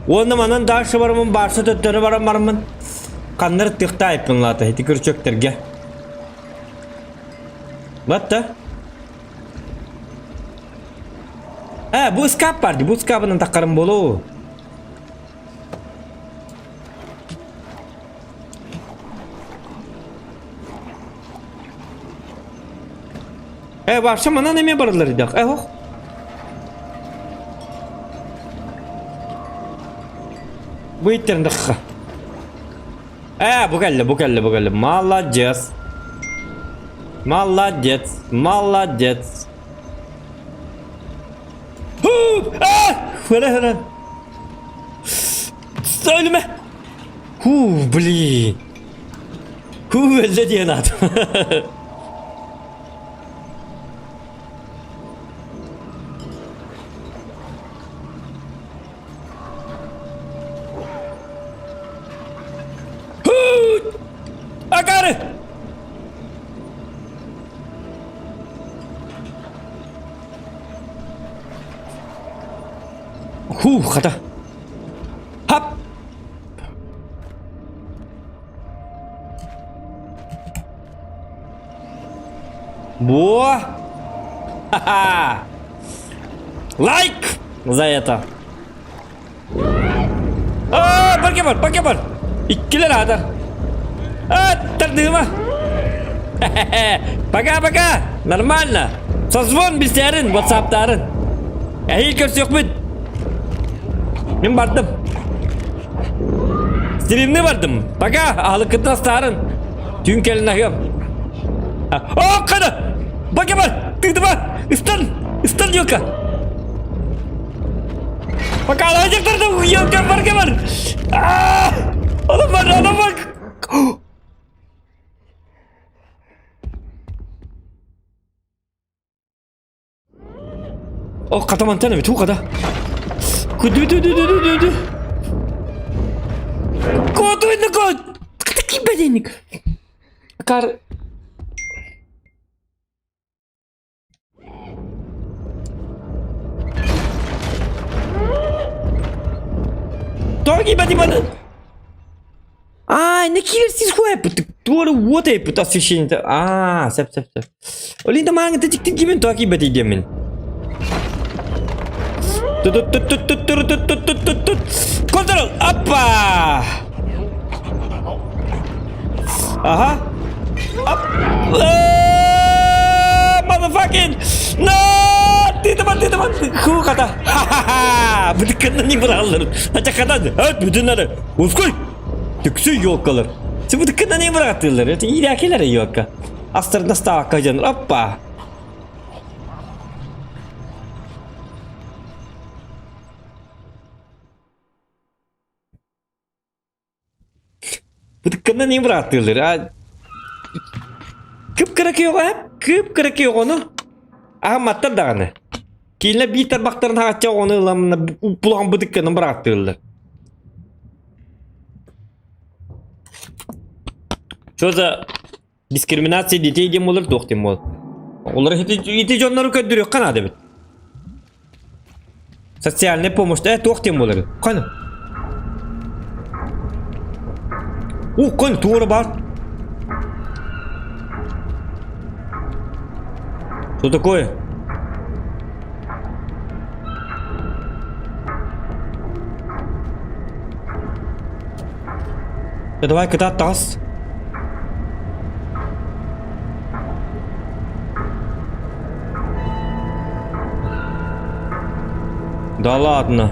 Уонна манан дальше барамын, барса төттөрү баран бараммын. Ханнар тыхтаайыппын лаата ити күрчөктөргө. Батта. Э, бу ыскаап бар дии, бу ыскаабынан таххарым буолуо. Э, вообще манан эмиэ барыллар идэх. Э, ох. Бу иттерин дахха. Э, бу кэллэ, бу кэллэ, бу кэллэ. Молодец. Молодец, молодец. Ху! А! Хөрэ хөрэ. Өлүмэ! Ху, блин. Ху, өллө диэн аат. Хуу, хата. Хап! Во! Ха-ха! Лайк за это! Аа, покемон, покемон! Иккилэр аатар. Аа, тардыма! Пока-пока! Нормально! Созвон билсээрин, ватсаптарын. Эһиил көрсүөхпүт. Мин бардым. Стримни бардым. Пока, аһылыккытын астаарын. Түүн кэлин аһыам. О, қана! Покемон! Тыытыма! Ыстан! Ыстан, елка! Пока алайдықтарды елка покемон! Адам бар, адам бар! О, хата мантан эбит, хата. Күдү-дү-дү-дү-дү-дү. Куотуйну кот! Кибединник. Кар... Тоҕо киирбэтий баны? Аа, не киирсиз хуэппит. Туора уот эппит освещение. Аа, сөп сөп сөп. Олинда мааҥыта дьиктин кимин тоҕо киирбэтий диэммин. Тут-тут-тут-тут-тут-тут-тут-тут. Контрол! Аппа! Ага. Ап! Motherfucking! No! Тыытыма, тыытыма! Ху хата! Ха-ха-ха! Бытыкканнан не быраллар. Ачакадан, өт бүтүннары. Ускуй! Түксүй елкалар. Сен бытыкканнан не быраттылар. Это иирээкилэр елка. Астарына ставка дьон. Оппа! Бытыкканнан не быраттылар. А Кып-кыра киоҕа, кып-кыра киоҕону. Аһамматтар даҕаны. Киинлэр биир тарбахтарын хааччах оҕону ыламна булаҕан бытыкканан бырааттыыллар. Что за дискриминация детей диэн буолар туох диэн буолар? Олор ити, ити дьоннору көрдөрүөххэ наада эбит. Социальная помощь э туох диэн буолар? Каны. О, каны туора баар. Что такое? Да давай кытаат таҕыс. Да ладно.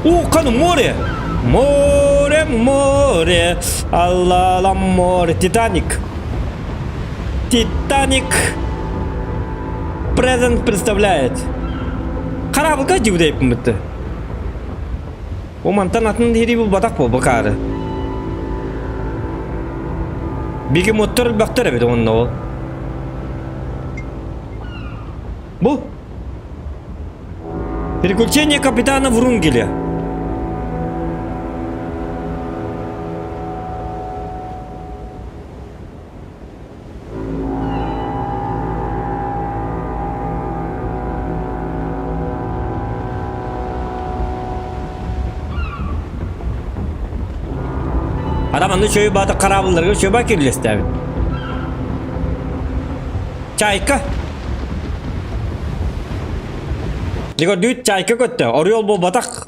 О, каны море! Море, море, алла море. Титаник. Титаник презент представляет. Корабльга дьиудейпин бітті. О мантан атын дири бұл батақ бол бакары. Бегемоттар бақтар эбит онно ол. Бу Приключения капитана Врунгеля. Адам аны чөйү баата хараабылларга чөбө кирлестээбит. Чайка. Дигордүүт чайка көттө. Орел буолбатах.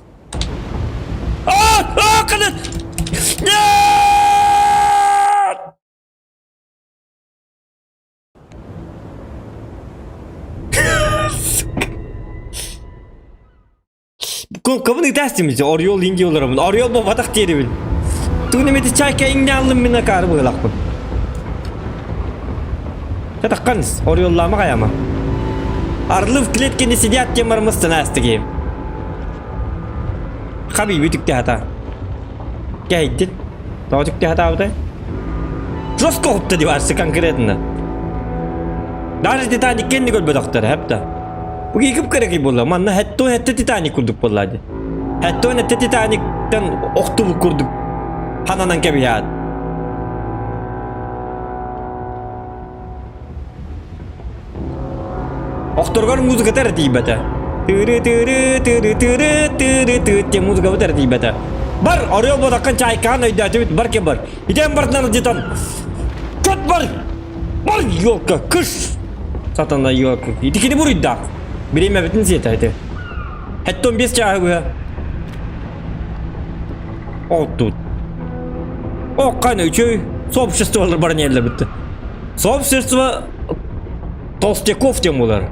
Аа! Аа! Кынат! Нет! Кыбын ытаастым Орел инди олоробун. Орел буолбатах диэрибин. Тугун эмити чайка иҥнэ аллым мин акаары быһыылаахпын. Татаххан Ореллаама хайама. Орлы в клетке не сидят тем бармыстын аастыгием. Хабиби түкте хата. Кэйдин. Тоҕо түкте хатаабытай? Жестко хутта дебарсы конкретно. Даже Титаник кэнни көрбөтөхтөр, хэпта. Бу киикип керек буолла. Манна хэттон хэтте Титаник курдук буолла ди. Хэттон хэтте Титаниктан охтубут курдук хананан кэбиһаат. Охторгор музыката эрэ тиийбэтэ. Тыры-тыры, тыры-тыры, тыры-ты диэн музыкабыт эрэ тиийбэтэ. Бар, орел буотаххын чайкаан өйдөөтүбүт, бар ким бар. Итэн бартынан ылдьытан. Көт бар! Бар, елка, кыш! Сатана елка. Ити кини буруйдаах. Бириэмэбитин сиэтэ ити. Хэттон 5 чааһы быһа. Оттут. О, қане үчүй. Сообществолар бар нелер бітті. Сообщество толстяков тем олар.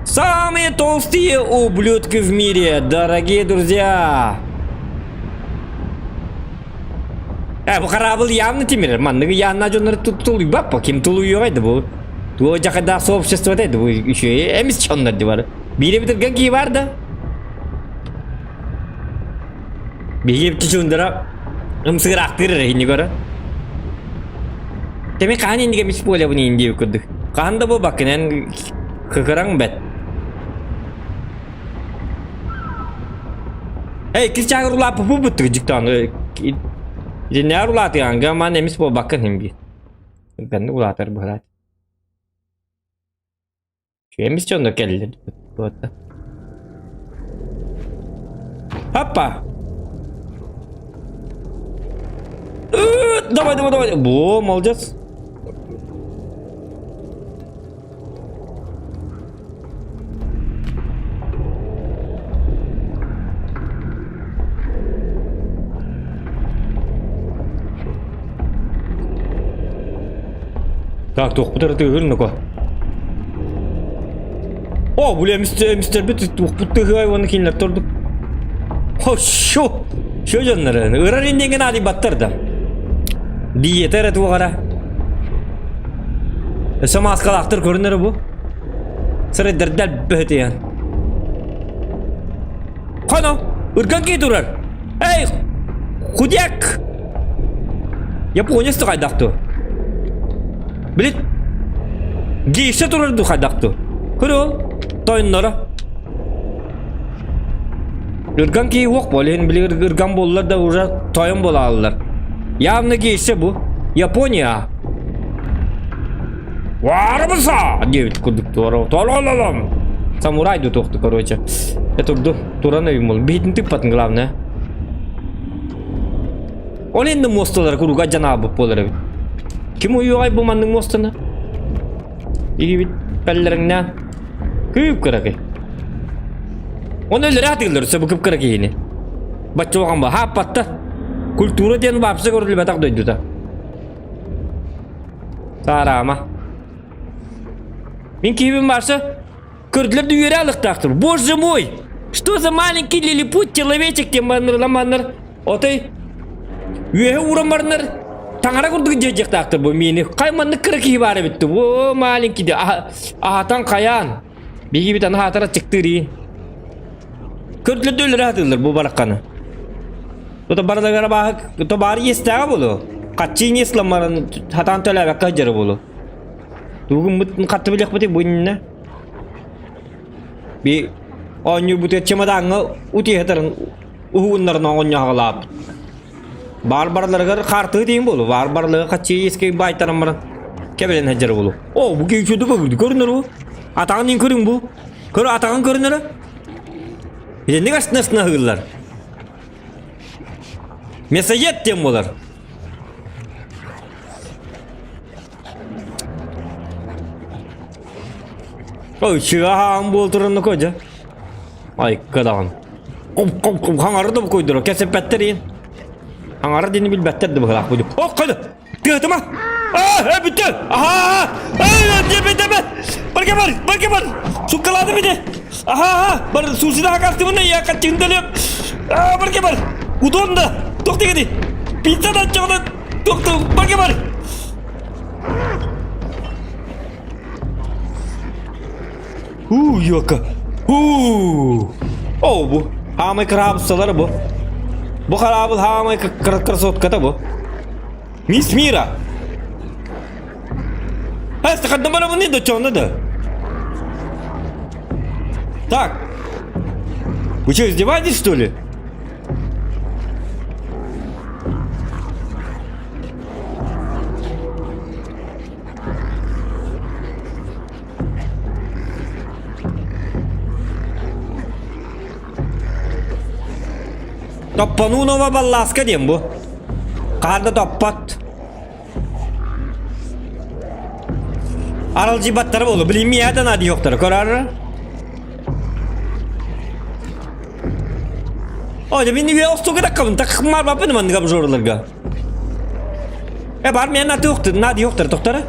Самые толстые ублюдки в мире, дорогие друзья. Э, бу хараабыл явно тимир. Манныгы явно дьоннор тулуйбаппа. Ким тулуйуоҕай да бу? Туо жакада сообщество да бу еще эмис чоннор ди бар. Биире битирген кии бар да. Биһиги чучундара ымсыыраахтыыр эрэ инни көрө. Тэми хаһан иннигэ мис буолабын иин диэбит курдук. Хаһан да буолбаккын эн кыкыраҥ бэт. Эй, кис чаагыр улааппыппыт буттук дьиктаан. Итиннээр улаатыаҥга ман эмис буолбаккын иһин биир. Бэнни улаатар быһаат. Эмис дьонно кэллэ буолла. Аппа! Давай, давай, давай. Во, молодец. Так, туохпут эрэ тыаһыыр ноко. О, бля, мистербит туохпут тыаһыай уонна кинилэр турдук. Хо, шо! Шо дьоннор, ырар иннигин аадыйбаттар да. Диета эрэ туох эрэ. Өссө мааскалаахтар көрүнэр бу. Сырайдардал бөһүтүйэн. Хоно, ырган кии турар. Эй, худяк! Японец хайдах ту? Билит, гейша турар ду хайдах ту? Көрө, тойонноро. Ырган кии уох болен, били ырган боллар да уже тойон болаллар. Явно гейша бу. Япония. Варбыса! Диэбит курдук туора. Толололом! Самурай ду туохту, короче. Это турду. Туран өйүм бол. Биһитин тыппатын главное. Ол енді мосталар куруга жанаабыт буолар эбит. Ким уйуҕай бу маннык мостаны? Игибит пэллэриҥнээн. Күүп кыракый. Оны өлөрө атыыллар өссө бу кып кыра киһини. Баччалахан ба хааппатта. Культура диэн баапса көрүлүбэтэх дойдута. Саараама. Мин киһибин барса көрдүлэр да үөрэ алыктаахтыр. Боже мой! Что за маленький лилипут человечек диэн манныр Отой үөһэ ууран бараннар таҥара курдук дьиэдьиэхтаахтар бу миини. Хай маннык кыра киһи баар эбит бу маленький де аһатан хайаан. Биһиги аны хаатара чыктыыр иин. Көрдүлэр да өлөрө сатыыллар бу барахханы. Тута барыларыгар абааһы то баары иэстээҕэ буолуо. Хаччы иэс ламмарын хатаан төлөөбөккө сылдьара буолуо. Тугун хатты билиэхпитий бу иннинэ. Би оонньуурбутугар чемодаҥҥа утуйа сытарын уһугуннарын оҕонньоһоҕолообут. Баар барыларыгар хаартыы тиийин буолу, баар барыларыгар хаччы иэскэ баайтаран баран кэбилэн сылдьар буолу. О, бу киһи үчүгэй көрүҥ көрүнэр бу. Атаҕын иин көрүҥ бу. Көр атаҕын көрүнэрэ. Итинник астына-астына аһыыллар. Мясоед диэн буолар. Ой, чыгаһаан буол туран кожа. Айка даҕан. Кум-кум-кум хаҥары да букуйдура кэсэппэттэр иин. Хаҥара диэни билбэттэр да быһылаах буду. О, қайда? Тыатыма! Аа, бүттү! Аха! Ай, диэбит эбит! Барга бар, барга бар! Суккалаады бити! Аха, бар, сушида хакастыбын я каччындалып. Аа, барга бар! Удон да! Тоқтегedi! Пицца да чоғда! Тоқты, барга бар! Уу, ёка. Уу. О, бу. Хаамай кыраабыссалар бу. Бу хараабыл хаамай красотката бу. Мисс Мира. Э, ханна барабын да чонно да. Так. Вы что, издеваетесь, что ли? Топпонунова баллааска диэн бу. Хаһан да топпот. Аралдьыйбаттара буолуо. Билин миэхэ да наадыйыахтара. Көрөр. О, мин үйэ остуга таккабын. Такмар баппын манныга обжорларга. Э, бар мен аты наадыйыахтара тохтара.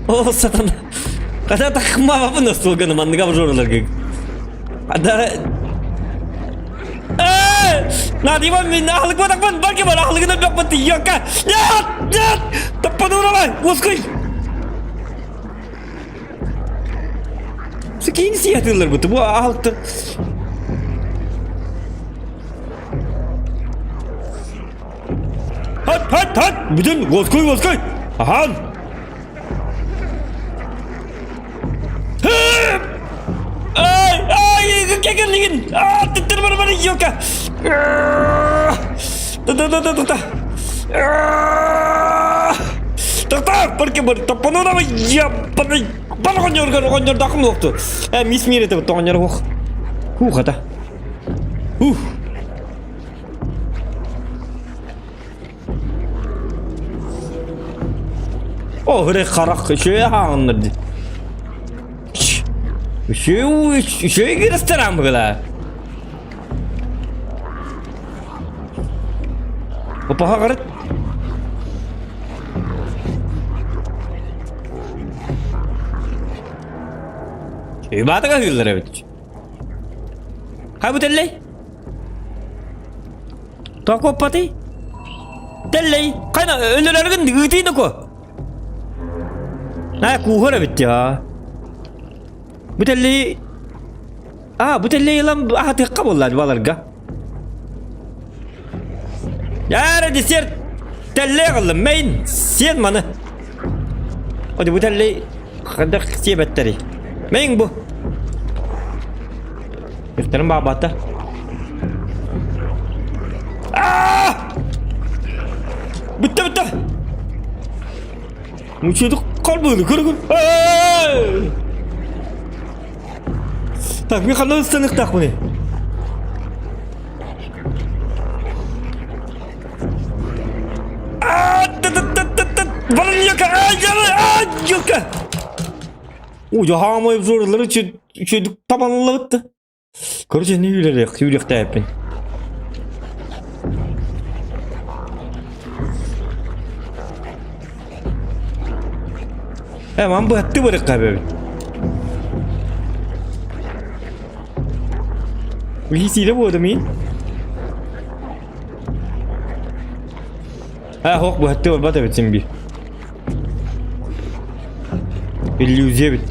О, сатана. Хата такмар баппын остуганы манныга обжорларга. Ада Наадыйбан мин аһылык батакпын бар кем аһылыгын өлбөкпүн тиийиэккэ. Нет! Нет! Таппануурабай! Уоскуй! Киин сиэтыллар бу бу аһылыктар. Хат хат хат! Бүтүн уоскуй уоскуй! Ахан! Ай, ай, кекерлигин! А, тыттыр бар бар ёлка! Да-да-да-да-да! Тоқта, бір бір топпонора я бар оғонноргор оғоннордақым оқты. Ә, мис мир это тоғоннор ох. Хух, ата. Ух. О, хыры харах, үчүгэй хааннар дии. Үчүгэй, үчүгэй ресторан быгыла. Опаха карыт. Үбаатыга хыыллар эбит. Хай бу тэллэй? Тоқоппатый? Тэллэй! Қайна өлөрөргүн ыытыйны ко? Аа, кууһар эбит я. Бу тэллэй... Аа, бу тэллэй ылан аһатыахха буолла баларга. Яра десерт тэллэй аҕаллым мэйин сиэн маны. Оди бу тэллэй хайдах сиэбэттэрий? Мэйин бу. Үстэрин баабата. Бүтте бүтте. Мучуйдук калбыды көр көр. Так, мен ханна ыстаныктаах муни. Ой, обзорлары үчүдүк табанылыбытты. Короче, не үлелек, үлектээппин. Э, ман быһатты барыкка бэбит. Висире буода мин. Э, хок быһатты барбат эбит син би. Иллюзия бит.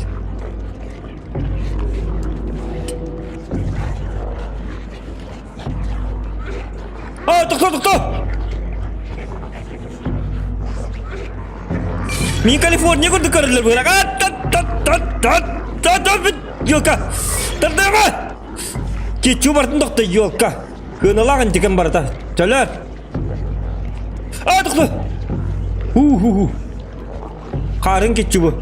А, тоқта, тоқта! Мин Калифорния көрдік көрділер бұрақ. А, та, та, та, та, та, та, бит, елка. Тардама! Кетчу бартын тоқта, елка. Кыналағын тікен барата. Төлер. А, тоқта! Ху-ху-ху. Қарын кетчу бұ.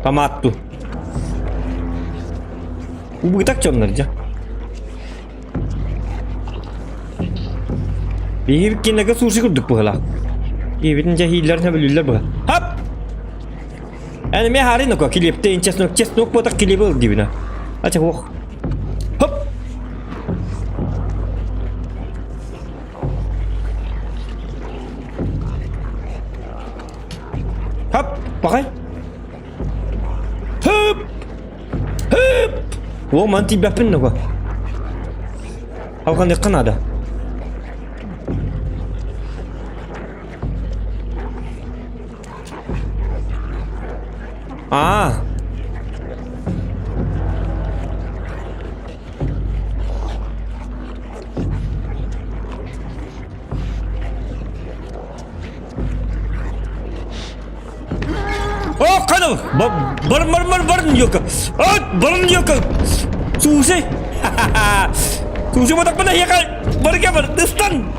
Томат ду. Убытак дьоннор дьэ. Биһиги кинегэ суши курдук быһыылаах. Киһибитин дьэ иһииллэрин сөбүлүүллэр быһа. Хап! Эн эмиэ хаарый ноко килиэптэйин чеснок чеснок буотах килиэби ыл диибин Ача уох. Хоп! Хап! Бақай! Хөп! Хөп! О, маны тиийбэппин нуга. Алҕаныахха наада. Аа. О, қаныл! Бар, бар, бар, бар, ёлка! А, бар, ёлка! Суши! Суши бодақпына яқа! Барга бар, ыстан!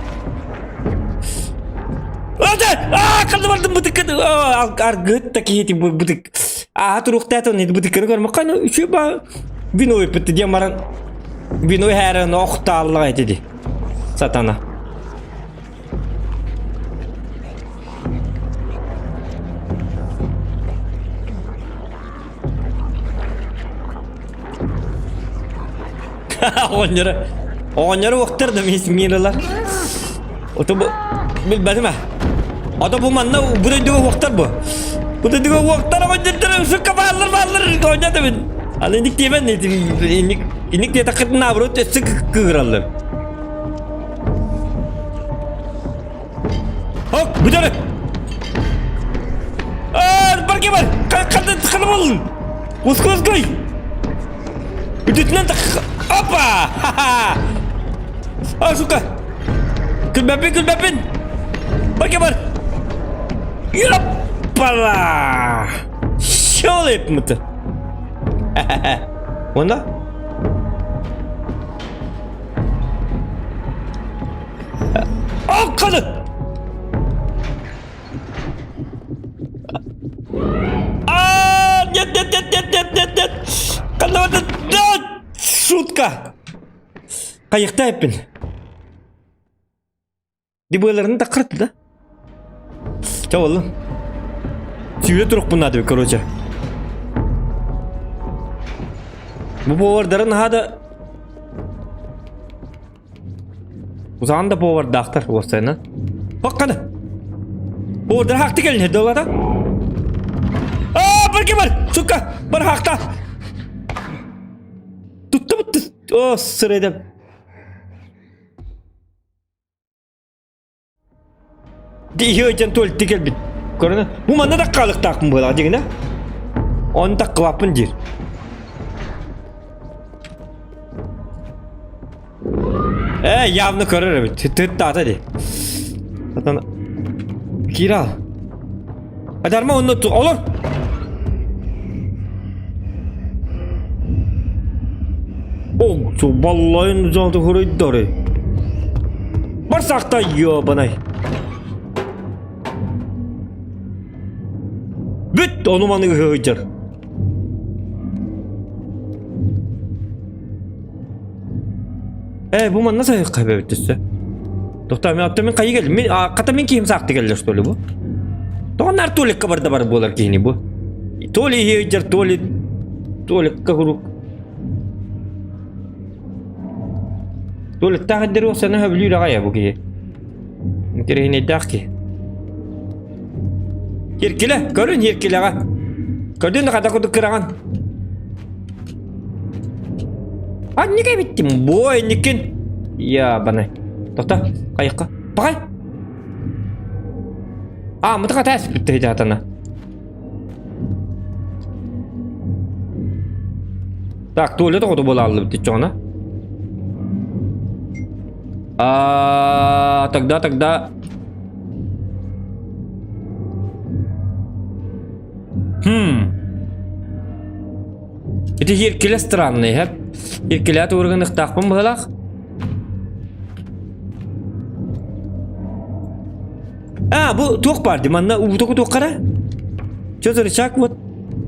А, қанды бардым бытык, аргыт та киһити бытык. Ааһа туруохтаатан бытыкканы көрмөххө үчүгэй ба вино ыппыт диэн баран вино иһээрэн охтааллаҕа ити дии сатана. Оҕонньоро оҕонньоро уохтар да мин мииралар. Ото бу билбэтим ээ. Ото бу манна бу дойдуга уохтар бу. Бу дойдуга уохтар оҕонньордор сукка бааллар бааллар оонньотобун. Аны инник диэбэн инник инник диэтэххитинэ наоборот өссө кыыраллар. Hop, бүтэр. Аа, бар бар. Ханна ханна болдун? Уской уской. Бүтүтүнэн Опа! Ха-ха! А, сука! Күлбэппин, күлбэппин! Бар бар. Яппала! Щелып Онда? Акканы! А, нет, нет, нет, нет, нет, нет, нет! Ханна Да! Шутка! Хайыкта эппин. Дибыларын да кырды да. Чэ боллун. Сүүрэ турукпун наада короче. Бу повардары наһаа да Узаан да повардаахтар уопсайынан. Хокканы! Повардар хаакты кэлин долата. Аа, бар бар! Сука! Бар хаакта! Тутта бутты. О, сырыдым. Дии туалетти кэлбит. Көрөнө. Бу манна да хаалыктаахпын буолаҕа дигинэ. Оны таккыбаппын диир. Э, явно көрөр эбит. Тыттаата ди. Сатан Кира. Адарма онно олор. О, баллайын жалды хурайдары. Барсақта ёбанай. Бүт, ону маны ыһыйдыр. Э, бу манна сайыққа бэбит түссе. Тоқта, мен атта мен қайы келдім? Мен, а, қата мен киім сақты келді, что ли, бу? Тоғанар туалетке барда бар болар киini бу. То ли ыһыйдыр, то ли туалетка хурук. Туалеттаах эрдэр уопсана сөбүлүүр аҕай бу киһи. Интэриэһинэйдээх киһи. Киркилэ, көрүн киркилэҕэ. Көрдүн да хата курдук кыраҕан. Анника эбиттим, бу инникин. Я баны. Тоқта, қайыққа. Пағай. А, мытықа тәс бітті жатана. Так, туалет оҕото буола аллыбыт чоҕуна. А, тогда, тогда... Хм. Ити иэркилэ странный, хэп. Иэркилэ туургыныхтаахпын быһылаах. А, бу туох баар дии, манна уута кутуохха эрэ. Что за рычаг вот?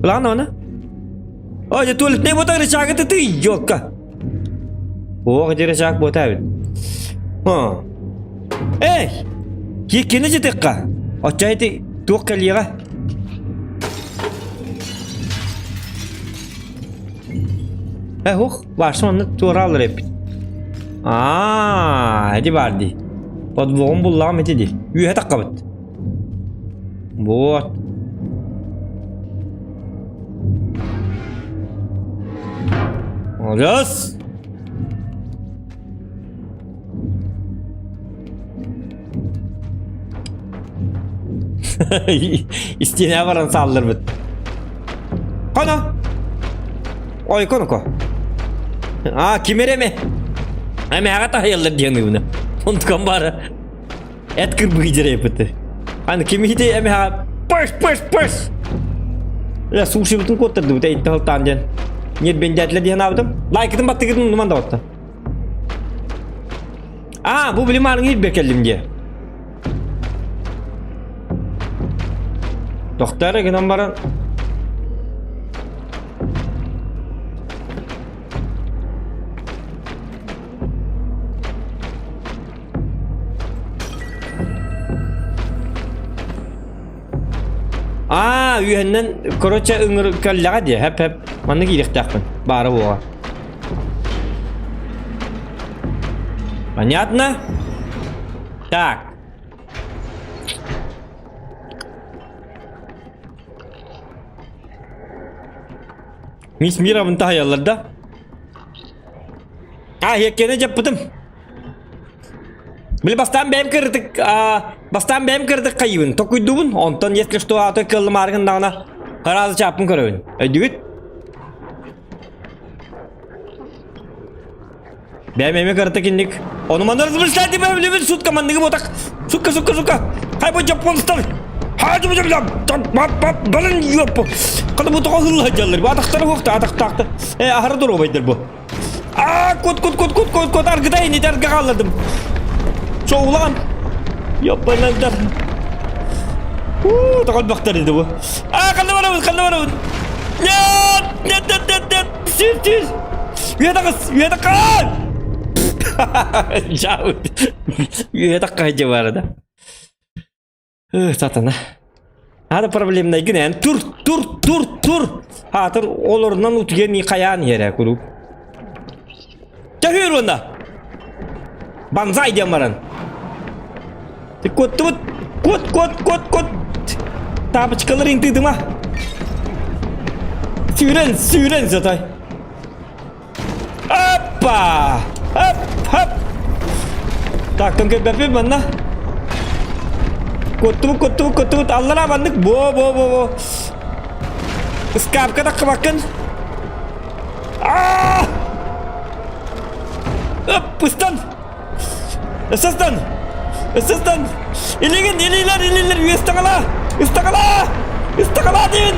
Ладно, аны. О, дьэ туалетнай буота рычагы тытый, ёлка. Ох, ити рычаг буота эбит. Ха. Эй! Киэккини дьитикка. Оччо ити туох кэлиэҕэ? Э, ух, баарса манна туораалар эппит. Аа, ити баар дии. Подвоҕун буллаҕым ити дии. Үөһэ таххабыт. Вот. Молодец! Истиэнэ баран саалларбыт. Хоно! Ой, коноко. А, ким эрэ эме? Эмэҕэ таһыйаллар диэн ыбына. Онтукам баара. Эт кырбыы дьэрэйбит. Аны ким ити эмэҕэ пыш пыш пыш. Ля сушибытын куоттардыбыт эйтте халтаан диэн. Нет бендятлер диэн аабытым. Лайкытын баттыгытын нуман да батта. А, бу билим аарыҥ ирбэ кэллим диэ. Тохтоо эрэ гынан баран. Аа, үөһэннэн, короче, ыҥыр кэллэҕэ дии, хэп-хэп. Манна киириэхтээхпин, баара буоҕа. Понятно? Так. Мисс Мирабын таһыйаллар да? А, иэккэни дьаппытым. Били бастаан бэйэм кырытык, бастаан бэйэм кырытык хайыбын, токуйдубун, онтон если что аата кыаллымаарыгын даҕана хараазы чааппын көрөбүн. Өйдүгүт? Бэйэм эмиэ кырытык инник. Ону манна размышлять бэйэм сутка манныгы ботак. Сука, сука, сука. Хай бу жапонстар. Хай бу жап балын ёп. Када бу тоҕо хылла дьаллар. Бу атахтара хуохта, атахтаахта. Э, аһара доруобайдар бу. Аа, кут, кут, кут, кут, кут, кут, аргыта инит арга хаалладым. Чоулаан. Ёппанандар. Уу, тоҕо бахтар edi bu. Аа, ханна барабын, ханна барабын. Нет, нет, нет, нет, нет. Сир, сир. Үйэ тахыс, үйэ тахас. Жаут. Үйэ тахха бар да. Сатана. Ада проблемнайгын эн тур, тур, тур, тур. Хаатыр олорунан утуйан и хайаан иһэрэ куруук. Төһүүр уонна. Банзай диэн баран. Куоттубут. Куот, куот, куот, куот. Тапочкалар интыдыма. Сүүрэн, сүүрэн сатай. Аппа! Ап, хап! Так, төҥкөйбөппүн манна. Куттубут, куттубут, куттубут. Аллара маннык. Бо, бо, бо, бо. Ыскаапка таххыбаккын. Аа! Ып, ыстан! Ыстан! Ыстан! Илигин, илиилэр, илиилэр, үөстаҕала! Ыстаҕала! Ыстаҕала диин!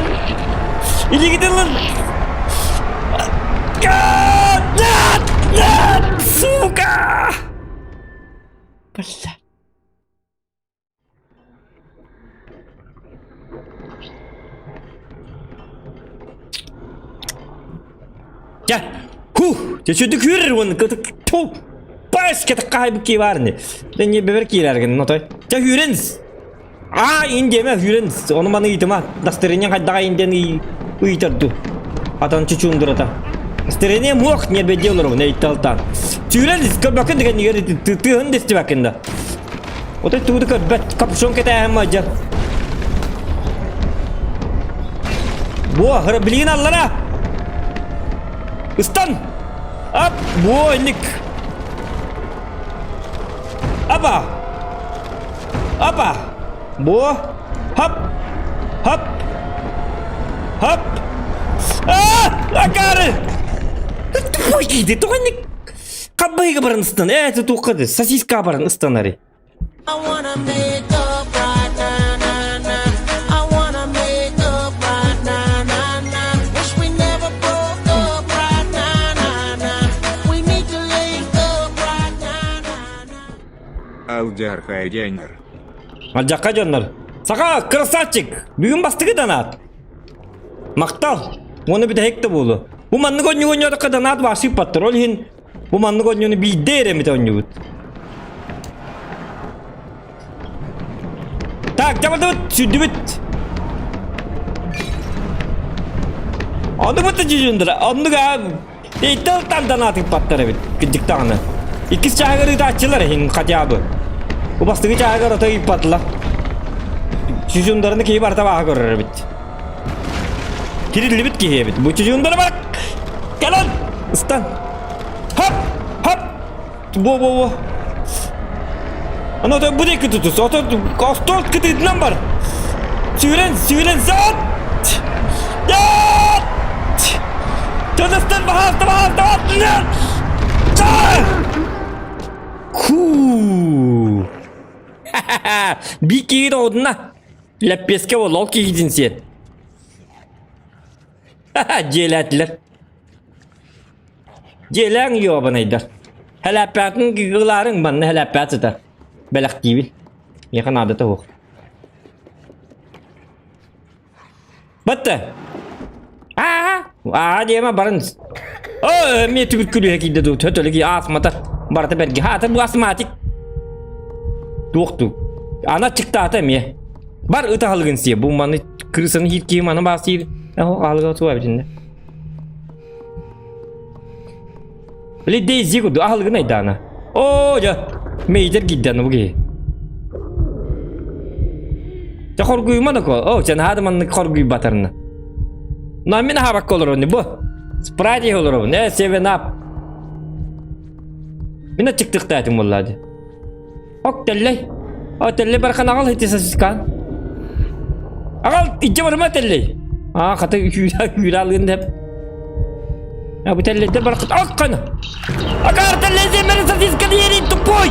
Илигитин ылын! Нет! Нет! Сука! Бля. Дьэ, ху, дьэ сүдү күүрэр уонна ту пас кэтэх хаайбыт кии баарыны. Дьэ не бэбэр киирэргин нотой. Дьэ хүүрэн. Аа индиэмэ хүүрэн. Ону маны ыйытыма. Настроение хайдаҕа индиэн ыйытар ду. Атан чучундурата. Настроение муох не бэдиэ олоробун эйталтан. Сүүрэн көрбөккүн деген нигер тыһын дестибаккын да. Отой тугу да көрбөт, капюшон кэтээһин мадьар. Буо, билигин аллара! Ыстан! Ап, буо, инник! Апа! Апа! Буо! Хап! Хап! Хап! А! Акары! Тупой киди, тоҕо инник Хаббайга баран ыстан, ээ тутуохха сосиска баран ыстанары. Алдьархай дьоннор. Алдьархай дьоннор. Саха красавчик! Бүгүн бастыгы донат. Махтал! Уонна бүтэһик да буолуо. Бу маннык оонньуу оонньоотоххо донат баасыыппаттар. Ол иһин бу маннык оонньууну биирдэ эрэ эмит оонньуубут. Так, дьабардыбыт, сүрдүбүт. Оннук бытта дьүдьүндүрэ. Оннук аа Италтан донат ыппаттар эбит. Кырдьык даҕаны. Иккис чааһыгар ыытааччылар иһин хотя бы. Бу бастакы чааһыгар ото ыыппатылар. Чучундараны киһи барыта бааһа көрөр эбит. Кириллибит киһи эбит. Бу чучундары бар. Кэлэн! Ыстан. Хоп! Хоп! Бо бо бо. Аны ото бу диэки тутус. Ото остуол кытыытынан бар. Сүүрэн, сүүрэн, саат! Нет! Тутустан баһаалта, баһаалта, нет! Хуу! Бикиир одна. Лэппиэскэ буолла, ол киһитин сиэн. Дьиэлээтилэр. Дьиэлээҥ ёбанайдар. Хэлээппээтин ылаарыҥ манна хэлээппээт сытар. Бэлэхтиибин. Миэхэ наадата суох. Батта. Аа, аа диэмэ барын. Оо, эмиэ түбүр күлүһэ киирдэ дуу. Төтөлү астмата. Барыта бэрги. Хаата бу астматик. Туох туу. Ана чыктаата эмиэ. Бар ыт аһылыгын сиэ. Бу маны крысаны хиир киһи маны баас сиир. Аһылыга туа эбитиннэ. Били Дейзи курдук аһылыгын айдаана. Оо, дьэ, мейдер гиддан бу киһи. Дьэ хоргуйума да ко. Оо, дьэ наһаа да маннык хоргуйбатарына. Но мин аһаабакка олоробун бу. Спрайт иһэ олоробун. Э, Seven Up. Мин аччыктыктаатым буоллаа дии. Ок тэллэй. О тэллэй бархан аҕал ити сосискан. Аҕал иччэ барыма тэллэй. Аа хата үүрэ үүрэ алыын деп. А бу тэллэйдэр барахат ок кана. Акар тэллэй земмери сосиска диэрин тупой.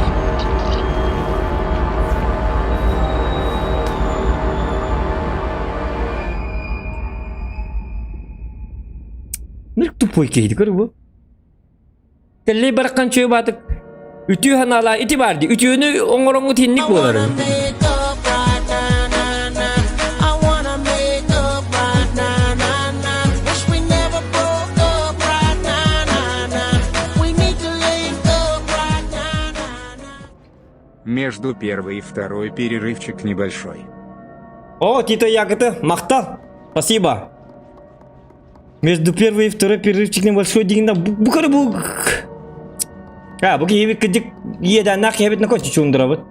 Нырк тупой кейди көр бу. Тэллэй бараххан чүө баатык үтүө санаалаа ити баар дии үтүөнү оҥороҥҥут инник буолар. Между первой и второй перерывчик небольшой. О, Тито Якоты, махтал! Спасибо! Между первой и второй перерывчик небольшой дигинда бу көрө бу А, бу киһи кыдык иэдээннээх киһи эбит кочу чундурабыт.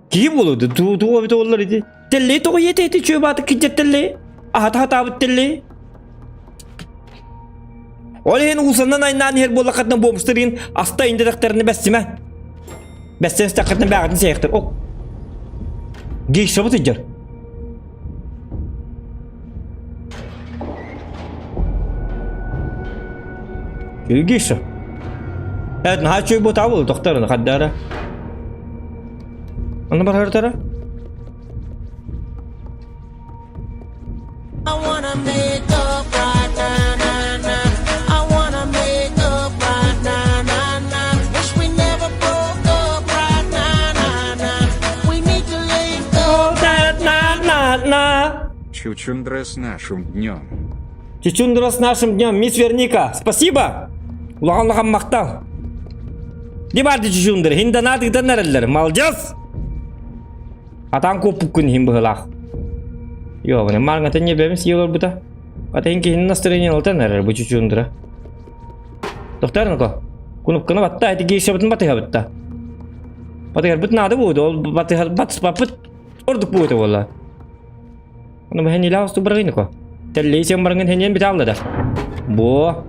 Киһи буолуду, туу туу эбит оллар ити. Теллей тоҕо иэтэ ити чүө бааты киддер теллей. Аһата хатаабыт теллей. Ол иһин уусаннан айнаан иһэр буоллаххытына буомустар иһин аста индэтэхтэринэ бэссимэ. Бэссэн истэххитинэ бээҕитин сэйэхтэр. Ок. Гейшабыт ыдьар. Гейша. Evet, наһаа үчүгэй буотаа буолу тохтор хаддаара. Онно барарытара. Чучундра с нашим днем. Чучундра с нашим днем, мисс Верника. Спасибо. Улахан улахан махтал. Не барды чучундра, хинданат ыытан Молодец! Атаан куоппуккун иһин быһыылаах. Йоо, маарыҥҥата ньиэбэбин сии олорбута. Атын киһини настроение ылтан эрэр бу чучундура. Тохтоор Кунупканы батта, ити гейшабытын батыһабытта. Батыһарбыт наада буолду, ол батыһар батыспаппыт ордук буолута буолла. Ону бэһэн илэ усту барыгыйныко. Тэллэй сен барыгын хэньэн битаалла да. Бо.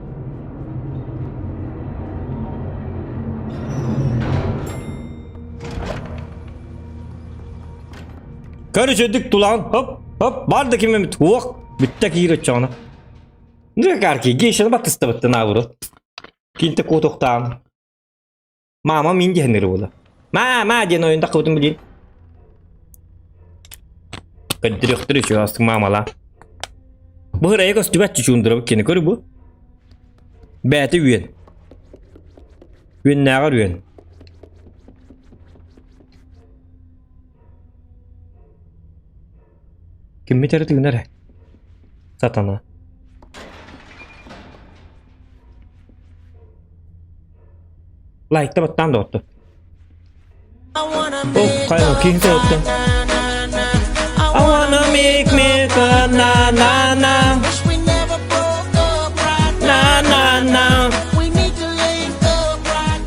Көрүчөдүк тулаан, хоп, хоп, бар да ким эмит уох, бүтте киир оччоҕуна. Нүкарки, гейшаны баттыстабыттан аабыры. Кинте куотуохтаан. Мама мин диһэннэр буола. Мама диэн ойун таххыбытын билин. Көрдөрүөхтөр үчүгэй астык маамала. Бу ырайа көстүбэт чучуундурабыт кини көр бу. Бэйэтэ үөн. Үөннээҕэр үөн. Киммит эрэ тыынар ээ. Сатана. Лайкта баттаан доҕоттор. О, хайа, киһи тоҕоттон. I wanna make me a na na na na na na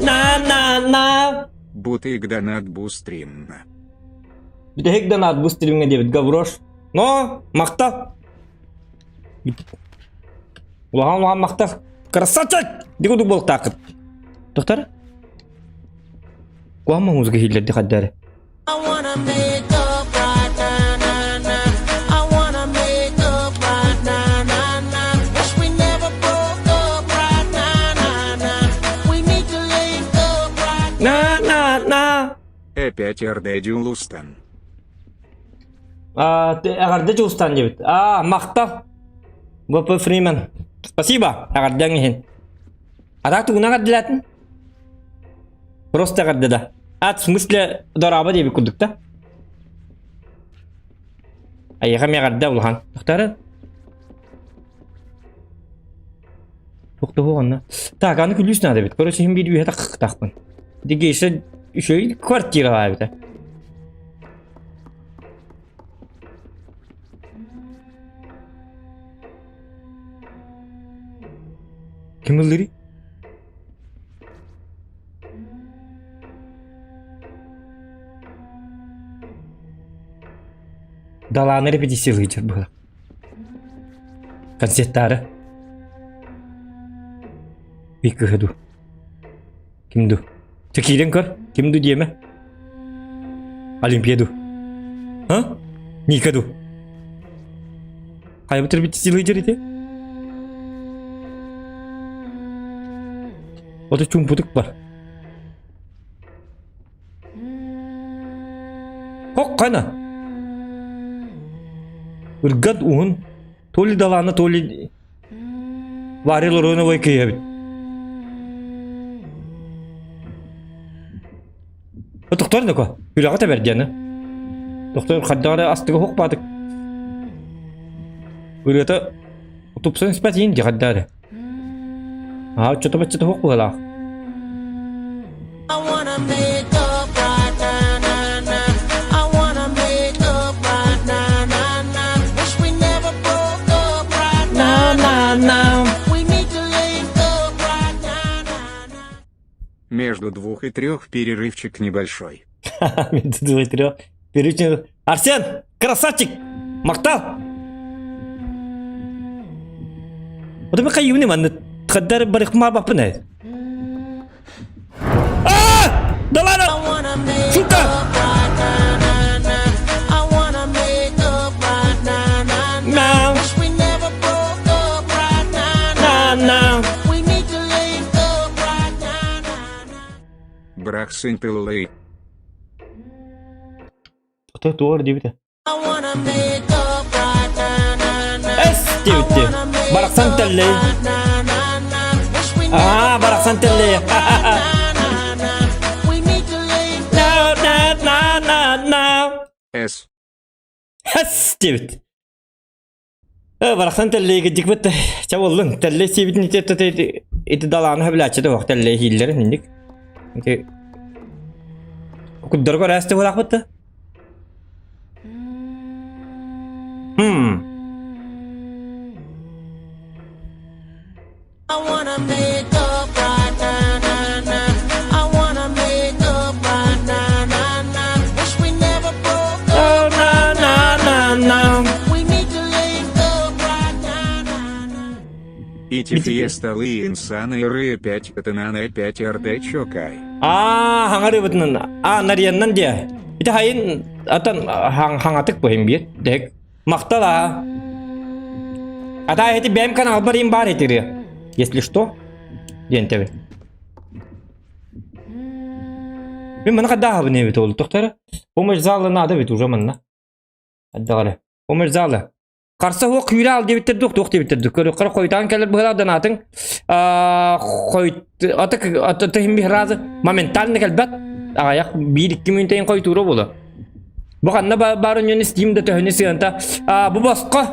на на на Бутык донат бустримна. Бүтэһик донат бу стримҥэ диэбит Гаврош. Но, махтал. Улахан улахан махтал. Красавчик! Дигудук буолтаакыт. Доктор? Куһаҕан музыка иһиллэрди хаддары. На на на Опять РД Дюлустан. Эҕэрдэ Дьулустан диэбит. Аа, махтал. ВП Фримен. Спасибо, эҕэрдэҥ иһин. А так тугунан эҕэрдэлээтин? Просто эҕэрдэ да. А, в смысле, дорообо диэбит курдук да? Айыха эҕэрдэ улахан. Тохтары? Тохтоһу онно. Так, аны күлүүс наада эбит. Короче, иһин биир үһэ тахпын. Дигейше үчүгэй квартира баар эбитэ. Ким ыллыырый? Далааны репетициялыы сылдьар быһа. Концерттаары. Бик кыһы дуу. Ким ду? Чэ киирэн көр. Ким ду диэмэ. Олимпия ду. А? Ника ду. Хайабыт репетициялыы сылдьар ити? Ото чуумпутук бар. Хоккана. Ыргат уһун то ли далаана, то ли Варя Лоруновой киһи эбит. Тохтор нако, үлэҕэ тэбэр диэни. Тохтор хаддаҕара астыга хук баатык. Ырыата тупсан испэт иин дьахаддаары. Аа, чото баччата хук быһалаах. Между двух и трех перерывчик небольшой. Между двух и трех перерывчик. Арсен, красавчик! Махтал! Вот мы хайюны манны тхаддар барыхма баппын А! Да ладно! Сука! На. На, на. Брахсын тыллы. Кто туор диэбитэ? Эс диэбитти. Барахсан тэллэй. Аа, барахсан тэллэй. На на на на на. С. Эс диэбит. Э, барахсан тэллэйгэ дикбит ча боллун. Тэллэй сиэбитин ити ити далааны хөбүлээччи да тэллэй иһииллэрин инник. Ити куддарга өрөөстө буолаахпыт да. Хм. Oh, na na na na. Ити фиесталы инсаны ры 5 это на 5 рд чокай. Аа, хаҥарыбытынан, аа, нарыйаннан диэ. Ити хайын атан хаҥатык быһын биир. Дек. Махтал аа. Ата эти бэм канал барин бар этири. Если что, диэн тэбин. Мин маны хадааһабын эбит ол тохтара. Помощь зала надо ведь уже манна. Аддаҕары. Помощь зала. Харса суох күүрэ ал диэбиттэр дух туох диэбиттэр дух көрүөххэ хойутаан кэлэр быһыылаах донатын хойут аты аты иһин биһразы моментально кэлбэт аҕайах биир икки мүнүүтэйин хойутуура буолуо бу ханна баар өнньүн Steam да төһөнү сыанта бу босхо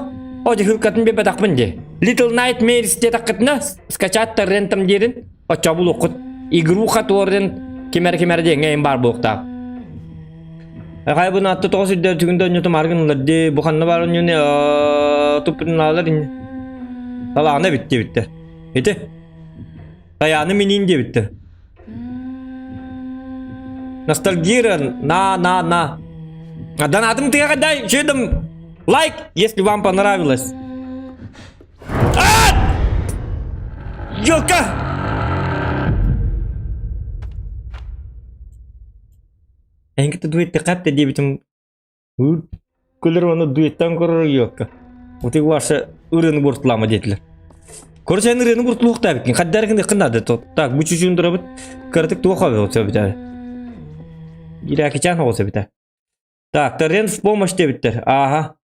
о дьыһылкатын биэрбэтэхпин дии Little Nightmares диэтэххитинэ скачать торрентом диэрин оччо булуоххут игруха торрент кимэр кимэр диэҥҥэ баар буолуохтаах. Хай бу наатта тоҕо сүрдэр түгүндэ онньуту мааргын ылар дии бу ханна баар онньуну туппутунаалар инни талаана эбит диэбиттэр ити тайааны миниин диэбиттэр ностальгия на на на донатым тыаҕа дай чудом лайк если вам понравилось. А! Елка! Эҥкитэ дуэттэ диэбитим көлөр ону дуэттан көрөр йокка. Ути ваша ырыны буртлама диэтилэр. Короче, эн ырыаны буртулуохтаабыккын. Хаддарыгын ыккын тот. Так, бу чүчүн турабыт. Кыратык туох оҕо битэ. Иракичан оҕо битэ. Так, Торрент в помощь диэбиттэр. Ааха.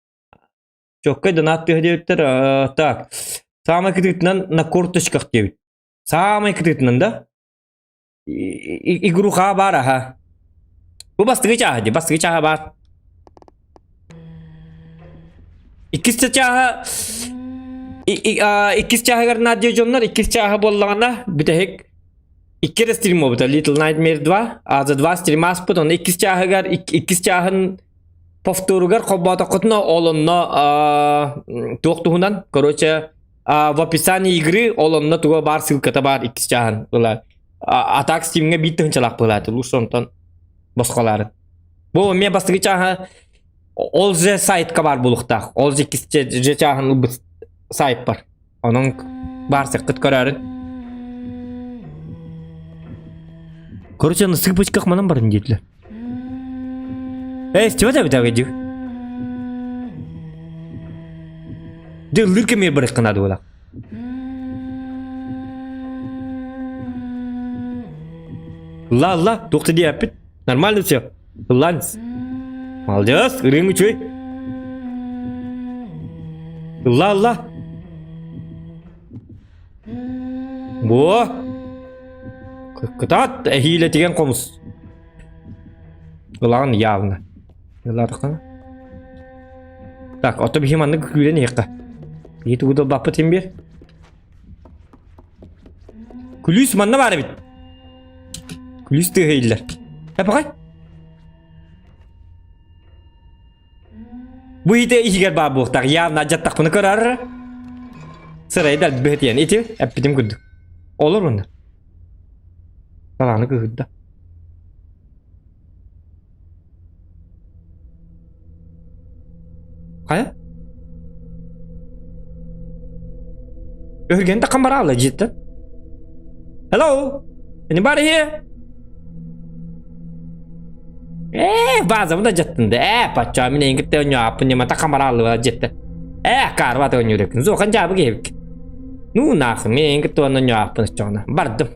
Чоккай донат тыаһа диэбиттэр. Так, саамай кытыытынан на корточках диэбит. Саамай кытыытынан да? Игруха баар аха. Бу бастакы чааһа дии, бастакы чааһа баар. Иккис чааһа иккис чааһыгар наадыйа дьоннор иккис чааһа буоллаҕына бүтэһик икки эрэ стрим буолбута Little Nightmare 2 а за 2 стрим ааспыт онно иккис чааһыгар иккис чааһын повторугар холбоотоххутуна ол онно туох туһунан короче. В описании игры ол онно туга баар ссылката баар иккис чааһын ыла. А так Steam'ҥа биир тыһыынчалаах быһыылааты. Лучше онтон босхолаарын. Бу эмиэ бастакы чааһа ол же сайтка баар буолуохтаах. Ол же иккис же чааһын ылбыт сайт бар. Онон баар сыккыт көрөөрүн. Короче, на сыпочках манан барын диэтилэр. Эй, чего ты так иди? Дьэ, ыллыыр кэмигэр барыахха наада буолла. Ылла, ылла, туох да диэппит. Нормально все. Ыллаан. Молодец, ырыаҥ үчүгэй. Ылла, ылла. Буо. Кытаат, эһиилэтигэн хомус. Ылаҕын явно. Ылаатаххына. Так, ото биһи маннык күүрэн иһиэххэ. Биһи тугу да ылбаппыт син биир. Күлүүс манна баар эбит. Күлүүс тыаһа иһиллэр. Э, пахай. Бу иһитэ иһигэр баар буолуохтаах. Явно алдьаттахпына көрөр. Сырайда альбыһытыйан. Ити эппитим курдук. Олор уонна. Талааны кыһырда. Хайа? Өһүргэн таххан бараалла дьиэттэн. Hello? Anybody here? Ээ, базабын да дьаттын да. Ээ, пачча мин эйин кытта оонньооппун ньымата хамарааллыба дьиэттэн. Ээ, каарбат оонньуур Зохан дьаабы киһибик. Ну нахуй, мин эйин кытта оонньооппун оччоҕуна. Бардым.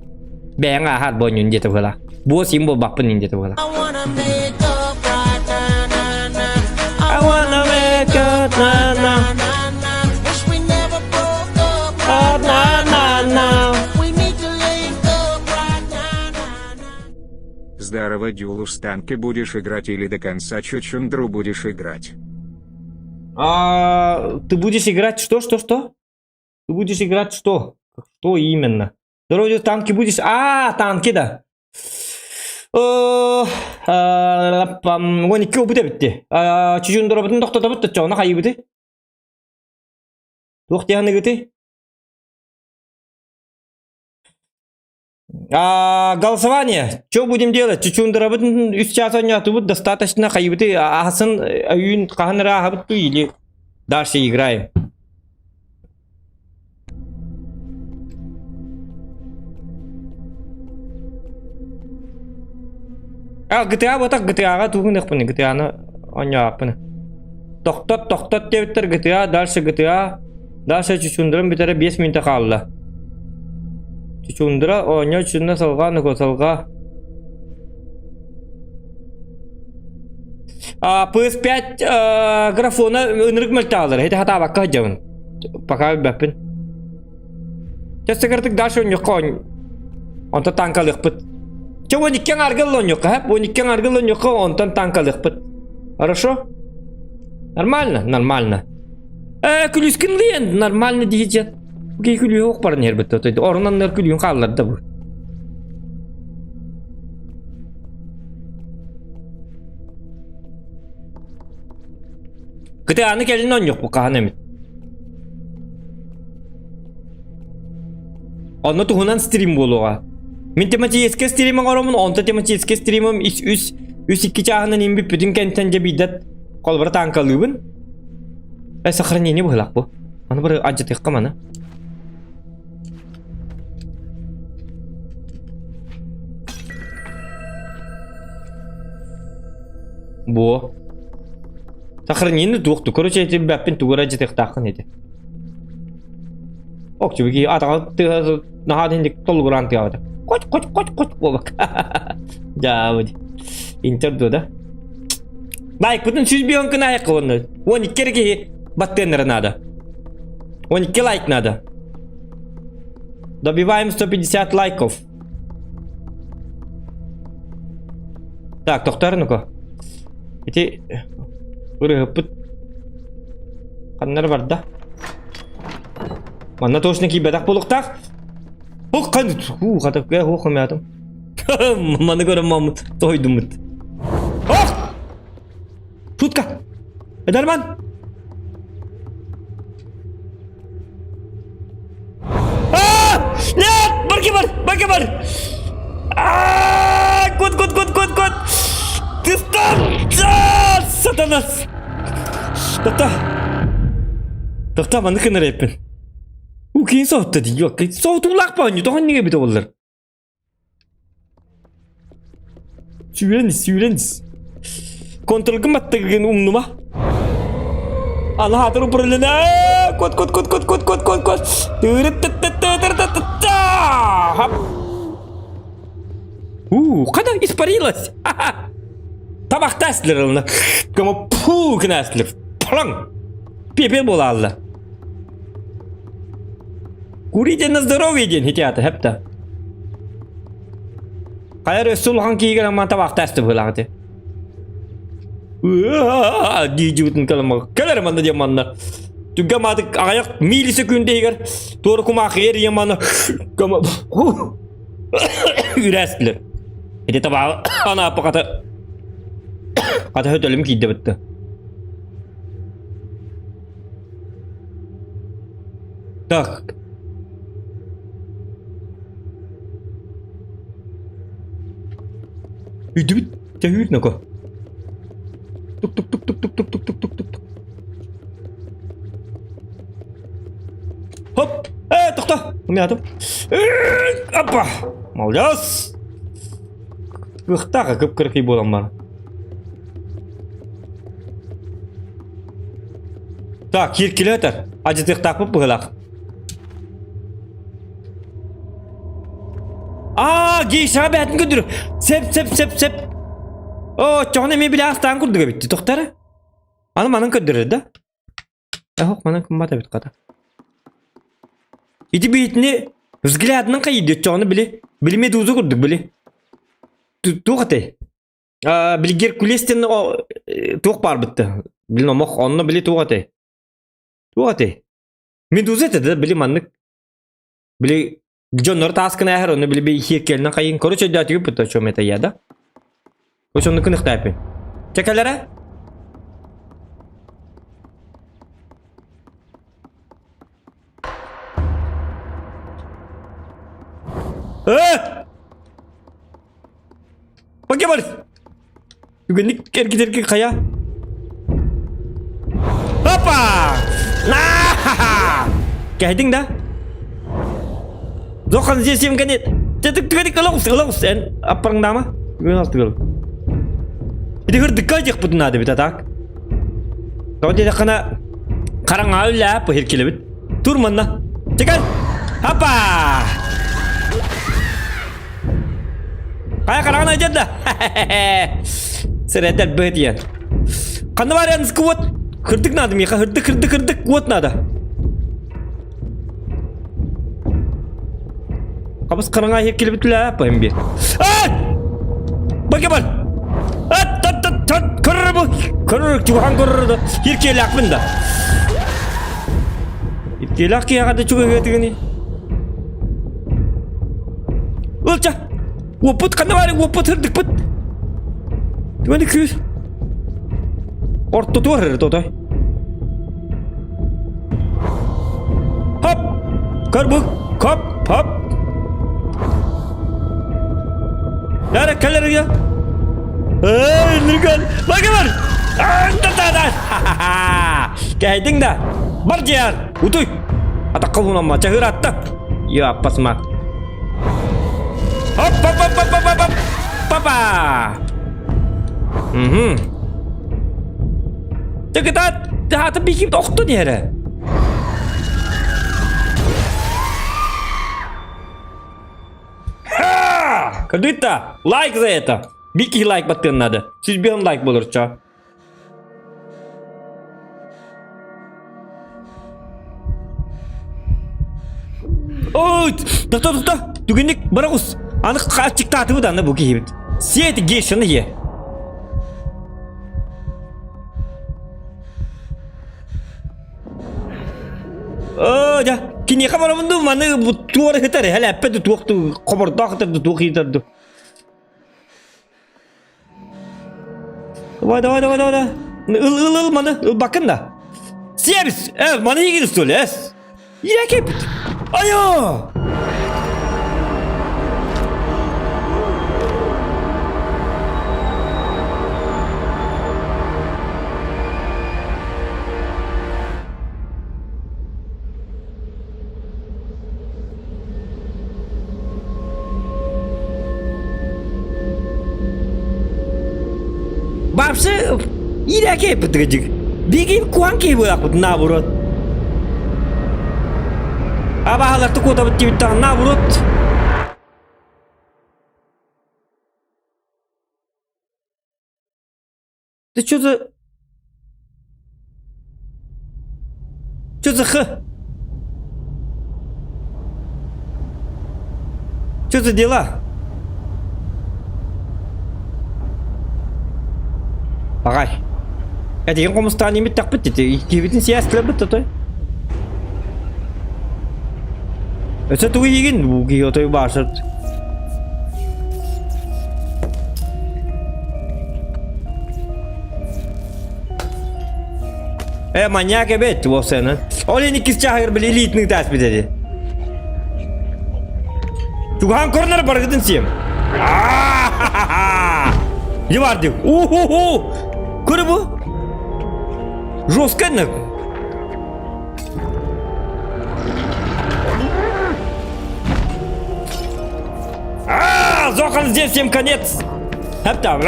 Бэйэҥ ааһар бу оонньуун диэтэ быһыылаах. Буос им буолбаппын ин диэтэ быһыылаах. I wanna wake up, na na. Na na na. Здорово, Дюлус, танки будешь играть или до конца Чучундру будешь играть? А, ты будешь играть что, что, что? Ты будешь играть что? Что именно? Здорово, танки будешь? А, танки, да. 12 обут эбитти. Чучундуробутун тохтотобут точчоҕуна хайыбыты? Туох диэханыгыты? А, голосование. Что будем делать? Чучундурабытын үс час оонньоотубут достаточно хайыбыты аһасын өйүүн хаһан эрэ ааһабыт дуу или дальше играем? А, GTA буотах GTA-ҕа тугун ыкпын GTA-ны оонньооппун. Тохтот, тохтот диэбиттэр GTA, дальше GTA, дальше Чучундурам бүтэрэ 5 мүнүүтэ хаалла. Чучундура оонньоо чучунна салҕаа нуко салҕаа. А, PS5 э, графона ынырык мөлтөҕөлөр. Ити хатаабакка сылдьабын. Пока билбэппин. Чэ сыгыртык дальше оонньуохха онтон танкалыахпыт. Чэ 12 аҥаарга оонньуохха, һэ? 12 аҥаарга оонньуохха, онтон танкалыахпыт. Хорошо? Нормально? Нормально. Э, күлүскүн лиэн, нормально диһичэ. Кей күлүү ох баран иһэрбит то. Орунан күлүүн хаалларда бу. Кытааны кэлин оонньуохпут хаһан эмит. Онно туһунан стрим буолуоҕа. Мин тематический стрим оҥоромун, онто тематический стримым ис үс үс икки чааһынан им бүппүтүн кэнтэн дьэ биирдэ холобура таанкалыыбын. Э, сохранение быһылаах бу. Аны бары алдьатыахха маны. Бу. Сохранение туох Короче, эти бэппин тугу эрэ алдьатыахтааххын ити. Ок, чуваки, атаҕа тыаһа наһаа динник толугураан тыаҕата. Коч, коч, коч, коч буолбак. Дьаабыт. Интер дуо да? Лайкпытын 105 гына айыққа онно. 12 эрэ киһи баттыаннара наада. 12 лайк надо. Добиваем 150 лайков. Так, тохтор ну-ка. Ити ырыһыппыт ханнар барда? Манна точно киирбэтэх буолуохтаах. Ох, хан, уу, хатыкка, ох, хомятым. Маны көрөн маммыт, тойдуммут. Ох! Шутка! Эдерман! Баки бар! Баки бар! А, Кот, кот, кот, кот, кот! Ты стал! Сатанас! Тоқта! Тоқта, маннык гынар эппин. У киин соһутта дии, yok. Соһутуулаах баанньу, тоҕо иннигэ эбитэ буоллар. Сүүрэн ис, сүүрэн ис. Контролгын баттыгын умнума. Аллаһаатыр управлена. Кот, кот, кот, кот, кот, кот, кот, кот. Тырыт-тыт-тыт-тыт-тыт-тыт. У, когда испарилась. Табахтаслер ылына. Кому пу кынаслер. План. Пепел буолаалла. Курите на здоровье диэн хитиата хэпта. Хайар өссө улахан киһигэр амма табахтаасты быһыылаах ити. Дии-дии кэлэн кэлэр манна диэн манна. Түггэ маатык аҕыйах миллисекунда иһигэр туора кумаахы эрийэн манна үрээстилэр. Ити табааҕы анааппа хата хата хөтөлүм киирдэ бытта. Так. Үйдүбүт тэһүүр ноко. Тук тук тук тук тук тук тук тук тук тук. Хоп! Э, тохто! Умятым. Опа! Молодец! Кыахтаах кып-кыракый буолан бар. Так, кииркилэ этэр. Адьытыахтаахпыт быһыылаах. Аа, гейша бээтин көрдүр. Сеп, сеп, сеп, сеп. О, чоҕун эмиэ билэ астаан курдук эбит. Тохтара. Аны манан көрдөрөр да. Оһох манан кыммат эбит хата. Ити биитини взглядынан хайыйды оччоҕуна били били медуза курдук били. Туох этэй? Били Геркулес диэн туох баар бытта? Билин омох онно били туох этэй? Туох этэй? Медуза этэ да били маннык били дьоннор тааскын ааһар онно били би хиэркэлинэн хайын короче өйдөөтүгүт бутта о чем это я да? Короче онну кыныхтааппын. Чэ кэлэрэ? Э! Покемон! Бүгүннүк эргитэрги хайа? Опа! На! Кэһэтиҥ да? Зохан здесь им конец. Тетик түгәдик ылаҕыс ылаҕыс эн аппарыңдаама? Бүгүн алтыгыл. Ити хырдыкка диэхпит наада бит атак. Тоҕо диэтэххинэ хараҥаҕа үллээп быһыр килэбит. Тур манна. Чекай! Апа! Хайа хараҕын айдьар да? Сэрэтэр быһытыйан. Ханна бар янскы уот? Хырдык надо миэхэ, хырдык, хырдык, хырдык, уот надо. Хабыс хараҥа иһик килбит үлэ, пойм бир. Ай! Баке бар! Ат, тат, тат, тат, көрөр бу! Көрөр, чугахан көрөр да. Хиркелякпын да. Хиркеляк киһиэхэ да чугаһыатыгыный. Ылча! Уоппут ханна баар уоппут сырдыкпыт. Түмэни күүс. Ортотугар эрэ тотой. Хоп! Көр бу! Хоп! Хоп! Яра кэлэр я. Эй, Нурган! Бага бар! Кэһэйдиҥ да! Бар дьиэр! Утуй! Атахха уунамма, чаһыыр атта! Я аппасма. Хоп, хоп, хоп, хоп, хоп, хоп, папа! Угу. Тыкытат, таата бикип охтун иһэрэ. Ха! Кырдыта, лайк за это. Бики лайк баттыан надо. 105 лайк болор ча. Ой, тоқта, тоқта. Түгенник бара оҕус. Аны аччыктаатыбыт аны бу киһибит. Сиэт гешаны е. Оо, дьэ, киниэхэ барабын дуу, маны туора сытар, хэлээппэ да туох хобордоох ытар да туох ыытар дуу. Давай, давай, давай, давай. Ыл, ыл, ыл, маны, ылбаккын да. Сервис, э, маны игин что ли, эс? Якип! Айо! Вообще, иирээки эппит Биги куан киһи буолаахпыт наоборот. Абаһаларты куотабыт диэбиттэҕин наоборот. Ты что за... Что за х? Что за дела? Ағай. Әдеген қомыстаған емет тақпыт деді. Кебетін сиястылар бітті той. Өсө тугу иигин бу киһи отой баасат. Э, маньяк эбит уопсайынан. Ол ини иккис чааһыгар били илиитин ытааспыт эти. Тугаан корнер баргытын сиэм. Не бар деп. У-ху-ху! Көрі бу? Жестко А, Зохан здесь всем конец. Хапта,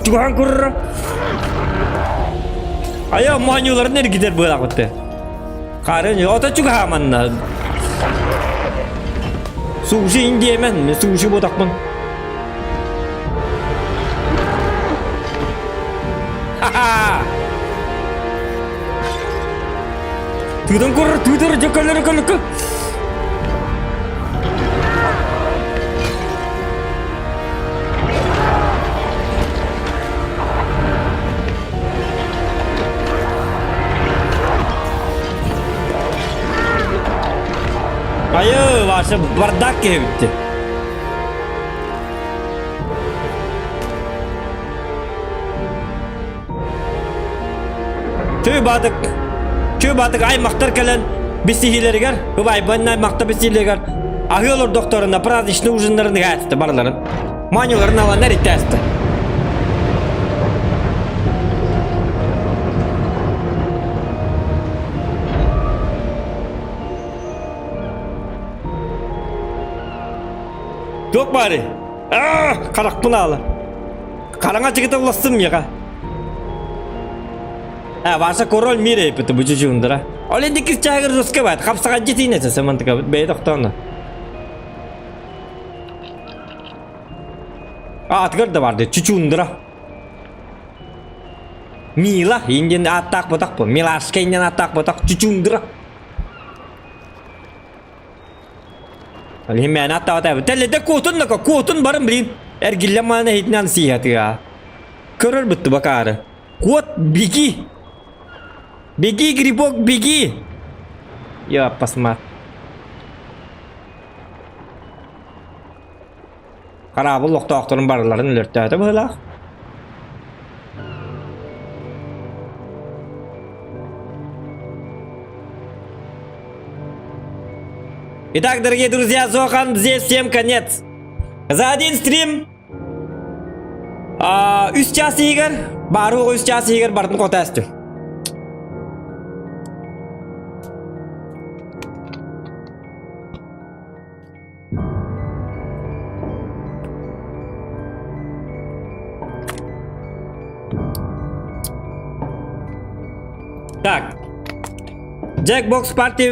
тугаан көрір. Ая манюларын эргитер быылаах Харын, ото чугаһааманна. Суши индиэмэн, суши ботакпын. Ха-ха! Тыытан көрөр, тыытар, дьэ кэлэр, кэлэр, Айы, Вася бардак киһи Түү баатык, түү баатык аймактар кэлэн бисиһилэригэр, убайбын аймакта бисиһилэригэр аһыы олордохторуна праздничный ужиннарын ыһаатты барыларын. Манюларын аланнар иттээсти. Туох баары? Аа, харахпын аала. Хараҥа чыгыта улассым миэхэ. А, Вася король мира эппит бу чучундара. Ол инди кис чаагыр руска бат, хапсаҕа дьитиинэ сэмантыка бэйэ тохтооно. Аатыгар да барды, чучундара. Мила, индин ааттаах ботах бу. Милашка индин ааттаах ботах, чучундра. Лимэн аттаата. Тэллэдэ куотун нака, куотун барын блин. Эргиллэн маана иһитинэн сиһатыга. Көрөр бүттү бакаары. Куот, беги! Беги, грибок, беги! Я посмотри. Хараабыл олохтоохторун барыларын өлөртөөтө быһыылаах. Итак, дорогие друзья, Зохан, здесь всем конец. За один стрим а, үс час иһигэр, баарыга үс час иһигэр бартын хотаастым. Так. Jackbox Party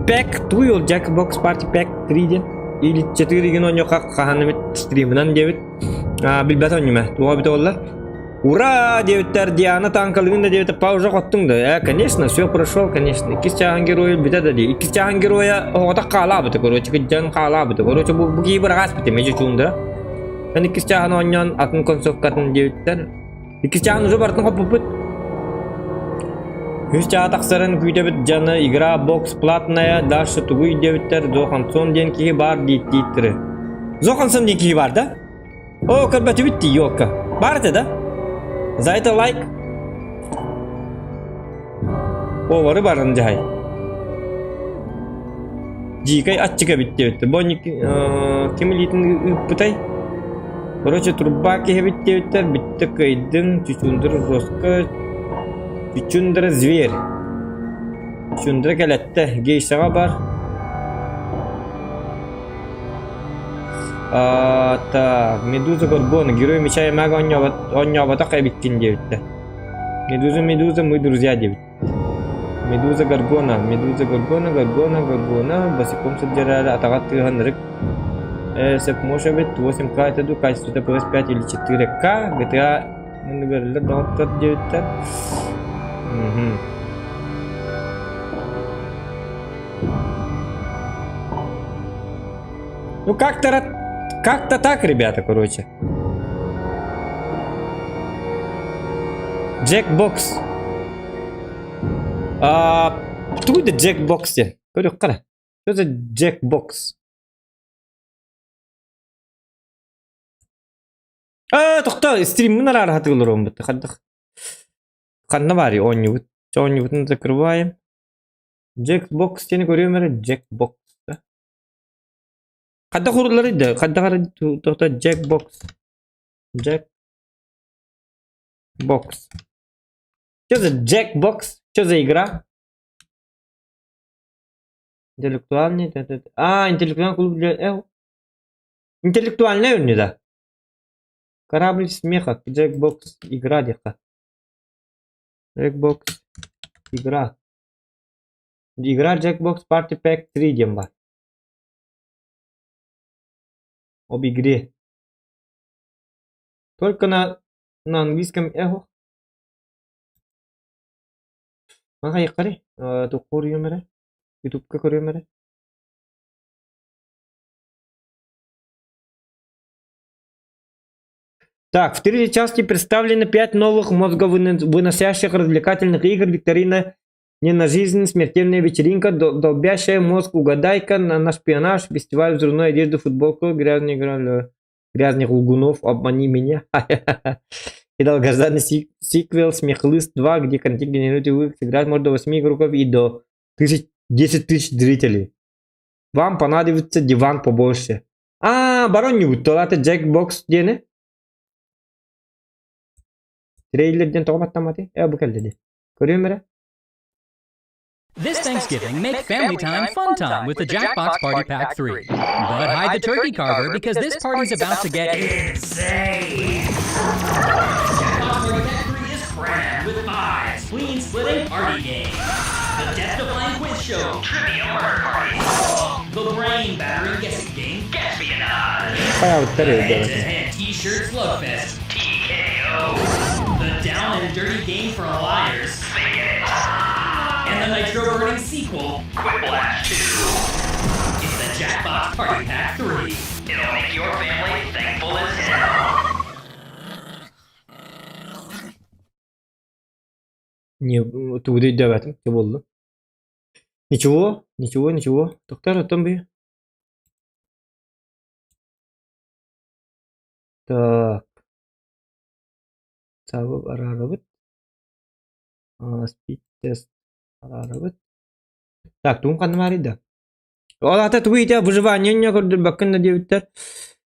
Pack 2 ол Jackbox Party Pack 3 диэн или 4 деген оонньуохха хаһан эмит стримынан диэбит. Аа билбэт оонньума. Туга бүтэ оллар. Ура! диэбиттэр Диана танкалыгын да диэбиттэр пауза хоттуҥ да. Э, конечно, все прошел, конечно. Иккис чааһын геройа бүтэ да дии. Иккис чааһын геройа оҕото хаалаабыта, короче, кыдьан хаалаабыта. Короче, бу, бу киһи быраҕаспыт эмэ чучуунда. Эн иккис чааһын оонньоон атын концовкатын диэбиттэр. Иккис чааһын уже барытын хоппуппут. Үс чааһа тахсарын күүтэбит дьаны игра бокс платная дальше тугуй диэбиттэр Зохансон диэн киһи баар дииттииттэрэ. Зохансон диэн киһи баар да? О, көрбөтүбүт дии, елка. Бар этэ да? За это лайк. Повары барын дьаһай. Дьиикэй аччык эбит диэбиттэр. Бу ким илиитин ыыппытай? Короче, труба киһибит диэбиттэр. Бүттэ кыайдыҥ, чучундра жестко. Чучундра зверь. Чучундра кэлэттэ. Гейшаҕа бар. А, так, Медуза Горгона, герой меча и мага оонньооботох эбиккин диэбиттэр. Медуза, Медуза, мы друзья диэбит. Медуза Горгона, Медуза Горгона, Горгона, Горгона, босиком сылдьар эрэ атаҕар тыаһан ырык. Сөп может быть 8К это ду качеството PS5 или 4К, GTA муннугарлар доҕоттор диэбиттэр. Мгм. Ну как-то как-то так, ребята, короче. Джекбокс. А, тугуй да Джекбокс диэн? Көрүөххэ эрэ. Что за Джекбокс? А, тохтоо, стриммин араара сатыылар буолбут. Хайдах ханна баарый оонньуубут? Чэ оонньуубутун закрываем. Джекбокс диэни көрүөм эрэ, Джекбокс. Хайдах уурулларый да? Хайдах эрэ тохтоо Джекбокс. Джек бокс. Что за Джекбокс? Что за игра? Интеллектуальный. А, интеллектуальный клуб для... Интеллектуальный өннү да. Корабль смеха. Джекбокс игра диэххэ. Джекбокс игра. Игра Jackbox Party Pack 3 диэн баар. Об игре. Только на английском эхо. Маха яккари. Туох эрэ. Ютубка көрүөм эрэ. Так, в третьей части представлены пять новых мозговыносящих развлекательных игр. Викторина не на жизнь, смертельная вечеринка, долбящая мозг, угадайка, на шпионаж, фестиваль взрывной одежды, футболку, грязный игра грязных лгунов, обмани меня. И долгожданный сиквел Смехлыст 2, где контент генерирует вы сыграть можно до 8 игроков и до 10 тысяч зрителей. Вам понадобится диван побольше. А, барон не это Jackbox диэни? Трейлер диэн тоҕо баттамматый? Э, бу кэллэ дии. Көрүөм эрэ. This Thanksgiving, make family time fun time with the Jackbox Party Pack 3. But hide the turkey carver because this party's about to get insane. Jackbox Party Pack 3 is crammed with five spleen-splitting party games. The death-defying quiz show, Trivia Murder Party. The brain-battering guessing game, Guesspionage. Хайабыттар өйдөөбөтүм. Head-to-head t-shirt slugfest, TKO. The down and dirty game for liars, Fake It. And the nitro-burning sequel, Quiplash 2. It's the Jackbox Party Pack 3. It'll make your family thankful as hell. Не, тугу өйдөөбөтүм, чэ буоллун. Ничего, ничего, ничего. Токтор оттон бүй. Так. Сабып араарабыт. Speed тест араарабыт. Так, тугун ханна баарый да? Ол аата тугу итэ выживание көрдөрбөккүн да диэбиттэр.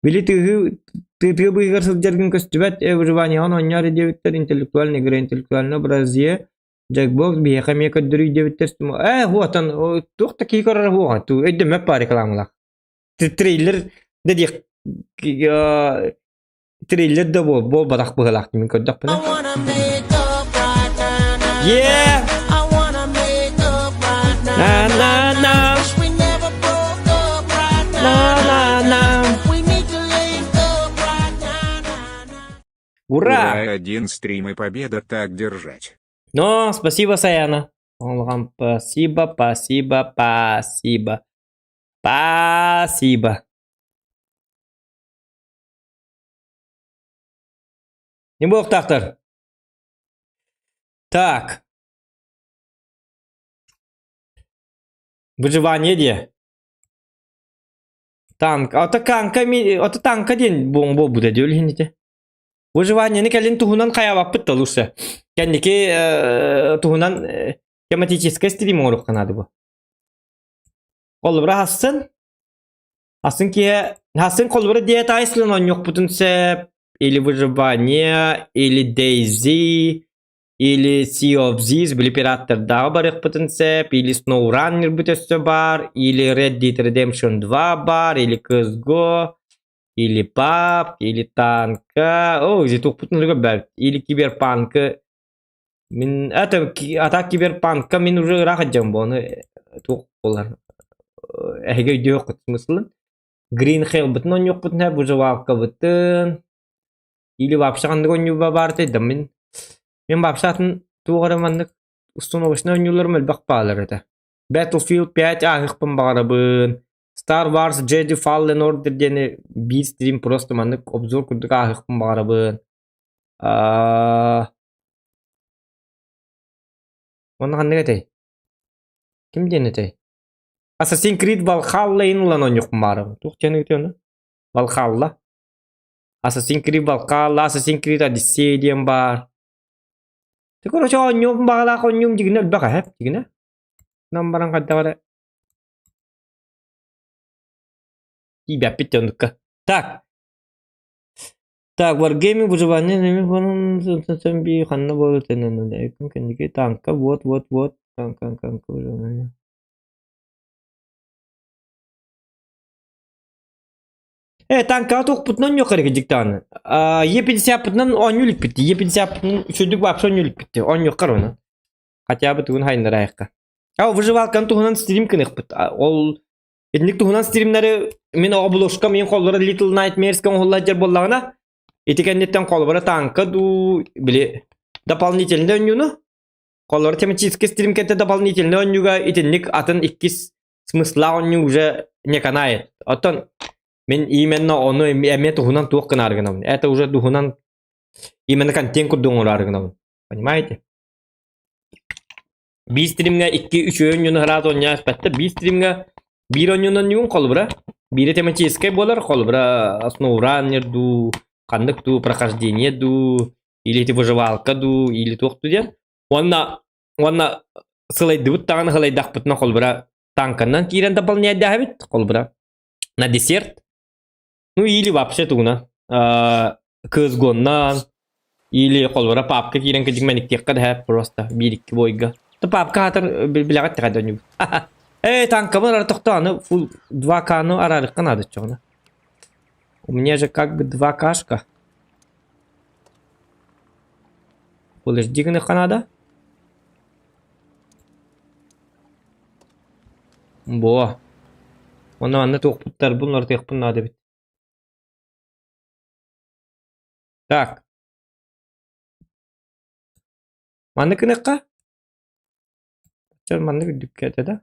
Били тыһы тыа быыһыгар сылдьаргын көстүбэт э выживание оонньоор диэбиттэр интеллектуальный игра интеллектуальное образие Jackbox биһиэхэ эмиэ көрдөрүй диэбиттэр. Ээ хуотан туох да киһи көрөр хуоҕа ту өйдөммөт баар рекламалаах. Трейлер да диэх трейлер да буолбатах быһыылаах мин көрдөхпүнэ. Yeah! Na na na na на на. Ура! Ура, один стрим и победа так держать. Но спасибо, Саяна. Он вам спасибо, спасибо, спасибо. Спасибо. Не буолуохтаахтар. Так. Выживание дии. Танк. Ото танка ми ото танка диэн буоҥ буолбута дии ол ити. Выживание кэлин туһунан хайаабаппыт да лучше. Кэнники туһунан тематическай стрим оҥоруохха наада бу. Холобура хасын. Хасын киһи хасын холобура Dead Island оонньуохпутун сөп или выживание, или DayZ, или Sea of Thieves, били пираттардааҕы барыахпытын сөп, или SnowRunner бут өссө баар, или Red Dead Redemption 2 баар, или CSGO. Или PUBG, или танка. О, тухпутун бэр. Или киберпанка. Мин это ата киберпанка мин уже ыраах дьон буону туох буолар. Эһиги өйдүөххүт смыслын. Green Hell бытын оонньуохпутун һэ выживалкабытын. Или вообще ханнык оонньууба баартай да мин мин вообще атын туох эрэ маннык установочнай оонньууларым элбэх баалар этэ. Battlefield 5 ааһыахпын баҕарабын. Star Wars Jedi Fallen Order диэни биир стрим просто маннык обзор курдук ааһыахпын баҕарабын. Уонна ханнык этэй? Ким диэн этэй? Assassin's Creed Valhalla иһин ылан оонньуохпун баҕарабын. Туох диэн ыытыа ону? Valhalla. Assassin's Creed Valhalla, Assassin's Creed Odyssey диэн баар. Ты короче оонньуом баҕалаах оонньуум дьигинэ элбэх эһэ дьигинэ. Нам баран хайдах эрэ тиийбэппит дьэ оннукка. Так. Так, Wargaming выживание ханна буолар кэнники танка вот вот вот танка танка выживание. Э, танкаҕа туохпутунан оонньуохха эрэ кырдьык даҕаны. Е50-пытынан оонньуу иликпит. Е50-пытынан үчүгдүк вообще оонньуу иликпит. Оонньуохха эрэ онон. Хотя бы тугун хайыннараайахха. А выживалканы туһунан стрим гыныахпыт. Ол итинник туһунан стримнары мин обложкам мин холлоро Little Nightmares-ка оҥоһуллар дьэр буоллаҕына, ити кэнниттэн холобура танка дуу, били дополнительный оонньууну холобура тематический стрим кэнтэ дополнительный оонньууга итинник атын иккис смыслаах оонньуу уже не канает. Оттон мин именно ону эмиэ туһунан туох гынаары гынабын. Это уже туһунан именно контент курдук оҥороору гынабын. Понимаете? Биир стримҥэ икки үчүгэй оонньууну сразу оонньоон испэттэр. Биир стримҥэ биир оонньууну оонньуугун холобура. Биирэ тематическай буолар, холобура SnowRunner дуу, ханнык дуу, прохождение дуу, или ити выживалка дуу, или туох дуу диэн. Уонна уонна сылайдыбыт даҕаны сылайдахпытына холобура танканнан киирэн дополняйдаһабыт, холобура на десерт. Ну или вообще тугунан кызгоннан или холобура папка киирэн кыдьык мэниктиэххэ да просто биир-икки бойга. То папка аатар билэҕит тэҕэ донньубут. Эй, танкабын ара тохтоо, аны фул 2К-ны араарыкка наада чоҕуна. У меня же как бы 2Кшка. Подожди гыныхха наада. Буо. Онно манна туохпуттарбын уларытыахпын наада эбит. Так. Маннык гыныахха. Чэ маннык үрдүккэ этэ да.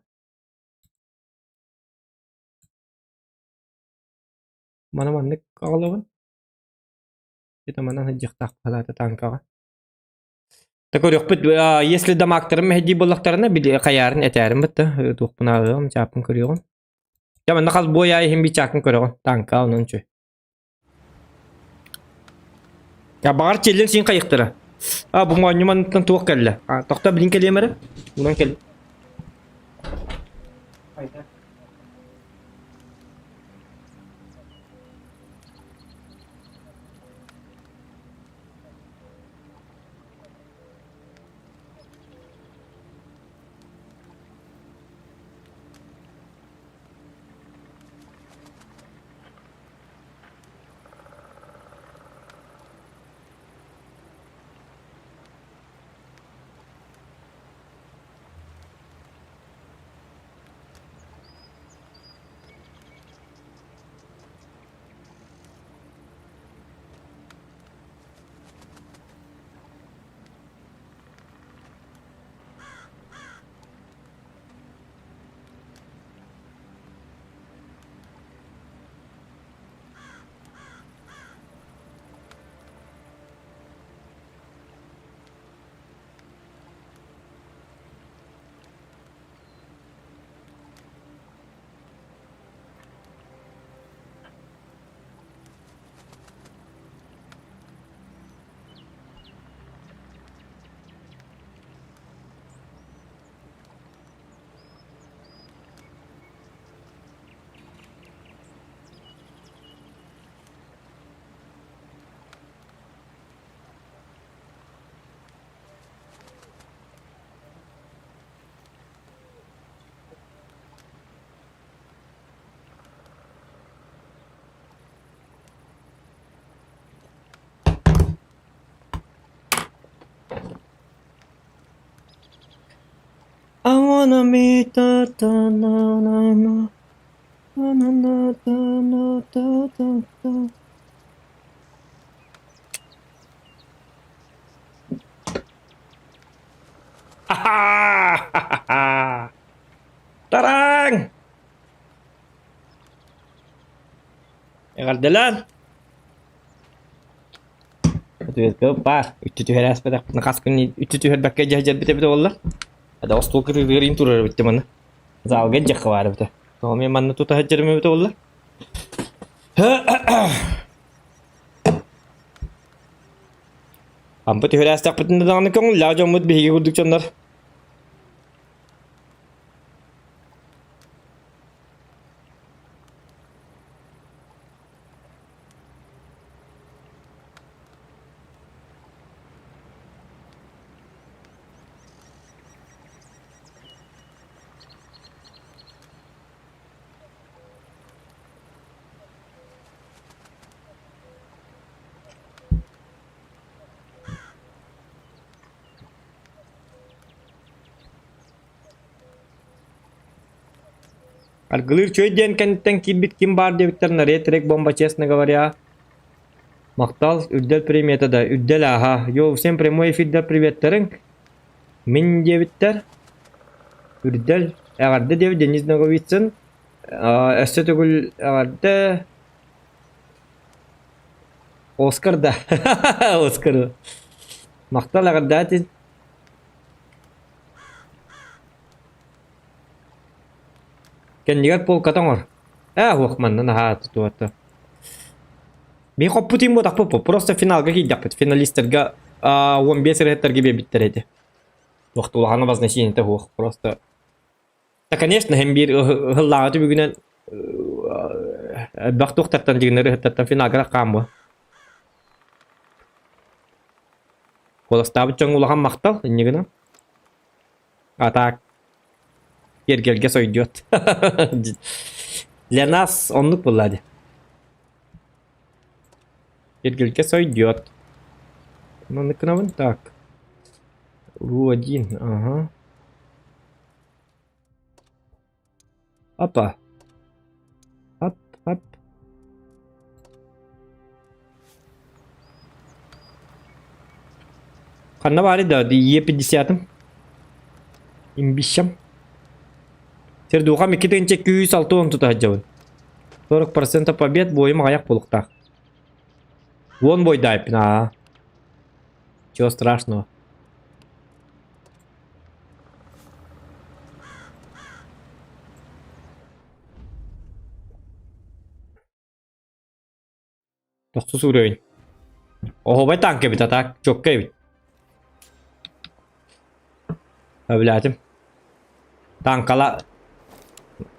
Маны маннык аҕалабын. Это манан сылдьыахтаах баһылаата танкаҕа. Та көрүөхпүт, если дамагтарым мэһэйдии буоллахтарына, били хайаарын этээрим бытта, туохпун ааҕыаҕым, чааппын көрүөҕүм. Дьэ манна хас буой аайы иһин чааккын көрөҕүн, танка онон үчүгэй. Я баҕар челлен син хайыктара. А бу моонньу манныттан туох кэллэ? А, тохто билин кэлиэм эрэ. Унан кэл. Wanna be ta ta na na na na na na ta na ta ta ta. Ха-ха! Тараҥ! Эҕэрдэлээн! Ответка баар. Үттү түһэр ааспатахпытына хас күн үттү түһэрбэккэ дьэһдьэрбит эбитэ буолла. Ада остуол кытыытыгар турар эбит манна. Залга дьахха баар эбитэ. Тоҕо мен манна тута сылдьарым эбитэ буолла. Ампы түһэр аастахпытына даҕаны көҥүллээх дьоммут биһиги курдук дьоннор. Аргылыыр чүөй диэн кэнниттэн киирбит ким баар диэбиттэр наред бомба честно говоря. Махтал, үрдэл премията да, үрдэл ааһа. Йоу, всем прямой эфирдэр приветтериҥ. Мин диэбиттэр. Үрдэл, эҕэрдэ диэбит Денис Ноговицын. Өссө төгүл эҕэрдэ. Оскар да. Оскар. Махтал эҕэрдээтин. Кэннигэр полката оҥор. Ээ, уох манна наһаа тутуота. Мин хоппутуйм буотахпыт просто финалга киирдэхпит. Финалистарга 15 ырыһыттарга биэрбиттэр этэ. Туох улахан обозначениета суох. Просто Да, конечно, һин биир ыһыллааҕы түбүгүнэн элбэх туохтартан дьигинэр ыһыттартан финалга хаамбы. Куоластаабыт дьоҥҥо улахан махтал инньэ гынан. А так киэргэлгэ сойдуот. Для нас оннук буолла дии. Киэргэлгэ сойдуот. Маннык гынабын так. Ру-1, ага. Опа. Хоп, хоп. Ханна баарый да Е50-ым? Имбищам. Сердухам 2 260 тута сылдьабын. 40% побед бойум аҕыйах буолуохтаах. Уон бойдаайпын аа. Чего страшного. Тохсус уровень. Оһуобай танк эбит, а так четко эбит. Өбүлээтим. Танкала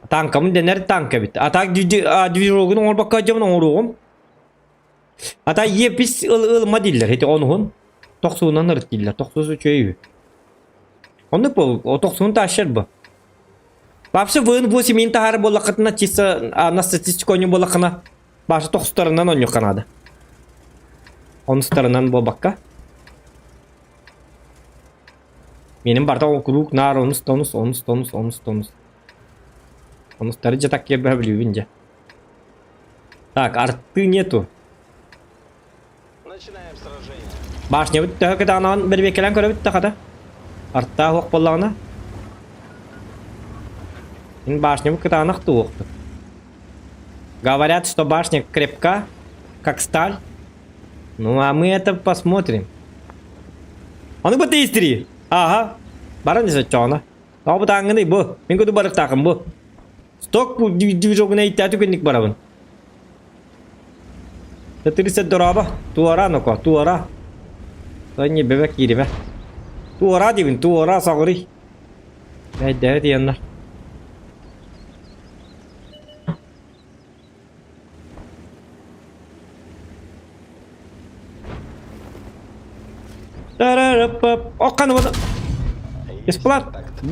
танкамын дэнэр танк эбит. А так движогун оҥорбокко дьомун оҥоруоҕум. А так епис ыл ылма дииллэр. Ити онуһун тохсуунан ырыт дииллэр. Тохсус үчүгэй үһү. Оннук буол, тохсуун таащар бу. Вообще ВН8 мин таһаар буоллаххытына чисто на статистику оонньуу буоллаххына баша тохсутарынан оонньуохха наада. Онустарынан буолбакка. Менин барда ол куруук наар онус тонус онус тонус онус тонус. Онустары дьэ так киэрбэһэ билүүбүн дьэ. Так, арты нету. Башнябыт төһө кытаанаҕын бэрбиэккэлээн көрөбүт да хата. Артаах уох буоллаҕына. Мин башнябыт кытаанах туохтук. Говорят, что башня крепка, как сталь. Ну, а мы это посмотрим. Аны бу тиистири. Ага. Баран десе чоҕуна. Тоҕо бутааҥҥыный бу? Мин куду барыктаахым бу. Сток движогуна иттээти күннүк барабын. 30 дорообо. Туора ноко, туора. Тони бебе кииримэ. Туора диибин, туора соҕуруй. Бэйдэһэ тиэннэр. Окканы вот Бесплат.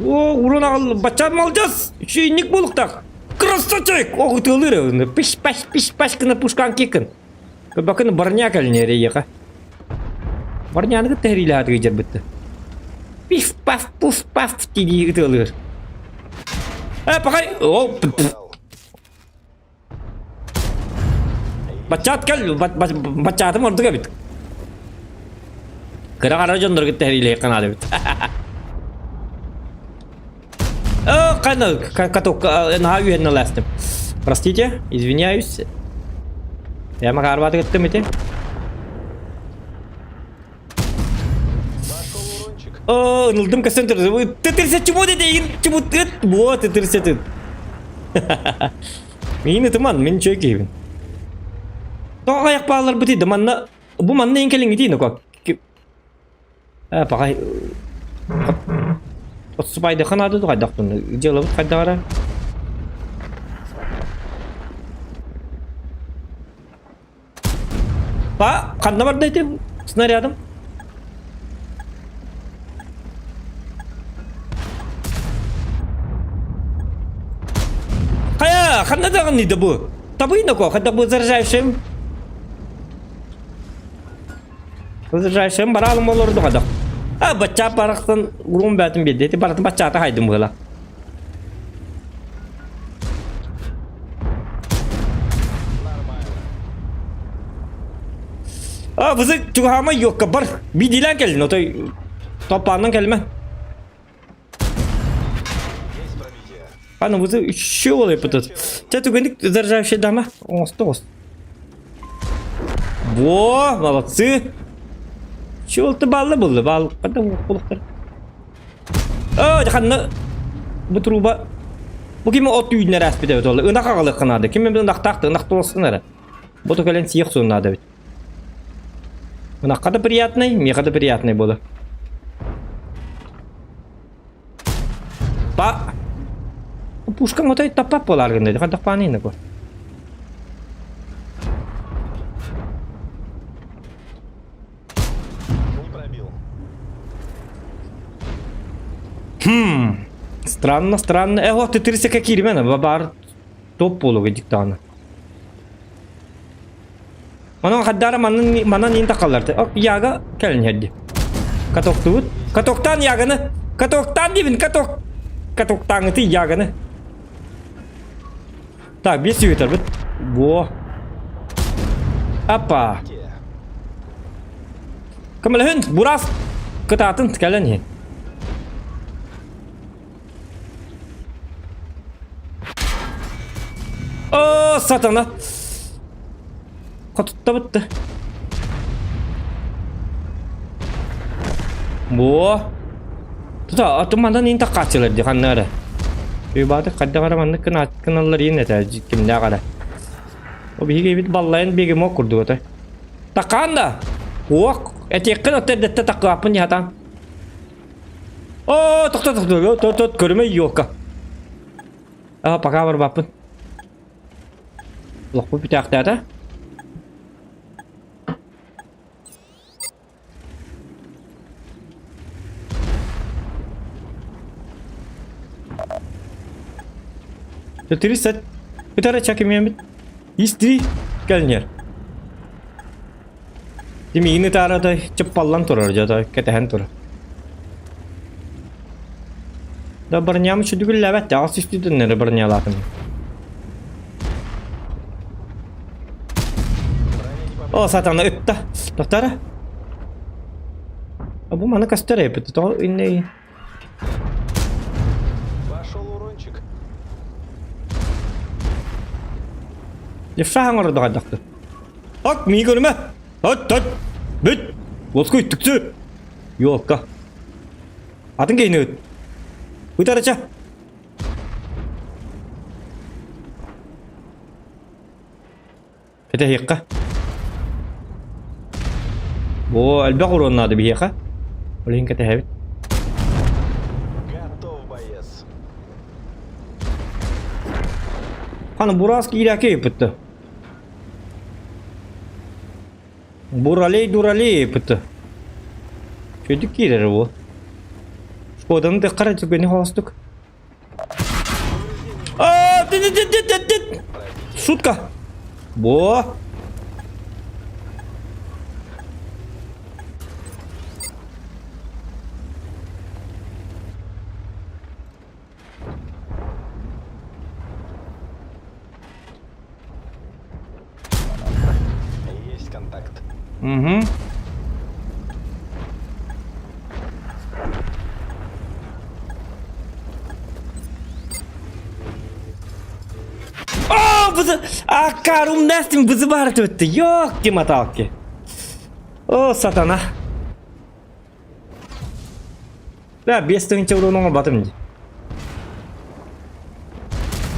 О, урон аҕал баччаан малдьас! Үчүгэй буолуктаах. Красавчик! Ох, ытыалыыр Пиш-паш, пиш-паш гына пушкан кикин. Бакын барня кэлинэ эрэйиэхэ. Барняны кытта хэриилэһэ тыгыдьарбытты. Пиф-паф, пуф-паф тидии ытыалыыр. Э, пахай! О, Баччаат кэл, баччаатым ордук эбит. Кыра хара дьоннор кытта хэриилэһиэххэ наада эбит. Э, кана, каток, наһаа үһэннэ ластым. Простите, извиняюсь. Я макарбаты кыттым ити. О, ынылдым көстөн турду. Тытырса чуму дедейин, чуму тыт, вот тытырса тыт. Миин ытыман, мин чөй киһибин. Тоҕо аяқ баалар бытыйды, манна, бу манна ин кэлиҥҥитий, ну Э, пахай, отсупайдыха наада ду хайдахтын, дьыалабыт хайдаҕара? Па, ханна барда ити снарядым? Хайа, ханна даҕаны да бу? Табыйна ко, хайдах бу заряжающим? Заряжающим баралым олорду хайдах. А, бачча барахсан урун бәтин биэрди. Ити барытын баччаата хайдым быһыла. А, вызык чугаһаама юокка бар. Биидиилээн кэллин, отой топпааннан кэлимэ. Аны вызык үчү олайпытыт. Чэ түгэнник заряжающий дама. Оҥосто оҥост. Во, молодцы. Чуолты баллы булды. Бал, қада улықтар. Оо, ханна бу труба бу ким от үүннэр ааспыт эбит ол ынах аҕалыахха наада ким эмэ ынахтаах ынах туолсын эрэ бу кэлэн сиэх суон наада эбит ынахха да приятный миэхэ да приятный буолар па пушкаҥ отой таппат буолаар гынна хайдах паанайна бу Не пробил. Хм. Странно, странно. Э, ты 30 киирмэн, баар топ буолуга диктааны. Онон хаддара манан манан ин такаллар. Ок, яга кэлин хедди. Катоктубут. Катоктан яганы. Катоктан дибин, каток. Катоктаңыты яганы. Так, бес бит. Во. Апа. Көмөлөһүн, бурас кытаатын кэлэн иһин. О, сатана! Хотутта бытты. Бо. Тута, атын мандан ин таккааччылар ди ханна эрэ. Уйбааты хайдах эрэ маннык гыналлар иин этэ кимнээх эрэ. О биһиги эбит баллайын бегемот курдук этэ. Такаан да! Уох, этиэххин отто эрдэттэ таккааппын дьаһатаан. Оо, тохто тохто, тот тот көрүмэ елка. А, пока барбаппын. Лохпу бүтээхтээтэ. 30 Бүтәрэ чакимиэмит. Истри кэлнер. Тимиини таарата чыппаллан турар дьото кэтэһэн турар. Да броням үчүдүгүллээбэт аҕыс үстүтүннэри бронялаатым. О, сатана ытта. Тохтара. А бу маны көстөр эпит. Тоҕо инней Пошел урончик. Левша оҥордо хайдахты. Ак, мии көрүмэ. От, от. Бүт. Лоскуй түксү. Ёлка. Атын кейини ыт. Ытарача. Кэтэһиэххэ. Оо, элбэх уруон наада биһиэхэ. Ол иһин кэтэһэбит. Готов, боец. Хана бураас киирээки ыйыппытты. Буралей дуралей ыйыппытты. Чөйдүк киирэр бу. Шкоданы тыккара түгени хоостук. А, Шутка. Во. Угу. О, бызы... Акарум Настин бызы бар өтті. Ёлки-моталки. О, сатана. Да, 5000 урон оҥорботум дии.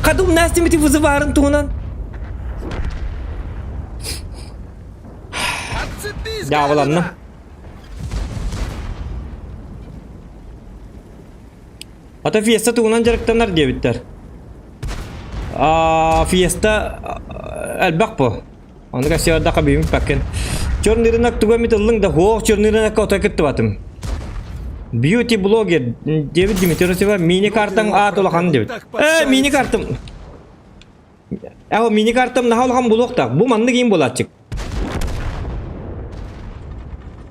Хадум Настя ити вызыварын туһунан. Отцепись, Дьаабыланным. гадина! Ата фиеста тугунан дьарыктанар диэбиттэр. А, фиеста элбэх бу. Ону кэпсиэбэрдэххэ бүүммүппэккин. Черный рынок тугу эмит ыллыҥ да, һуох черный рынокка отой кыттыбатым. Бьюти блогер диэбит Дмитрий Русева мини картаҥ аат улахан диэбит. Э, мини картам. Э, мини картам наһаа улахан булуохтаах. Бу маннык иин буолааччык.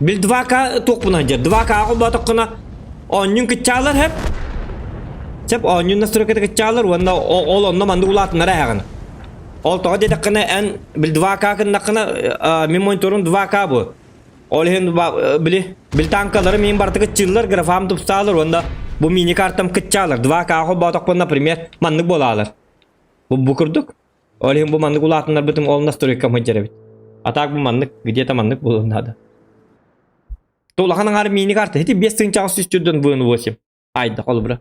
Бил 2К туохпунан дьэ 2К холбоотоххуна оонньуун кыччаалар хэп. Сөп оонньуун настройката кыччаалар уонна ол онно маннык улаатыннара эһэҕин. Ол тоҕо диэтэххинэ эн бил 2К гыннаххына мин мониторум 2К бу. Ол иһин били бил танкалары мин барыта кыччыыллар, графам тупсаалар уонна бу мини картам кыччаалар. 2К холбоотохпун, например, маннык буолаалар. Бу, бу курдук. Ол иһин бу маннык улаатыннарбытым ол настройкам сылдьар эбит. А так бу маннык где-то маннык буолуон наада. То улахан аҥаар мини карта ити 5 тысяча 8 Айда холобура.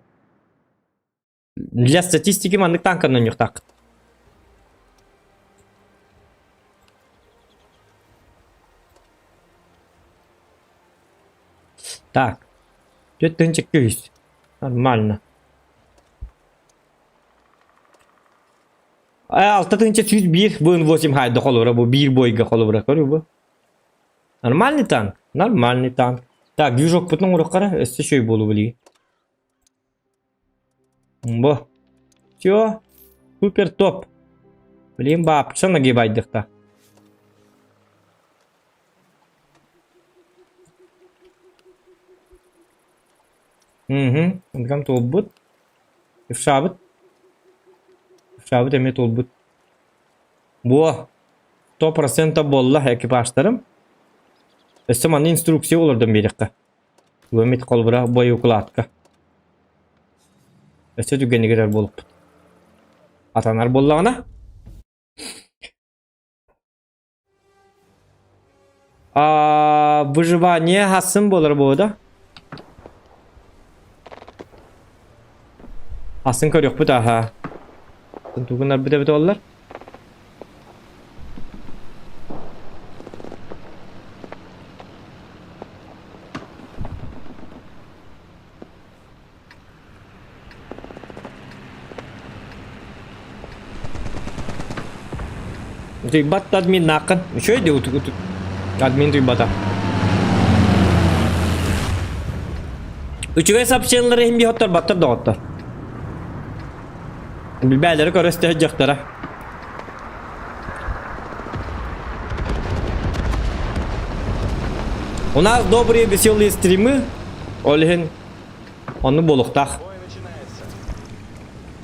Для статистики маннык танканан ньухтааххыт. Так. 4200. Нормально. 6 101 ВН8 хайда холобура бу биир бойга холобура көрүү бу. Нормальный танк. Нормальный танк. Так, движок путун оҥоруоххара өссө үчүгэй буолуо билигин. Бу. Все. Супер топ. Блин, баапча нагибайдыхта. Угу. Ангам туолбут. Ившабыт. Ившабыт эмиэ туолбут. Буо. 100% буолла экипажтарым. Өссө манна инструкция олордон биэриэххэ. Вымит холбура боеукладка. Өссө түгэнигэр буолуппут. Атанар буоллаҕына. А, выживание хасын буолар буо да? Хасын көрүөхпүт аха. Тугунар бүтэ бүтэ оллар. Утуйбат админ нааккын. Үчүгэй дии админ утуйбата. Үчүгэй сообщениелары иһин биһоттор баттар доҕоттор. Билбээлэри көрө истэ сылдьыахтара. У нас добрые веселые стримы. Ол иһин онну буолуохтаах. Бой начинается.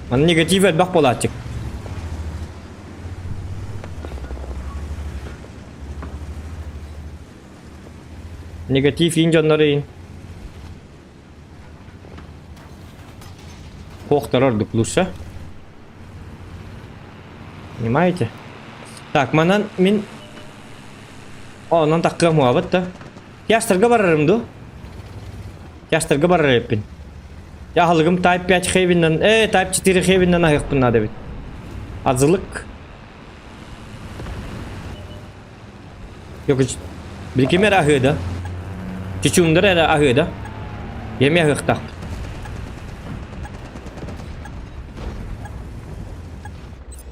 Манна негатив элбэх буолааччык. Негатив иин дьоннор иин. Хуохтар ордук лучше. Понимаете? Так, манан мин... Онон таккыам уабыт да. Ястарга барарым ду. Ястарга барар эппин. Я аһылыгым Type 5 Heaven'нан, Type 4 Heaven'нан аһыахпын наада эбит. Азылык. Yok Билким эрэ аһыа да. Чучуундар эрэ аһыа да. Эмиэ аһыахтаахпыт.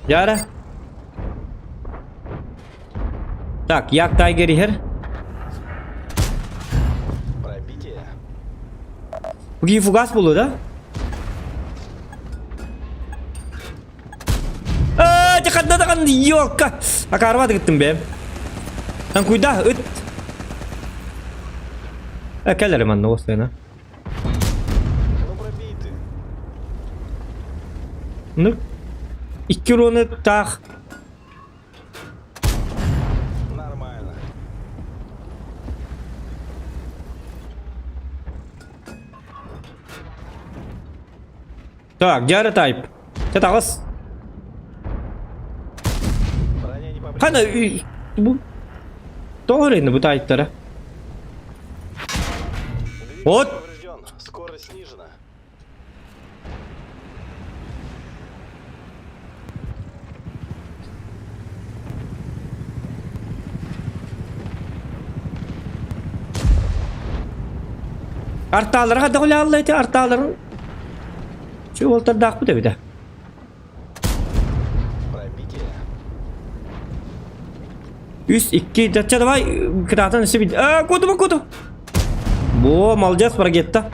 Яра. Так, Як Тайгер иһэр. Пробитие. Буги фугас буолуо да? Аа, ханна даҕаны ёлка! Акаарба гыттым бэм. Танкуйда ыт. Э, кэлэр манна уостайна. Ну пробей ты. Ну, икки уроны таах. Нормально. Так, дьара тайп. Чэ таҕыс. Броня не повреждена. Хана бу тоҕо эрэ бу тайптара? Двигатель Вот. поврежден. Скорость снижена. Артаалара хайдах үлэалла ити артааларын Чуолтардаахпыт эбитэ. Пробитие. Үс, икки, дача давай, кытаатан өссө бит. А, куоту, куоту. Бо, молодец, Баргетта.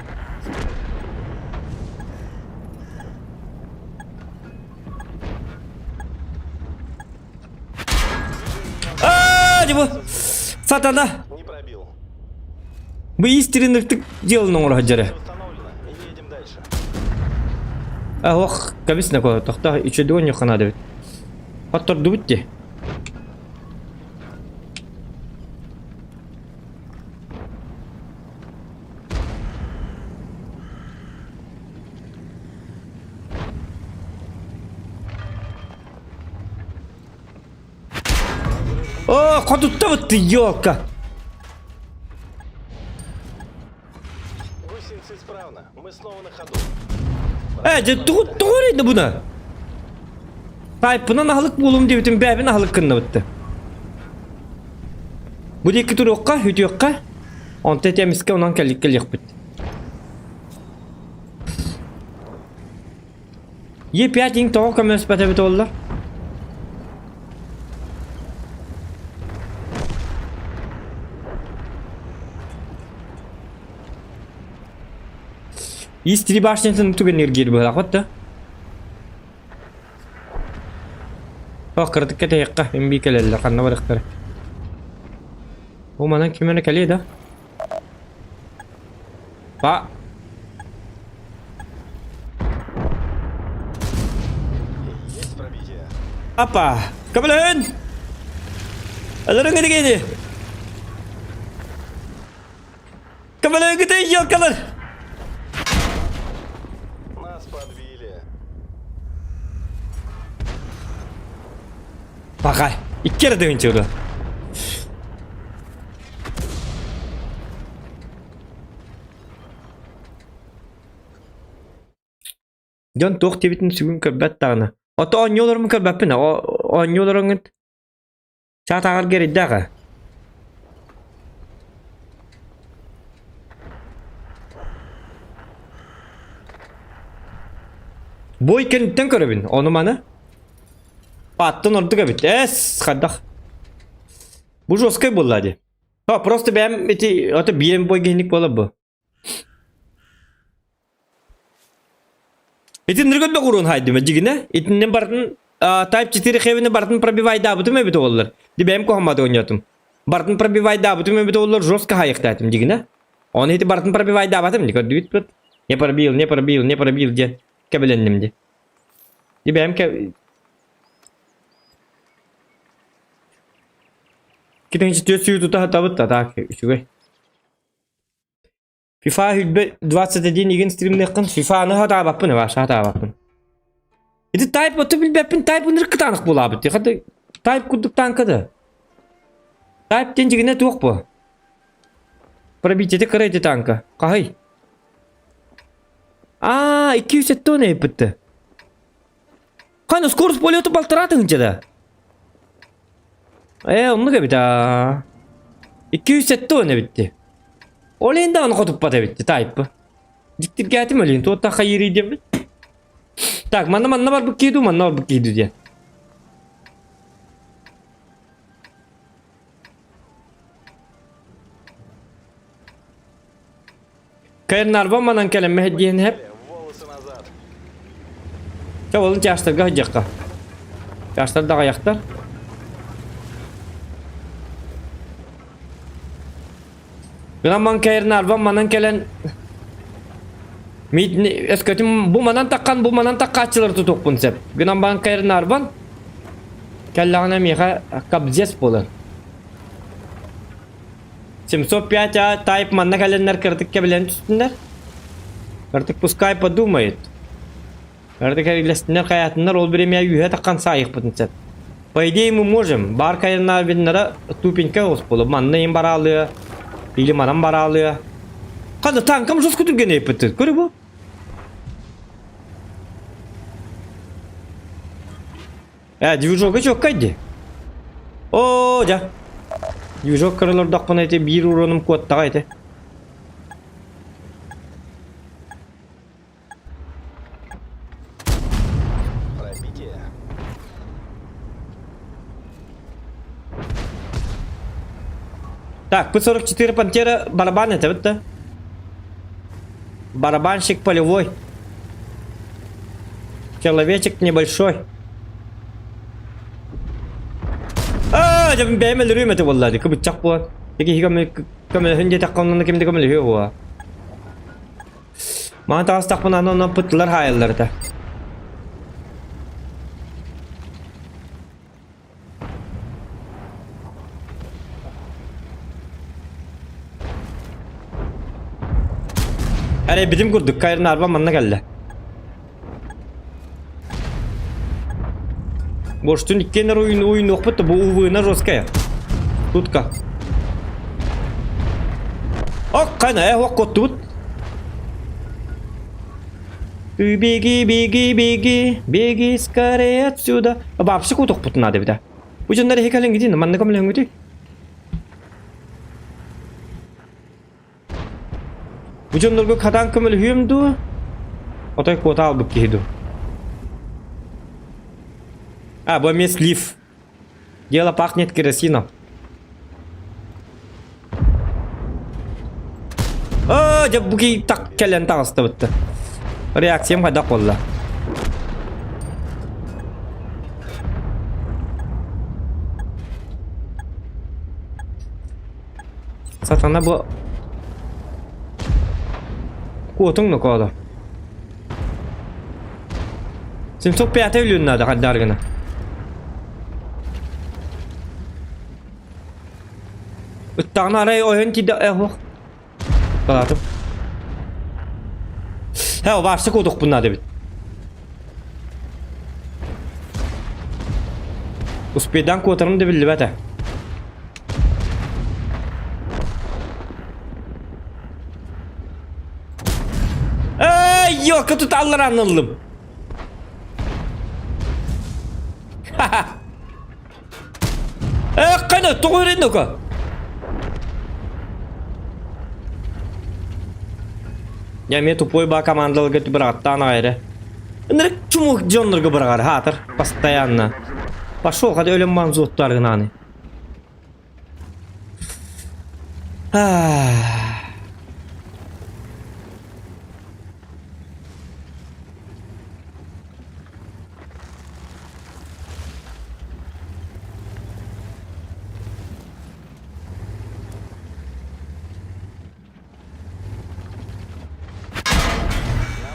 А, бу сатана. Не пробил. Бу истеринныктык делан оҥоро сылдьара. Установлено. Едем дальше. А, ох, кабис на тохта үчүдүгөн ньухана дебит. Хоттордубут ти. О, хотуттабыт ты, елка! Гусеница исправна. Мы снова на ходу. Э, дьэ, тугу тугу эрийдэ буна? Тайпынан аһылык буолум диэбитим бэйэбин аһылык гыннабытты. Бу диэки туруохха, үтүөххэ, онто ити эмискэ онон кэлик кэлиэхпит. Е5 иҥ тоҕо көмөлөспөт эбит буолла? Ис-три башнятын түгэнигэр киир быһалаах да? Ох, кыратык кэтэһиэххэ, имбии кэлэллэр, ханна барыахтара. Бу манан ким эрэ кэлиэ да? Па! Есть пробитие. Апа! Көмөлөһүн! Өлөрүҥ итигини! Көмөлөһүҥҥүтүй, елкалар! Нас подбили. Пахай! Икки эрэ тыһыынча Дьон туох диэбитин сүгүн көрбөт даҕаны. Ото оонньуу олорорун көрбөппүн, оонньуу олороҥҥут чаатааҕарга эрэйдээх ээ. Бой кэнниттэн көрөбүн, ону-маны. Аттан ордук эбит. Эс, хайдах. Бу жесткай буолла дии. А, просто бэйэм ити, ото биэм бой киһиник буолар бу. Итиннэр көрдөх уруун хайдыма дьигинэ. Итиннэн барытын Type 4 хэвини барытын пробивайдаабытым эбит оллар. Ди бэйэм куһамматы оонньоотум. Барытын пробивайдаабытым эбит оллар жестко хайыктаатым дьигинэ. Оны ити барытын пробивайдаабатым ди көрдүгүт бит. Не пробил, не пробил, не пробил диэн кэбилэнним ди. Ди бэйэм кэ... Китинчи түөс сүү тута хатабыт та так үчүгэй. FIFA сүүрбэ 21 игин стримныаххын FIFA-ны сатаабаппын вообще сатаабаппын. Ити тайп оту билбэппин тайп ынырык кытаанах буолаабыт дии. Хата тайп курдук танка да. Тайп диэн дьигинэ туох буо? Пробитиете кыра ити танка. Хаһый? Аа, 270 эйпитти. Хана скорость полета полтора тыһыынча да. Ээ, оннук эбит аа. 270 эбит дии. Ол иһин даҕаны хотуппат эбит дии, таайппы. Дьиктиргээтим өлүүн, туоттан хайыырый диэммин. Так, манна манна барбыт киһи дуу, манна барбыт киһи дуу диэн. Кайрнарба манан кэлэммэһит диэн иһэп. Волосы назад. Чэ, олун чаастарга сылдьыахха. Чаастар да аҕыйахтар. Гынан Кайрнарба манан кэлэн өскөтүн бу манан таххан бу манан таххааччылар тутуохпун сөп. Гынан баран Кайрнарбан кэллэҕинэ миэхэ кабзес буолар. 705 А Type манна кэлэннэр кыратык кэбилэн түстүннэр. Кыратык пускай подумает. Арда кэрилэстиннэр хайаатыннар ол бириэмэ үөһэ таххан саайыахпытын сөп. По идее мы можем. Бар кайыннаабиннара тупенька оҕус буолуо. Манна им бараалыа, или манан бараалыа. Хада танкам жестко түргэн эппиттир. Көрө бу. Э, движок чоккай ди. О, дьа. Движок көрөлөрдөхпүнэ ити биир уронум куоттаҕа ити. Пробитие. Так, П-44 Пантера барабан это вот да? Барабанщик полевой. Человечек небольшой. Аа, дьэ бэйэм өлөрүөм этэ буолла дии, кыбыччах буолан. Киһи көмөлөһүн диэтэххэ онно ким да көмөлөһүө буола. Маҥан таҕыстахпына аны онно пыттылар хаайаллар этэ. Эрэйбитим курдук Кайрнарба манна кэллэ. Боштун иккиэннэр уйун уйунуохпут да бу увына жесткая. Тутка. Ок, кайна, э, ок коттубут. Ты беги, беги, беги, беги скорее отсюда. Вообще кутухпут надо бит. Бу дьоннор эһи кэлин гидин, манна көмөлөһүҥүтүй? Бу дьоннорго хатаан көмөлөһүөм дуо? Отой куота албыт киһи дуу? А, бу эмиэ слив. Дело пахнет керосином. Оо, дьэ бу киһи так кэлэн таҕыстыбытта. Реакциям хайдах буолла? Сатана бу куотуҥ нокоодо. 705 өлүөн наада хардаар гына. Ыттаҕына арай ойон тиийдэ э ох. Балаатым. Һэ, варсы куотуохпун наада эбит. Успейдаан куотарым да биллибэт ээ. Эй, ёлка тут алларан ыллым. Ха-ха. Э, қайда, тоғы өрен ока. Я мен тупой ба командаларга бырағаттан аҕайры. Ынырык чумук дьоннорго быраҕар, хаатар, постоянно. Пошел, хады өлөн манзуоттаргынааны.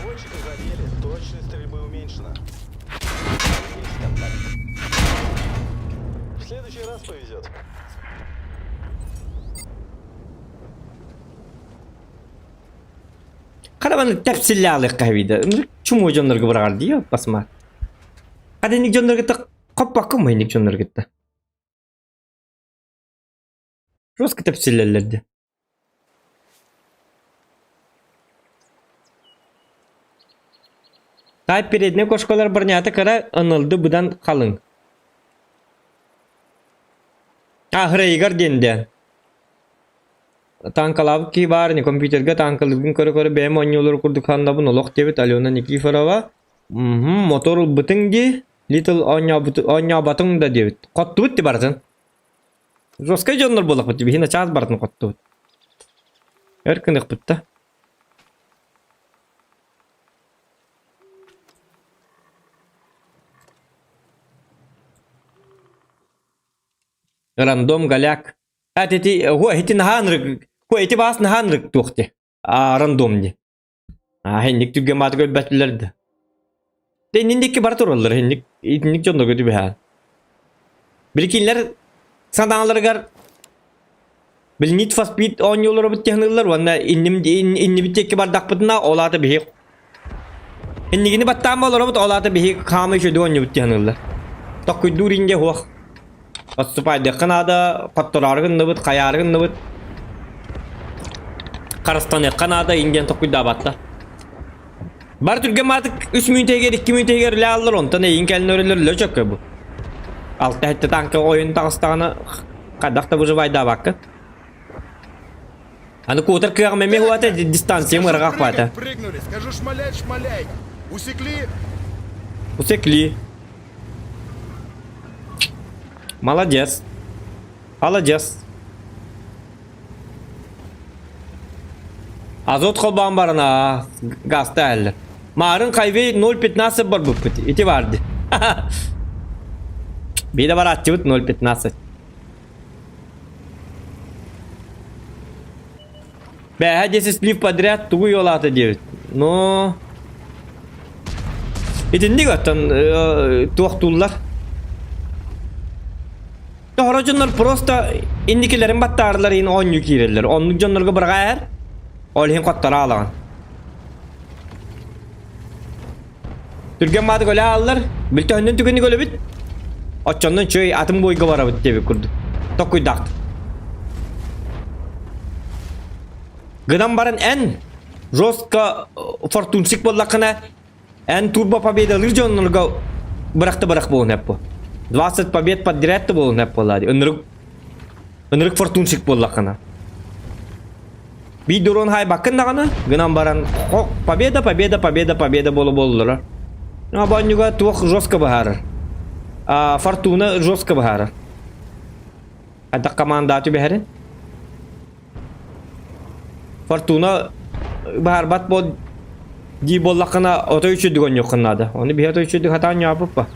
Наводчика задели. Точность стрельбы уменьшена. Есть контакт. В следующий раз повезет. Карабаны тэпсиллээх хэбиде. Чумуу дьоннорго быраҕар дии басма. Хадыник дьоннорго та хоппаккын мыйник дьоннорго та. Жестко тэпсиллэллэр дии. Таай передний кошкалар бронята кыра ынылды быдан халыҥ. Аһырайыгар диэн диэн. Таанкалаабыт киһи баар ини компьютерга таанкалыыргын көрө-көрө бэйэм оонньуулар курдук сананабын олох диэбит Алена Никифорова. Мм, мотор ылбытыҥ дии, Little оонньооботуҥ да диэбит. Хоттубут дии барытын. Жесткай дьоннор буоллахпыт дии, биһи начаас барытын хоттубут. Өр гыныахпыт да. Рандом голяк. А ити ху ити наһаанрык ху ити баас наһаанрык туох ти а рандом ди. А хинник түргэн мааты көрбөтүлэр да. Де иннин бар тураллар хинник итинник дьонно көтүбэһэ. Биликинлер санааларыгар били Need for Speed оонньуулары бут техныллар уонна инним иннибит диэки бардахпытына ол аата биһи. Иннигини баттаан олоробут, ол аата биһи хаамыы үчүгэй оонньуубут диэн саныыллар. Токкуйдуур инде суох. Отступайдыахха наада, хоттороору гынныбыт, хайаары гынныбыт. Харыстаныахха наада индиэн токкуйдаабаттар. Бар түргэн маатык үс мүнүүтэ икки мүнүүтэ иһигэр үлэ аллар, онтон эйин кэлин өрөлөр үлэ чөккө бу. Алта хэттэ танка ойун таҕыстаҕына хайдах да выживайдаабакка. Аны куотар кыаҕым эмиэ хуата дистанциям Скажу, ыраах прыгать, хуата. прыгнули. Скажу, шмалять, шмаляй. Усекли? Усекли. Молодец. Молодец. Азот холбоон баран газта әллер. Марын хайвей 0.15 бар буппут. Ити барды. Биде баратчыбыт 0.15. Бэһэ 10 слив подряд тугу йолаата диэбит. Но итинник оттон туохтууллар. Тоһоро дьоннор просто инникилэрин баттаарылар иһин оонньуу киирэллэр. Оннук дьоннорго быраҕа эр, ол иһин хоттора алаҕын. Түргэн маатык өлө ааллар, бүлтөһүннэн түгэни көлөбүт. Оччоннон чөй атын буойга барабыт диэбит курдук. Токкуйдаахт. Гынан баран эн жестко фортунсик буоллаххына эн турбо победалыыр дьоннорго бырахты бырах буолун эппо. 20 побед подряд да буолун эп буолаа Ынырык ынырык фортунсик буоллаххына. Биир дрон хайбаккын даҕаны, гынан баран победа, победа, победа, победа буола буоллулар. Обонньуга туох жестко быһаарар. А, Фортуна жестко быһаарар. Хайдах командаҕа түбэһэрин. Фортуна быһаарбат буол дии буоллаххына отой үчүгдүк оонньуоххун наада. Ону биһи отой үчүгдүк хатаан ньооппуппа.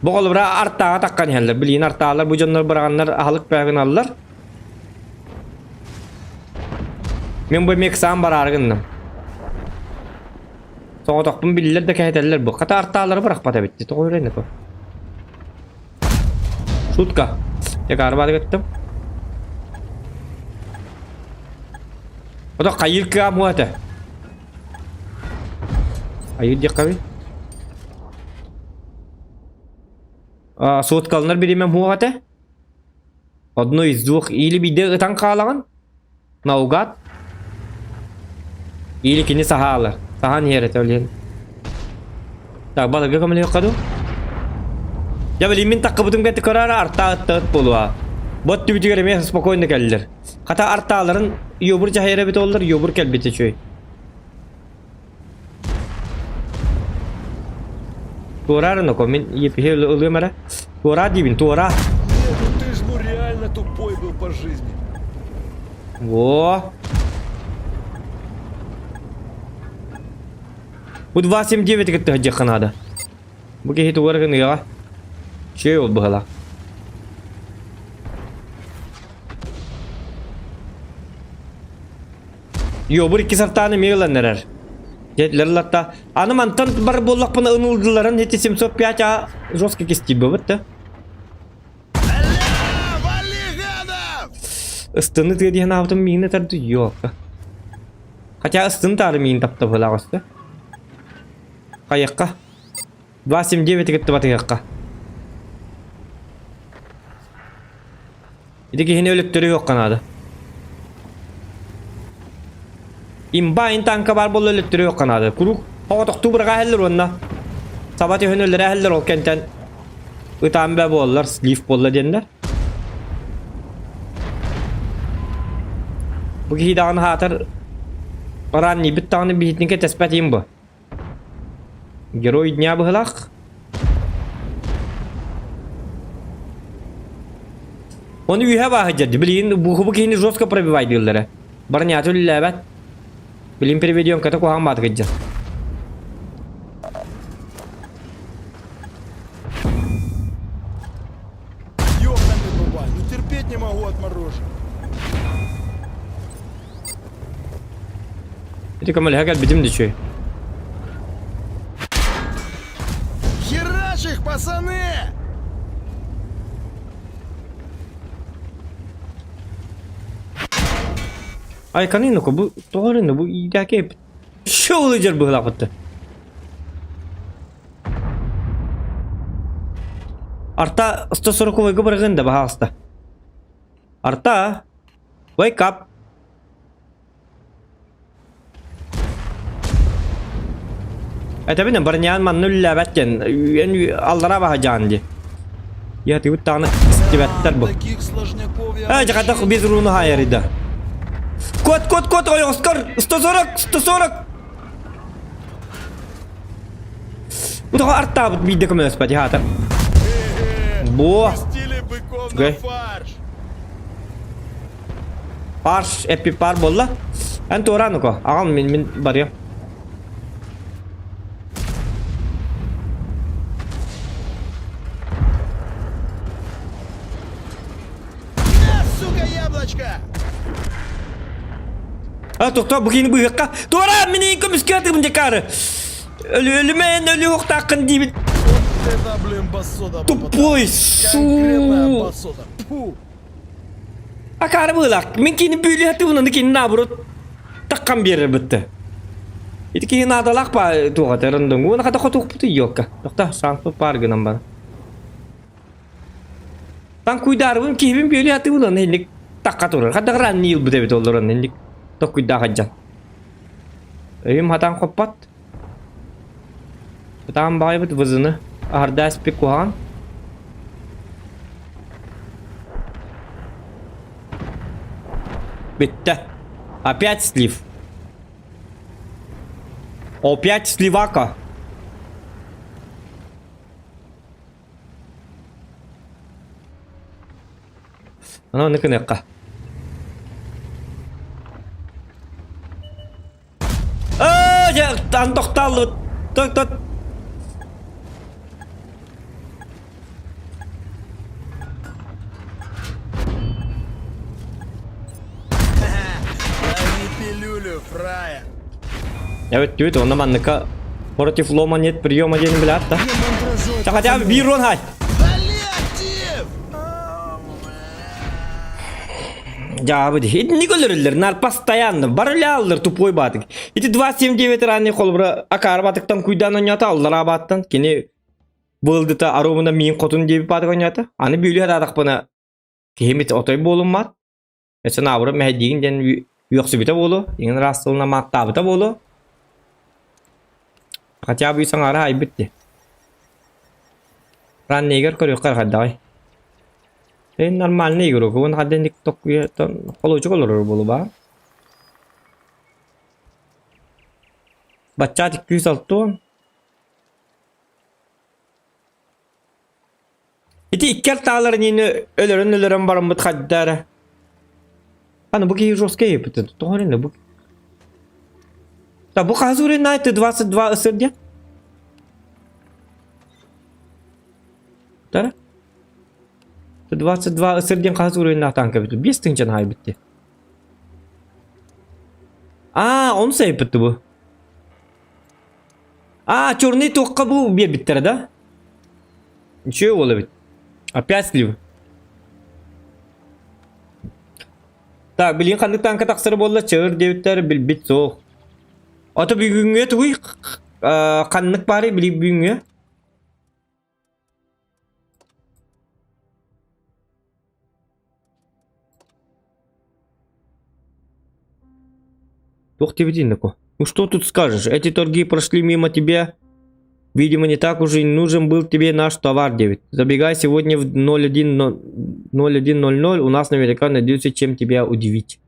Бу холобура артааҕа таххан иһэллэр. Билигин артаалар бу дьоннор быраҕаннар аһылык бөҕө Мин бу эмиэ ыксаан бараары гынным. Соҕотохпун биллэр да кэһэтэллэр бу. Хата артаалары бырахпат эбит. Тоҕо үрэн это? Шутка. Я карбады кеттим. Ото хайыр кыа муата. Айыр диэххэбин. Суоткаланар бириэмэм суох этэ. Одно из двух или биирдэ ытан хаалаҕын наугад или кини саһаалар. Саһаан иһэр этэ ол иһин. Так, балыгы көмөлөһүөххэ дуу? Дьэ, билин мин таккыбытым кэннэ көрөөрү артаа ыттаыт буолуо. Бот түбүтүгэр эмиэ спокойно кэллэр. Хата артааларын йобур дьаһайар эбит оллар, йобур кэлбит үчүгэй. Туораар ноко, мин епиһи ылыам эрэ. Туораа диибин, туораа. Нет, ну ты ж ну реально тупой был по жизни. Во. Бу 279 кытта сылдьыахха наада. Бу киһи тугу эрэ гыныаҕа. Чүөй ол быһалаах. Йобур икки сартааны эмиэ ылан эрэр. Дьиэтилэр ылатта. Аны мантан бар буоллахпына ынылдыларын эти 705 а жестко кистиибэбит да. Ыстыны тыа диэн аабытым миигин этэрди ёлка. Хотя ыстын таары миигин таптабылаах өстө. Хайыкка. 279 кытта батыһыахха. Ити киһини өлөттөрүөххэ наада. Имба танка баар буолла өлөттөрүөххэ наада. Куруук оҕотохтуу быраҕа уонна саба түһэн өллөрө ол кэнтэн ытаан бэ буоллар, слив буолла диэннэр. Бу киһи даҕаны хаатар раннийбит даҕаны биһитинке тэспэтиим бу. Герой дня быһылаах. Оны үһэ бааһы дьэрди. Билигин бу киһини жестко пробивай дииллэрэ. Барнята үллээбэт. Билин переведем ката куһаҕан баатык дьэ. Ёбаный бабай, ну терпеть не могу отмороженных. Ити көмөлөһө кэлбитим да үчүгэй. Херачь их, пацаны! Айканы ну бу тоҕо эрэ бу иитээки. Шоу дьэр быһылаахпытты. Арта 140-га бырагын да баһаалыста. Арта, wake up. Этэбин барняан манна үллээбэт диэн эн аллараа баһа дьаан дии. Я ты тааны истибэттэр бу. Таких сложняков я Эй, хатах без руну хайарыда. Кот, кот, кот, ой, Оскар, 140, 140. Утаҕа артаабыт биирдэ көмөлөспөт хаата. Бо. Пустили быков Окей. на фарш. Фарш, эппипар буолла. Эн туораан уко. Аҕам мин мин барыам. На, сука, яблочко! А тохтоо бу киһини быһыахха. Туораан мини көмүскэ атыгым декары. Өлү өлүмэн өлү уохтааххын диибин. Вот это, блин, басота Тупой Конкретная су. басота. Фу. Акаары быылаах. Мин кини бүлүү атыгын кини наоборот таккан биэрэр бытты. Ити киһи наадалаах ба туоҕа терындың. Уона хата хотуохпут йокка. Тохта шанспыт паар гынан бар. Таҥкуйдаарыбын киһибин бүөлүү атыыбын уонна инник такка турар. Хайдах ранни ылбыт эбит олорон инник токкуйдаах сылдьан. Өйүм хатаан хоппот. Хатаан баҕайбыт вызыны аһарда испит куһаҕан. Бүттэ. Опять слив. Опять сливака. Аны аны гыныахха. Аа, дьэ, ан тохтооллубут. Тот, тот. Лови пилюлю, фраер. Эбит түбүт, онно манныка против лома нет приема диэн билээт да. Хотя бы биир уон хай. Дали актив! Дьаабы дии. Итинник өлөрүллэр, нар постоянно. Барылааллар тупой баатык. Ити 279 ранний холобура акаар баатыктан куйдаан онньоото аллараа бааттан кини быылдыта аруумуна миин хотун диэбит баатык онньоото. Аны бүөлүү хатаатахпына киһимит отой буолуммат. Өссө наоборот мэһэйдиигин диэн үөхсүбүтэ буолуо, иҥин ыраас тылынан мааттаабыта буолуо. Хотя бы саҥара айбыт дии. Раннигер көрүөххэ хайдаҕый? Эн нормальный игрок, уон хадденник токкуйаттан холуочук олорор буолуба. Баччаат күүс алтуон. Ити икки артааларын иини өлөрөн-өлөрөн бараммыт хайда эрэ. Аны бу киһи жесткий эппитин тоҕо эрэ бу Да бу хаһыс уровень ты 22 ысыр диэн? Тара? Ты 22 ысыр диэн хаһыс уровень танка бит? 5 тыһыынчаны хаайбыт дии. Аа, ону сайыппытты бу. Аа, черный туохха бу биэрбиттэрэ да? Ничего буола эбит. Опять слив. Так, билигин ханнык танка тахсара буолла, чыыр диэбиттэр, билбит суох. Ото бүгүҥҥү тугуй? Ханнык баарый били бүгүҥҥү? Туох диэбитин такой? Ну что тут скажешь, эти торги прошли мимо тебя. Видимо, не так уж и нужен был тебе наш товар, 9. Забегай сегодня в 01.01.00, у нас наверняка найдется чем тебя удивить.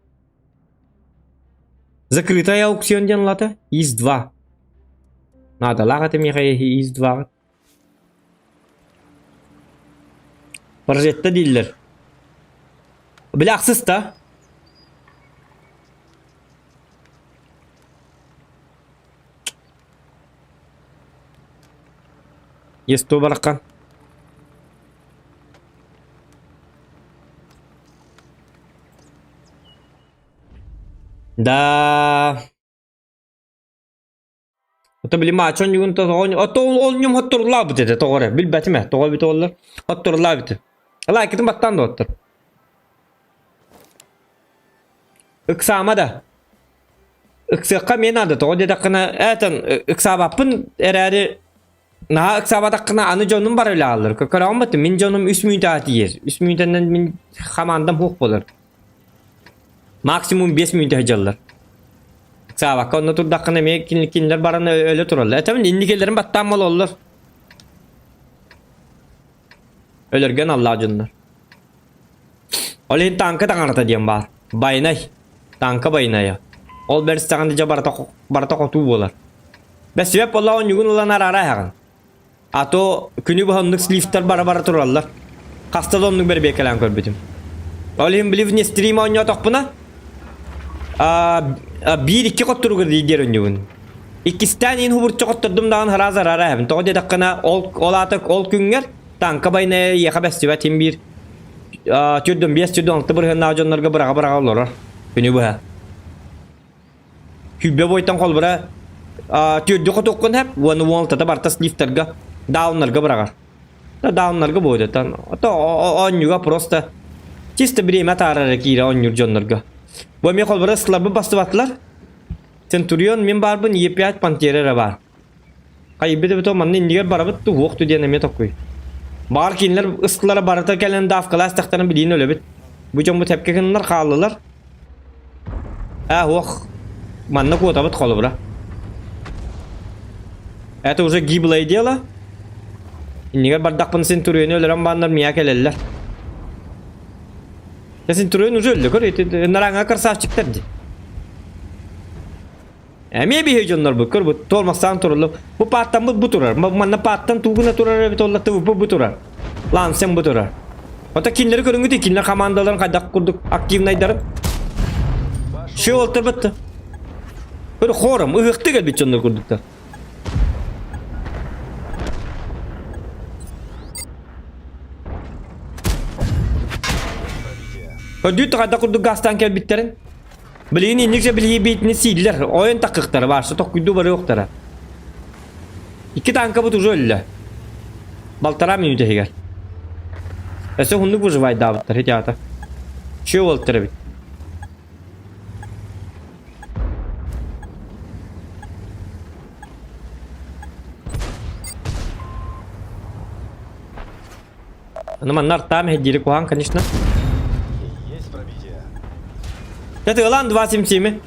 Закрытая аукцион диэн лата? ИС-2. Наадалаах этэ миэхэ ИС-2. Прожетта дииллэр. Били ахсыс да? Есть баракан. Да. Ото били маачон югун ото ол ньум хотторулаабыт этэ тоҕо эрэ билбэтим ээ тоҕо эбитэ буоллар хотторулаабыт лайкытын баттаан да оттор ыксаама да. Ыксыахха эмиэ наада, тоҕо диэтэххинэ, ээтэн ыксаабаппын эрээри наһаа ыксаабатаххына аны дьонум бары үлэҕэллэр. Көрөҕүн баттым, мин дьонум үс мүнүүтэҕэ тиийэр. Үс мүнүүтэнэн мин хамаандам суох буолар. Максимум 5 мүнүүтэ сылдьаллар. Ыксаабакка онно турдаххына эмиэ кинилэр баран өлө тураллар. Этэбин инникилэрин баттаан ололлор. Өлөргөн аллаах дьоннор. Ол иһин тааҥка таҥарата диэн баар. Байнай. Тааҥка байнайа. Ол бэрстэҕинэ дьэ барыта, барыта хотуу буолар. Бэссибэп буолла оонньугун ылан араара иһэҕин. А то күнү быһа оннук сливтэр бара-бара тураллар. Хаста да оннук бэрэбиэркэлээн көрбүтүм. Ол иһин били вне стрима оонньоотохпуна биир-икки хотторугар диир оонньуубун. Иккистээн иин хубурча хоттордум даҕаны хараас араара иһэбин. Тоҕо диэтэххинэ ол, ол аата ол күҥҥэр Тааҥка байнайа эйиэхэ бэстибэт син биир түрдүн биэс түрдүн алта бырыһыаннаах дьоннорго быраҕа-быраҕа олорор күнү быһа. Күббэ буойтан холбура түрдү хотуоххун хэп уонна уон алтата барта слифтерга дауннарга быраҕар. Дауннарга буойдатан ото оонньууга просто чисто время атаарара киирэ оонньуур дьоннорго. Бу эмиэ холбура слабы бастыбатылар. Центурион мин баарбын Е5 Пантера эрэ баар. Хайбыт эбит манна иннигэр барабыт ту уох ту диэн эмиэ токуй. Баар кинилэр ыстылара барыта кэлэн давкалаас тахтарын билиин өлөбүт. Бу дьоммут эпке гыннар хааллылар. Аа уох. Манна куотабыт холобура. Это уже гиблое дело. Иннигэр бардахпын Центуриону өлөрөн бааннар миа кэлэллэр. Центурион уже өллө көр, нараҥа красавчиктар ди. Эмиэ биһи дьоннорбут көр бу туормастаан туруллу. Бу пааттаммыт бу турар. Манна пааттан туугуна турар эбит олла ТВП бу турар. Лансен бу турар. Ото кинилэри көрүҥүт кинилэр командаларын хайдах курдук активнайдарын. Ши олтырбытты. Бір хором ыһыкты кэлбит дьоннор курдуктар. Көрдүү хайдах курдук газтан кэлбиттерин. Билигин инник же билиһи сииллэр, ойон такыктара баарса токкуйдуу барыахтара. Икки танкабыт уже өллө. Балтараа минут иһигэр. Өссө уһуннук выживайдаабыттар ити аата. Чүө буолтар эбит. Ну манна артаам иһдири куһаан, конечно. Есть пробитие. Это ылан 277.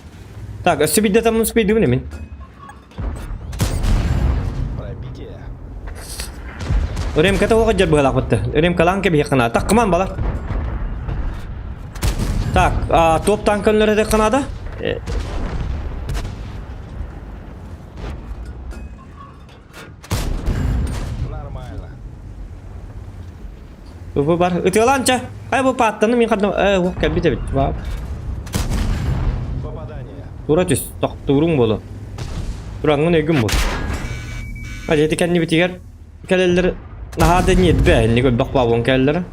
Так, өссө биирдэ там успейдубун эмин. Пробитие. Ремката оҕо дьар быһалаах Ремкалаан кэбиһи хана. Так, кыман балар. Так, топ танканлары ханада. Нормально. Бу бар. Ытыалаан ча. Хай бу пааттаны мин хадам э уох кэлбит эбит. Попадание. Тура түс. Тохтууруҥ буолу. Тураҥҥын өйгүн бул. Хадьа ити кэннибитигэр кэлэллэр наһаа да ньиэтбэ инник өлбөх баабын кэлэллэр.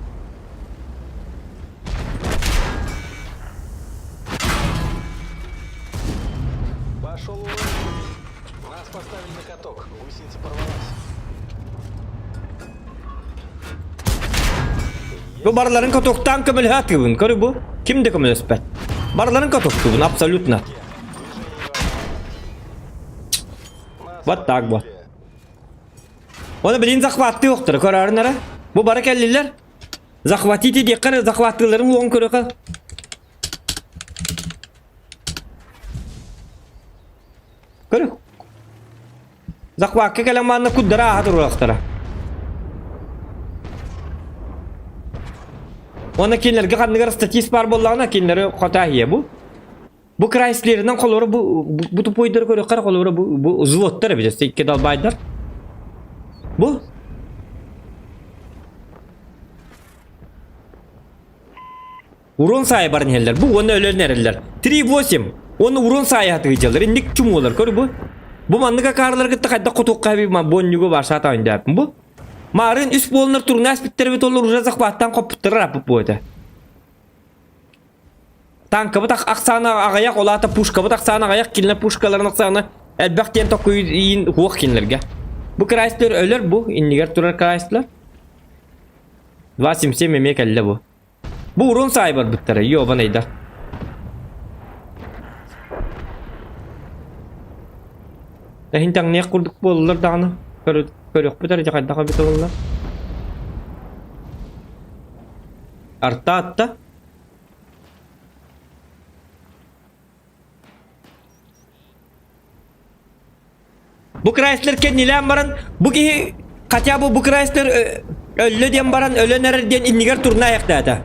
Пошел урон. Нас поставили на каток. Гусеница порвалась. Бу барыларын катоктаан көмөлөһө атыыбын. Көрү бу. Ким да көмөлөспөт. Барыларын катоктуубун абсолютно. Вот так вот. Оны билин захватты оқтыр, көрөрүн ара. Бу бары кэллилер. Захватите диэххэ захваттыыларын уоҕун көрөхө. Көрү. Захвакка кэлэн манна куддара ааһа туруохтара. Уонна кинилэргэ ханныгар статист баар буоллаҕына кинилэри хото аһыйа бу. Бу Крайслерынан холоро бу бу тупойдары көрүөххэ холоро бу бу взводтар эбит икки далбайдар. Бу Урон саайы баран иһэллэр. Бу уонна өлөн эрэллэр. 3-8. Уонна урон саайы хатыгыдьаллар. Инник чумуулар. Көр бу. Бу маннык акаарылар кытта хайдах хотуохха эби бонньугу бар саата ойндааппын бу. Маарын үс буолунар турунаас биттэрбит олор уже захваттан хоппуттар аппыт бу этэ. Танкабыт ахсаана аҕыйах, ол аата пушкабыт ахсаана аҕыйах, кинилэр пушкаларын ахсаана элбэх диэн токуйун хуох кинилэргэ. Бу Крайслер өлөр бу, иннигэр турар Крайслер. 277 эмиэ кэллэ бу. Бу урун саай барбыттара, ёбанайдар. Эһин таҥныах курдук буоллулар даҕаны. Көрүөхпүт эрэ дьэ хайдах эбитэ буолла. Арта атта. Бу Крайслер кэннилээн баран, бу киһи хотя бы бу Крайслер өллө диэн баран өлөн эрэр диэн иннигэр турна айахтаата.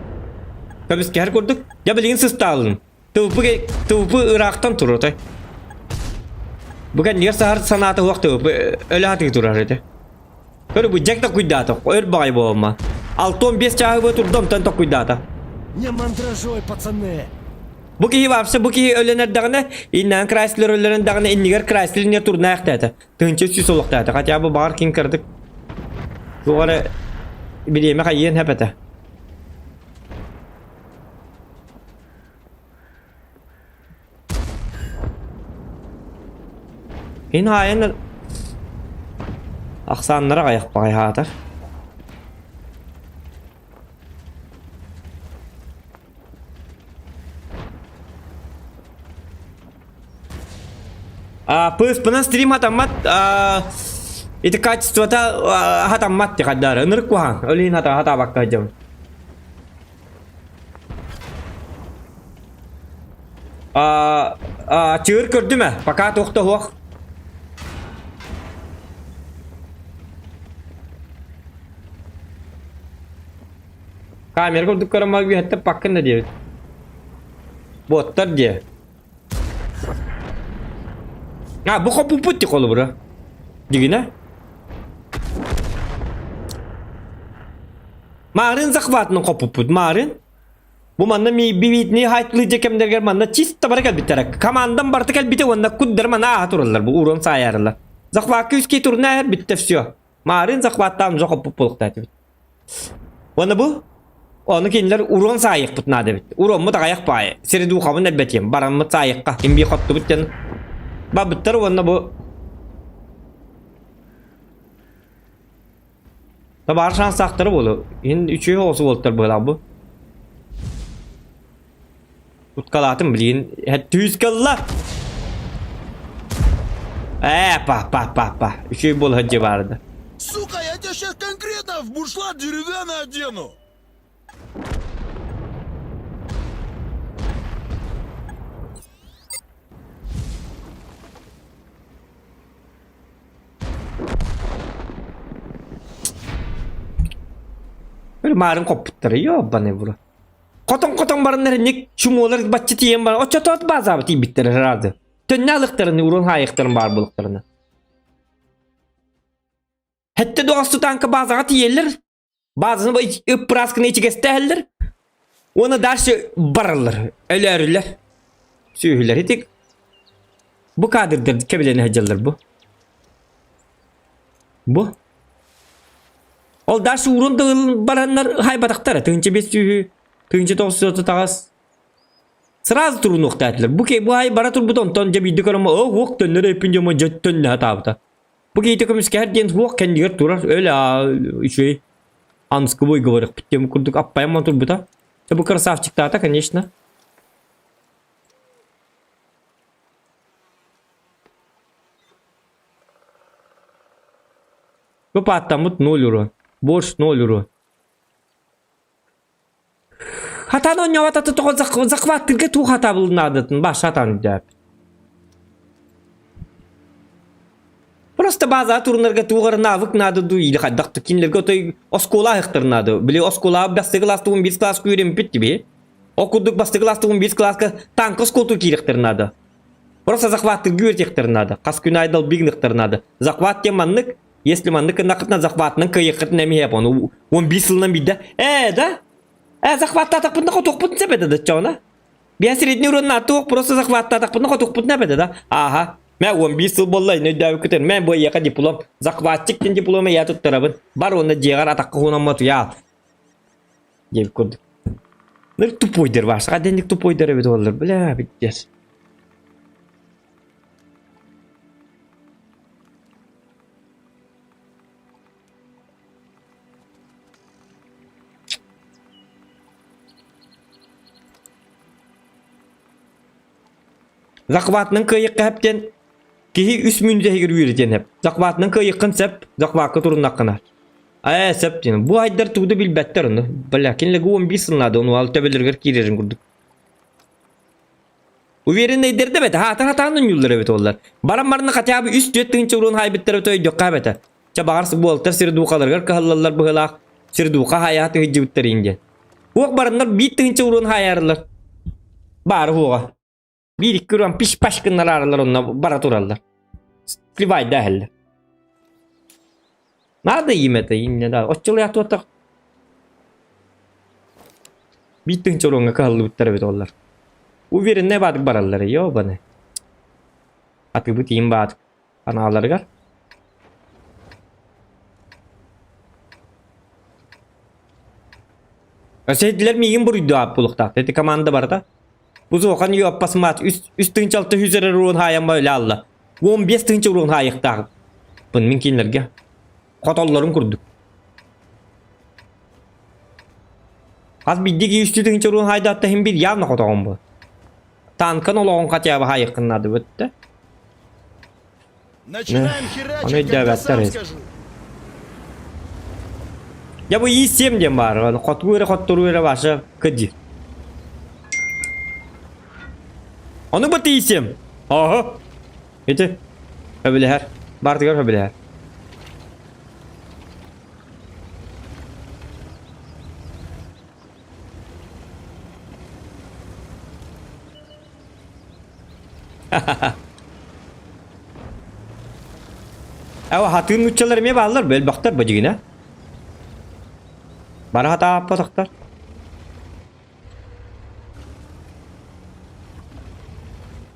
Көмүскэһэр курдук. Дьэ билигин сыстаалын. Тылпы тылпы ыраахтан туруотай. Бу кэннигэр саһар санаата уох тылпы өлө хатыы турар этэ. Көр бу дьэк токуйдаата. Өр баҕай буолма. 65 чааһы бу турда онтон токуйдаата. Не мандражой, пацаны! Бу киһи вообще бу киһи өлөн эрдэҕинэ, иннээн Крайслер өлөрөн даҕаны иннигэр Крайслер иннигэр турнаахтаата. 1300 олохтоото. Хотя бы баҕар кин кырдык туох эрэ бириэмэ хайыан сөп этэ. Ин хаайан ахсааннара аҕыйах баҕайаатар. Пыспынан стрим хатаммат ити качествота хатаммат тихаддары ынырык куһаан өлүн хата хатаабакка сылдьабын. Чыыр көрдүм ээ, пока туох да суох. Камера курдук көрөн баран үөһэттэн паккын да диэбит. Буоттар диэ. А, бу хоппуппут ти холобура. Дигинэ. Маарыын захватынан хоппуппут. Маарыын. Бу манна ми бибитни хайтлы же кэмнэргэр манна чисто бары кэлбиттэрэ. Командам барыта кэлбитэ уонна куддар мана ааха тураллар. Бу урон саайарылар. Захватка үскей турна битте все. Маарыын захваттаан уже хоппут буолуктаатыбыт. Уонна бу ону кинилэр урон саайыахпыт наада эбит. Уроммут аҕыйах баайы. Сири духабын элбэтиэм. Бараммыт саайыахха. Ким бии хоттубут диэн барбыттар уонна бу Табаар шансаахтара буолу. Иһин үчүгэй оҕусу буолтар быһалаах бу. Уткалаатым билигин. Түүс кэлла. Ээ, па па па па. Үчүгэй буола сылдьа баарда. Сука, я тебя сейчас конкретно в бушлат деревянный одену! Марын хоппуттара, ёбаный в рот. Хотон-хотон бараннар ник чумуолар бачча тиийэн баран оччотоот баазаба тиийбиттэрэ ыраады. Төннө алыктарын урун хаайыктарын баар буолуктарына. Хэтте доҕосту танка баазаҕа тиийэллэр. Баазаны ыппырааскыны ичигэстэһэллэр. Уонна дальше бараллар, өлөөрүллэр. Сүөһүлэр итик. Бу кадрдар кэбилэнэ сылдьаллар бу. Бу. Ол дальше уурун да бараннар хайбатахтара. Тыынча бес сүүһү, тыынча тоҕус сүүс таҕас. Сразу турунуохтаатылар. Бу бу ай бара турбут онтон дьэ биирдэ көрөм оо уох төннөр өйпүн дьомо дьэ төннө сатаабыта. Бу киһитэ көмүскэһэр диэн суох кэннигэр турар өл үчүгэй анскыбой говорят тем курдук аппайан турбута. Бу красавчиктаата, конечно. Бу пааттаммыт ноль урон. Борщ ноль урон. Хатан оонньообот тоҕо захваттыырга туох хатабыл наадатын баш хатан дьээп. Просто база турунарга туох навык наада дуу или хайдах кинилэргэ отой оскуола аһыктар наада. Били оскуола бастакы класстугун биир класс күүрэмпит тиби. Ол курдук бастакы класстугун биир класска танка оскуолту киириэхтэр наада. Просто захваттырга үөрэтиэхтэрин наада. Хас күн аайы долбии гыныахтарын наада. Захват диэн маннык, если маннык гыннаххытына захватынан кыайыаххытын эмиэ ону 15 сылынан биирдэ ээ да ээ захваттаатахпытына хотуохпутун сөп этэ да чоҕуна. Биһэ средний уровень туох просто захваттаатахпытына хотуохпутун сөп этэ да. Ааха. Мэ 15 сыл буолла ини өйдөөбүккүтүн. Мэ бу эйиэхэ диплом. Захватчик диэн диплому я туттарабын. Бар уонна дьиэҕэр атахха хуунаммат уйаал. Диэбит курдук. Ныр тупойдер бар. Саха тупойдер эбит олар. Бля, пиздец. Захватның кыайыққа әптен. Киһи үс мүнүүтэ иһигэр үөрэтиэн сөп. Захватынан кыайыаххын сөп, захвакка туруннаххына. Ээ, сөп диэн. Бу айдар тугу да билбэттэр ону. Бля, кинилэргэ 11 сыл наада, ону ал төбөлөрүгэр киирэрин курдук. Увереннайдар да эбэтэ, хаатар хатаан онньууллар эбит оллар. Баран барна хотя бы 3-4 тыһыынча уруон хаайбыттар эбитэ өйдөххө эбэтэ. Чэ баҕар буолтар сирдуухаларыгар кыһаллаллар быһыылаах, сирдууха хаайаат ыһыдьыбыттар иин диэн. Уох бараннар биир тыһыынча уруон хаайаарылар. Баары хуоҕа. Биир икки уруон пиш-паш гыннараарылар онно бара тураллар. Сливайда иһэллэр. Надо им это, им не надо. Оччолуйа туотах биир тыһыынча уруоҥҥа кыһаллыбыттар эбит оллар. Увереннай баатык бараллар, ёбаны. Атыыбыт иин баатык анааларыгар. Өсөйдилэр миигин буруйду аап булуктаах. Эти команда барыта. Бу суохан юаппас маат үс тыһыынча алта жүз эрэр уруон хаайан ба өлө алла. 15 тыһыынча уруон хаайыктаах. Бун мин кинилэрге хотоллорун курдук. Хас биирдии киһи үстүү тыһыынча уруон хаайдаатта иһин бир явно хотоҕун бу. Танкан олоҕун хотя бы хаайыккын наада бөттө. Начинаем Ону херачить, когда өйдөөбөттөр сам эбит. скажу. Я бу И7 диэн баар. Хотуу эрэ хотторуу эрэ ваша кыдьы. Ону бу И7. Оһо. Ити. Хөбүлэһэр. Бартыгар хөбүлэһэр. Эва хатыын нууччалар эмиэ бааллар, бөлбөхтөр бу дьигинэ. Бары хатааппатахтар.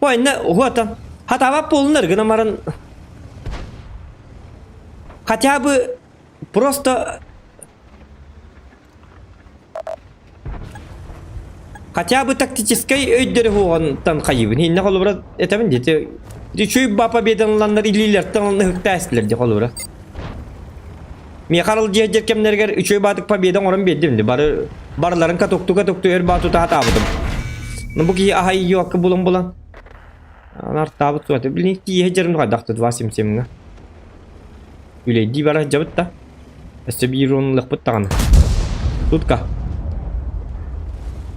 Ой, инне уһуатан. Хатаабат буолунар гына маран хотя бы просто Хотя бы тактическай өйдөрү хуоҕунтан хайыбын. Инне холобура этэбин дии. Үчүй ба победаныланнар илиилэртэн онно ыһыктаастылар дии холобура. Миэхэ арыл дьиэ кэмнэригэр үчүгэй баатык победа оҥорон биэрдим ди. Бары барыларын катукту катукту өр баа тута хатаабытым. Ну бу киһи аһай йуакка булан булан. Артаабыт суота. Билин тииһэ дьэрим хайдахты 277-ҥа. Үлэйдии бара сылдьабыт да. Өссө биир уоннулахпыт даҕаны. Тутка.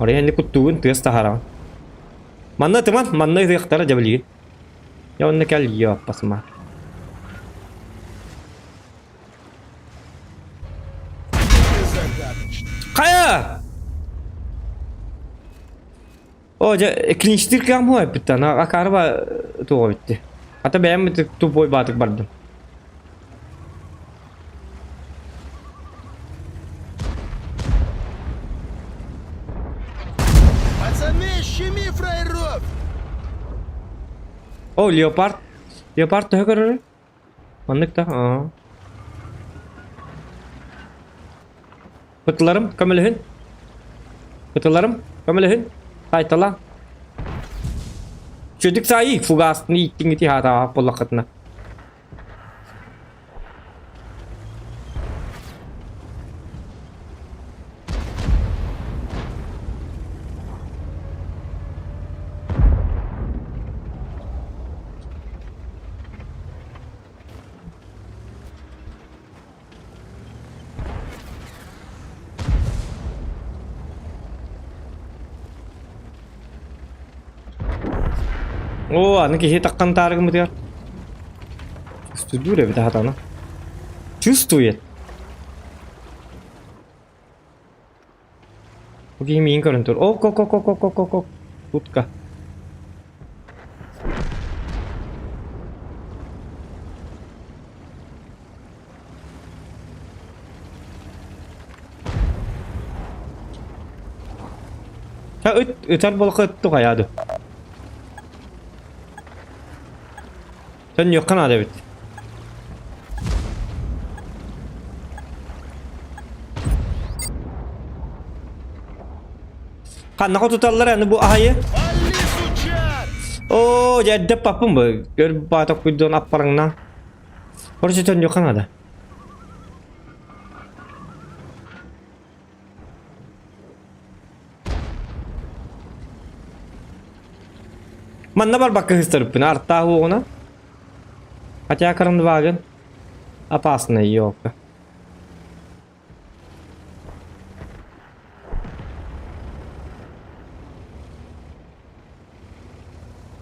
Арыйа инник куттуугун тыас таһаараҕын. Манна тыман, манна ыһыахтара дьэ билигин. Я онно кэл ёппасма. Хайа! О, дьэ, клинчтир кыам хуа эппиттэн, акаарба туға битти. Ата бэйэм тупой баатык бардым. Пацаны, щеми фраеров! О, леопард. Леопард төһө көрөрүй? Маннык да? Аа. Пытыларым, көмөлөһүн. Пытыларым, көмөлөһүн. Хайтала. Чөдүк саайы фугасны иттиңити хаатаа боллақытына. Оо, аны киһи таххан таарыгымытыгар. Чувствует эбит хатана. Чувствует. Бу киһи миигин көрөн тур. Ок, ок, ок, ок, ок, ок, ок, ок. Утка. Та ыт ытар буолка ыттык айаады. Төннүөххэ наада эбит. Ханна туталлар аны бу аһайы? Вали, сучар! Оо, дьэ эрдэ паппын бу. Көр бааток күйдөн аппарыңна. Короче, төннүөххэ наада. Манна барбакка ыһыстарыппын, артаах уоҕуна. Хотя Кранваген опасная елка.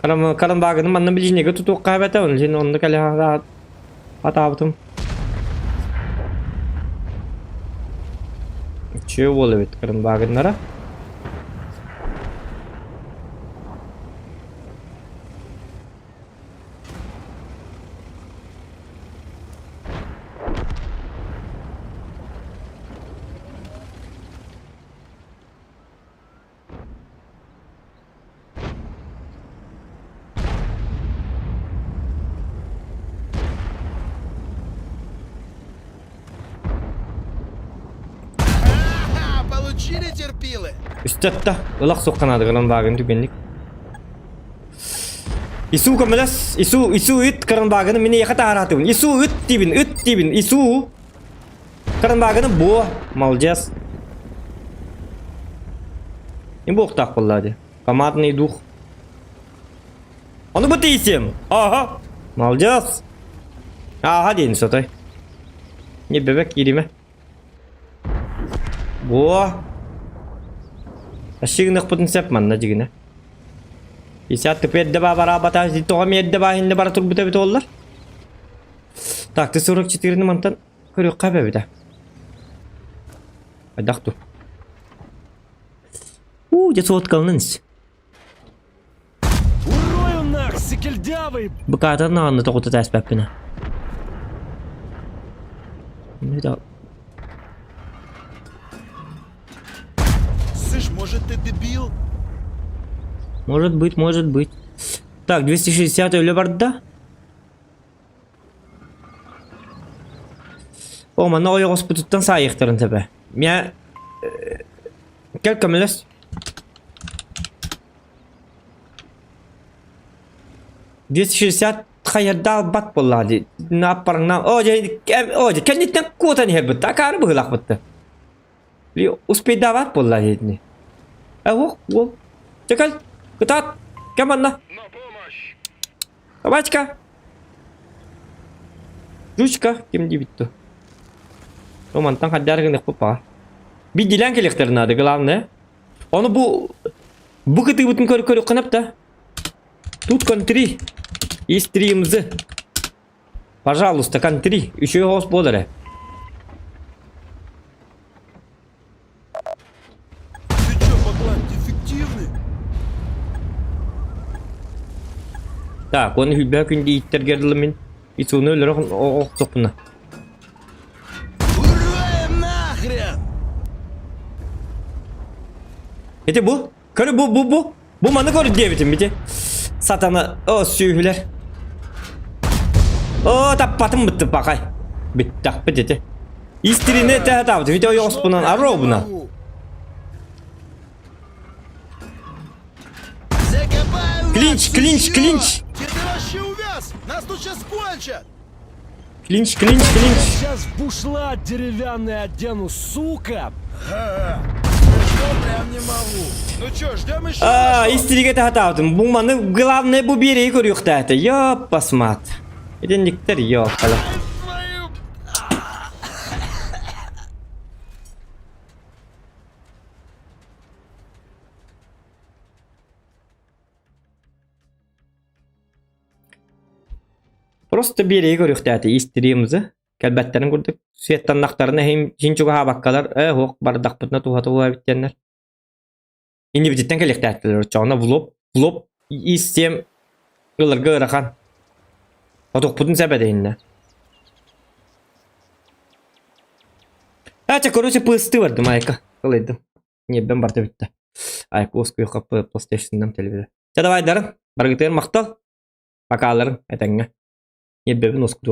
Кранвагены манна ближнеге тутуохха эбэтэ, он син онно кэлэ атаабытым. Үчүгэй уол эбит Кранвагеннара. Ха-ха, получили терпилы? Үстэтта ылах суохханаадыгынан баагын түгэнник. Ису көмөлөс, Ису, Ису ыт Кранвагены мин эйиэхэ таһараатыбын. Ису ыт диибин, ыт диибин, Ису. Кранвагены буо, молодец. Не буохтаах буолла дии. Командный дух. Ону бу тиийсиэм. Ага. Молодец. Ага диэн сотой. Не бэбэк кииримэ. Буо. Ашы гыныахпытын сөп манна дьигинэ. 50 тп эрдэ баа бараабата тоҕо эмиэ эрдэ баа иһиннэ бара турбута эбит уоллар. Так, ты 44-ни мантан көрүөххэ эбэбитэ. Хайдах ту? Уу, дьэ суоткалынан ис. Урою нах, сикельдявый! Быкаатан наҕанна тоҕута тээспэппинэ. Слышь, может ты дебил? Может быть, может быть. Так, 260 өлө барда. О, манна ойоҕоспутуттан саайыахтарын сөбө. Мя... Кэл көмөлөс. 260 хайырдаалбат буоллаҕа дии. Нааппарыҥнаан оо дьэ оо дьэ кэнниттэн куотан иһэрбит акаары быһыылаахпыт Успейдаабат буолла дии Э уох уол Чэ кэл кытаат кэм манна Собачка Жучка ким диэбит дуу О мантан хайдаары гыныахпыт баҕар Биирдиилээн кэлиэхтэрин наада главное Ону бу бу кытыыбытын көр көрүөххүн да. Тут контри. И стримзы. Пожалуйста, контри. Үчүгэй хоос буол эрэ. Ты чё, баклан, дефективный? Так, оны хүлбэһэ күн дииттэргэр дылы мин Исуну өлөрө охсохпуна. Уроем нахрен! Ити бу. Көрү бу бу бу. Бу маны көр диэбитим бити. Сатана о сүүһүлэр. О таппатым бытты пакай. Бүттахпыт ити. Истирине тэһэтаабыт. Видео ойоҕоспунан аробуна. Закопаю Клинч, вас, клинч, сучьё! клинч. Где ты вообще увяз? Нас тут сейчас кончат! Клинч, клинч, клинч. Сейчас бушлат деревянный одену, сука! Что прям не могу. Ну чё, ждем еще? Аа, истиригэ тэһэтаабытым. Бу маны главное бу биэрэйи көрүөхтээте. Ёппасмат. Итинниктэр ёппала. Твою... Просто биэрэйи көрүөхтээтэ истириэмзы кэлбэттэрин курдук светтаннахтарына иһин син чугаһаабаккалар ээ суох бардахпытына туһата уһа эбит диэннэр иннибититтэн кэлиэхтээттилэр оччоҕуна влоп влоп истиэм ыларга ыарахан отукпутун сэп этэ Ача короче пыстыы бардым айка ылыйдым Ньиэрбэм барыта бүттэ. Айка уоскуйуохха PlayStation-дан телевизор. Чэ давайдарын, барыгытыгар махтал. Покаларын этэҥҥэ. Ньиэрбэбин уоскутуо.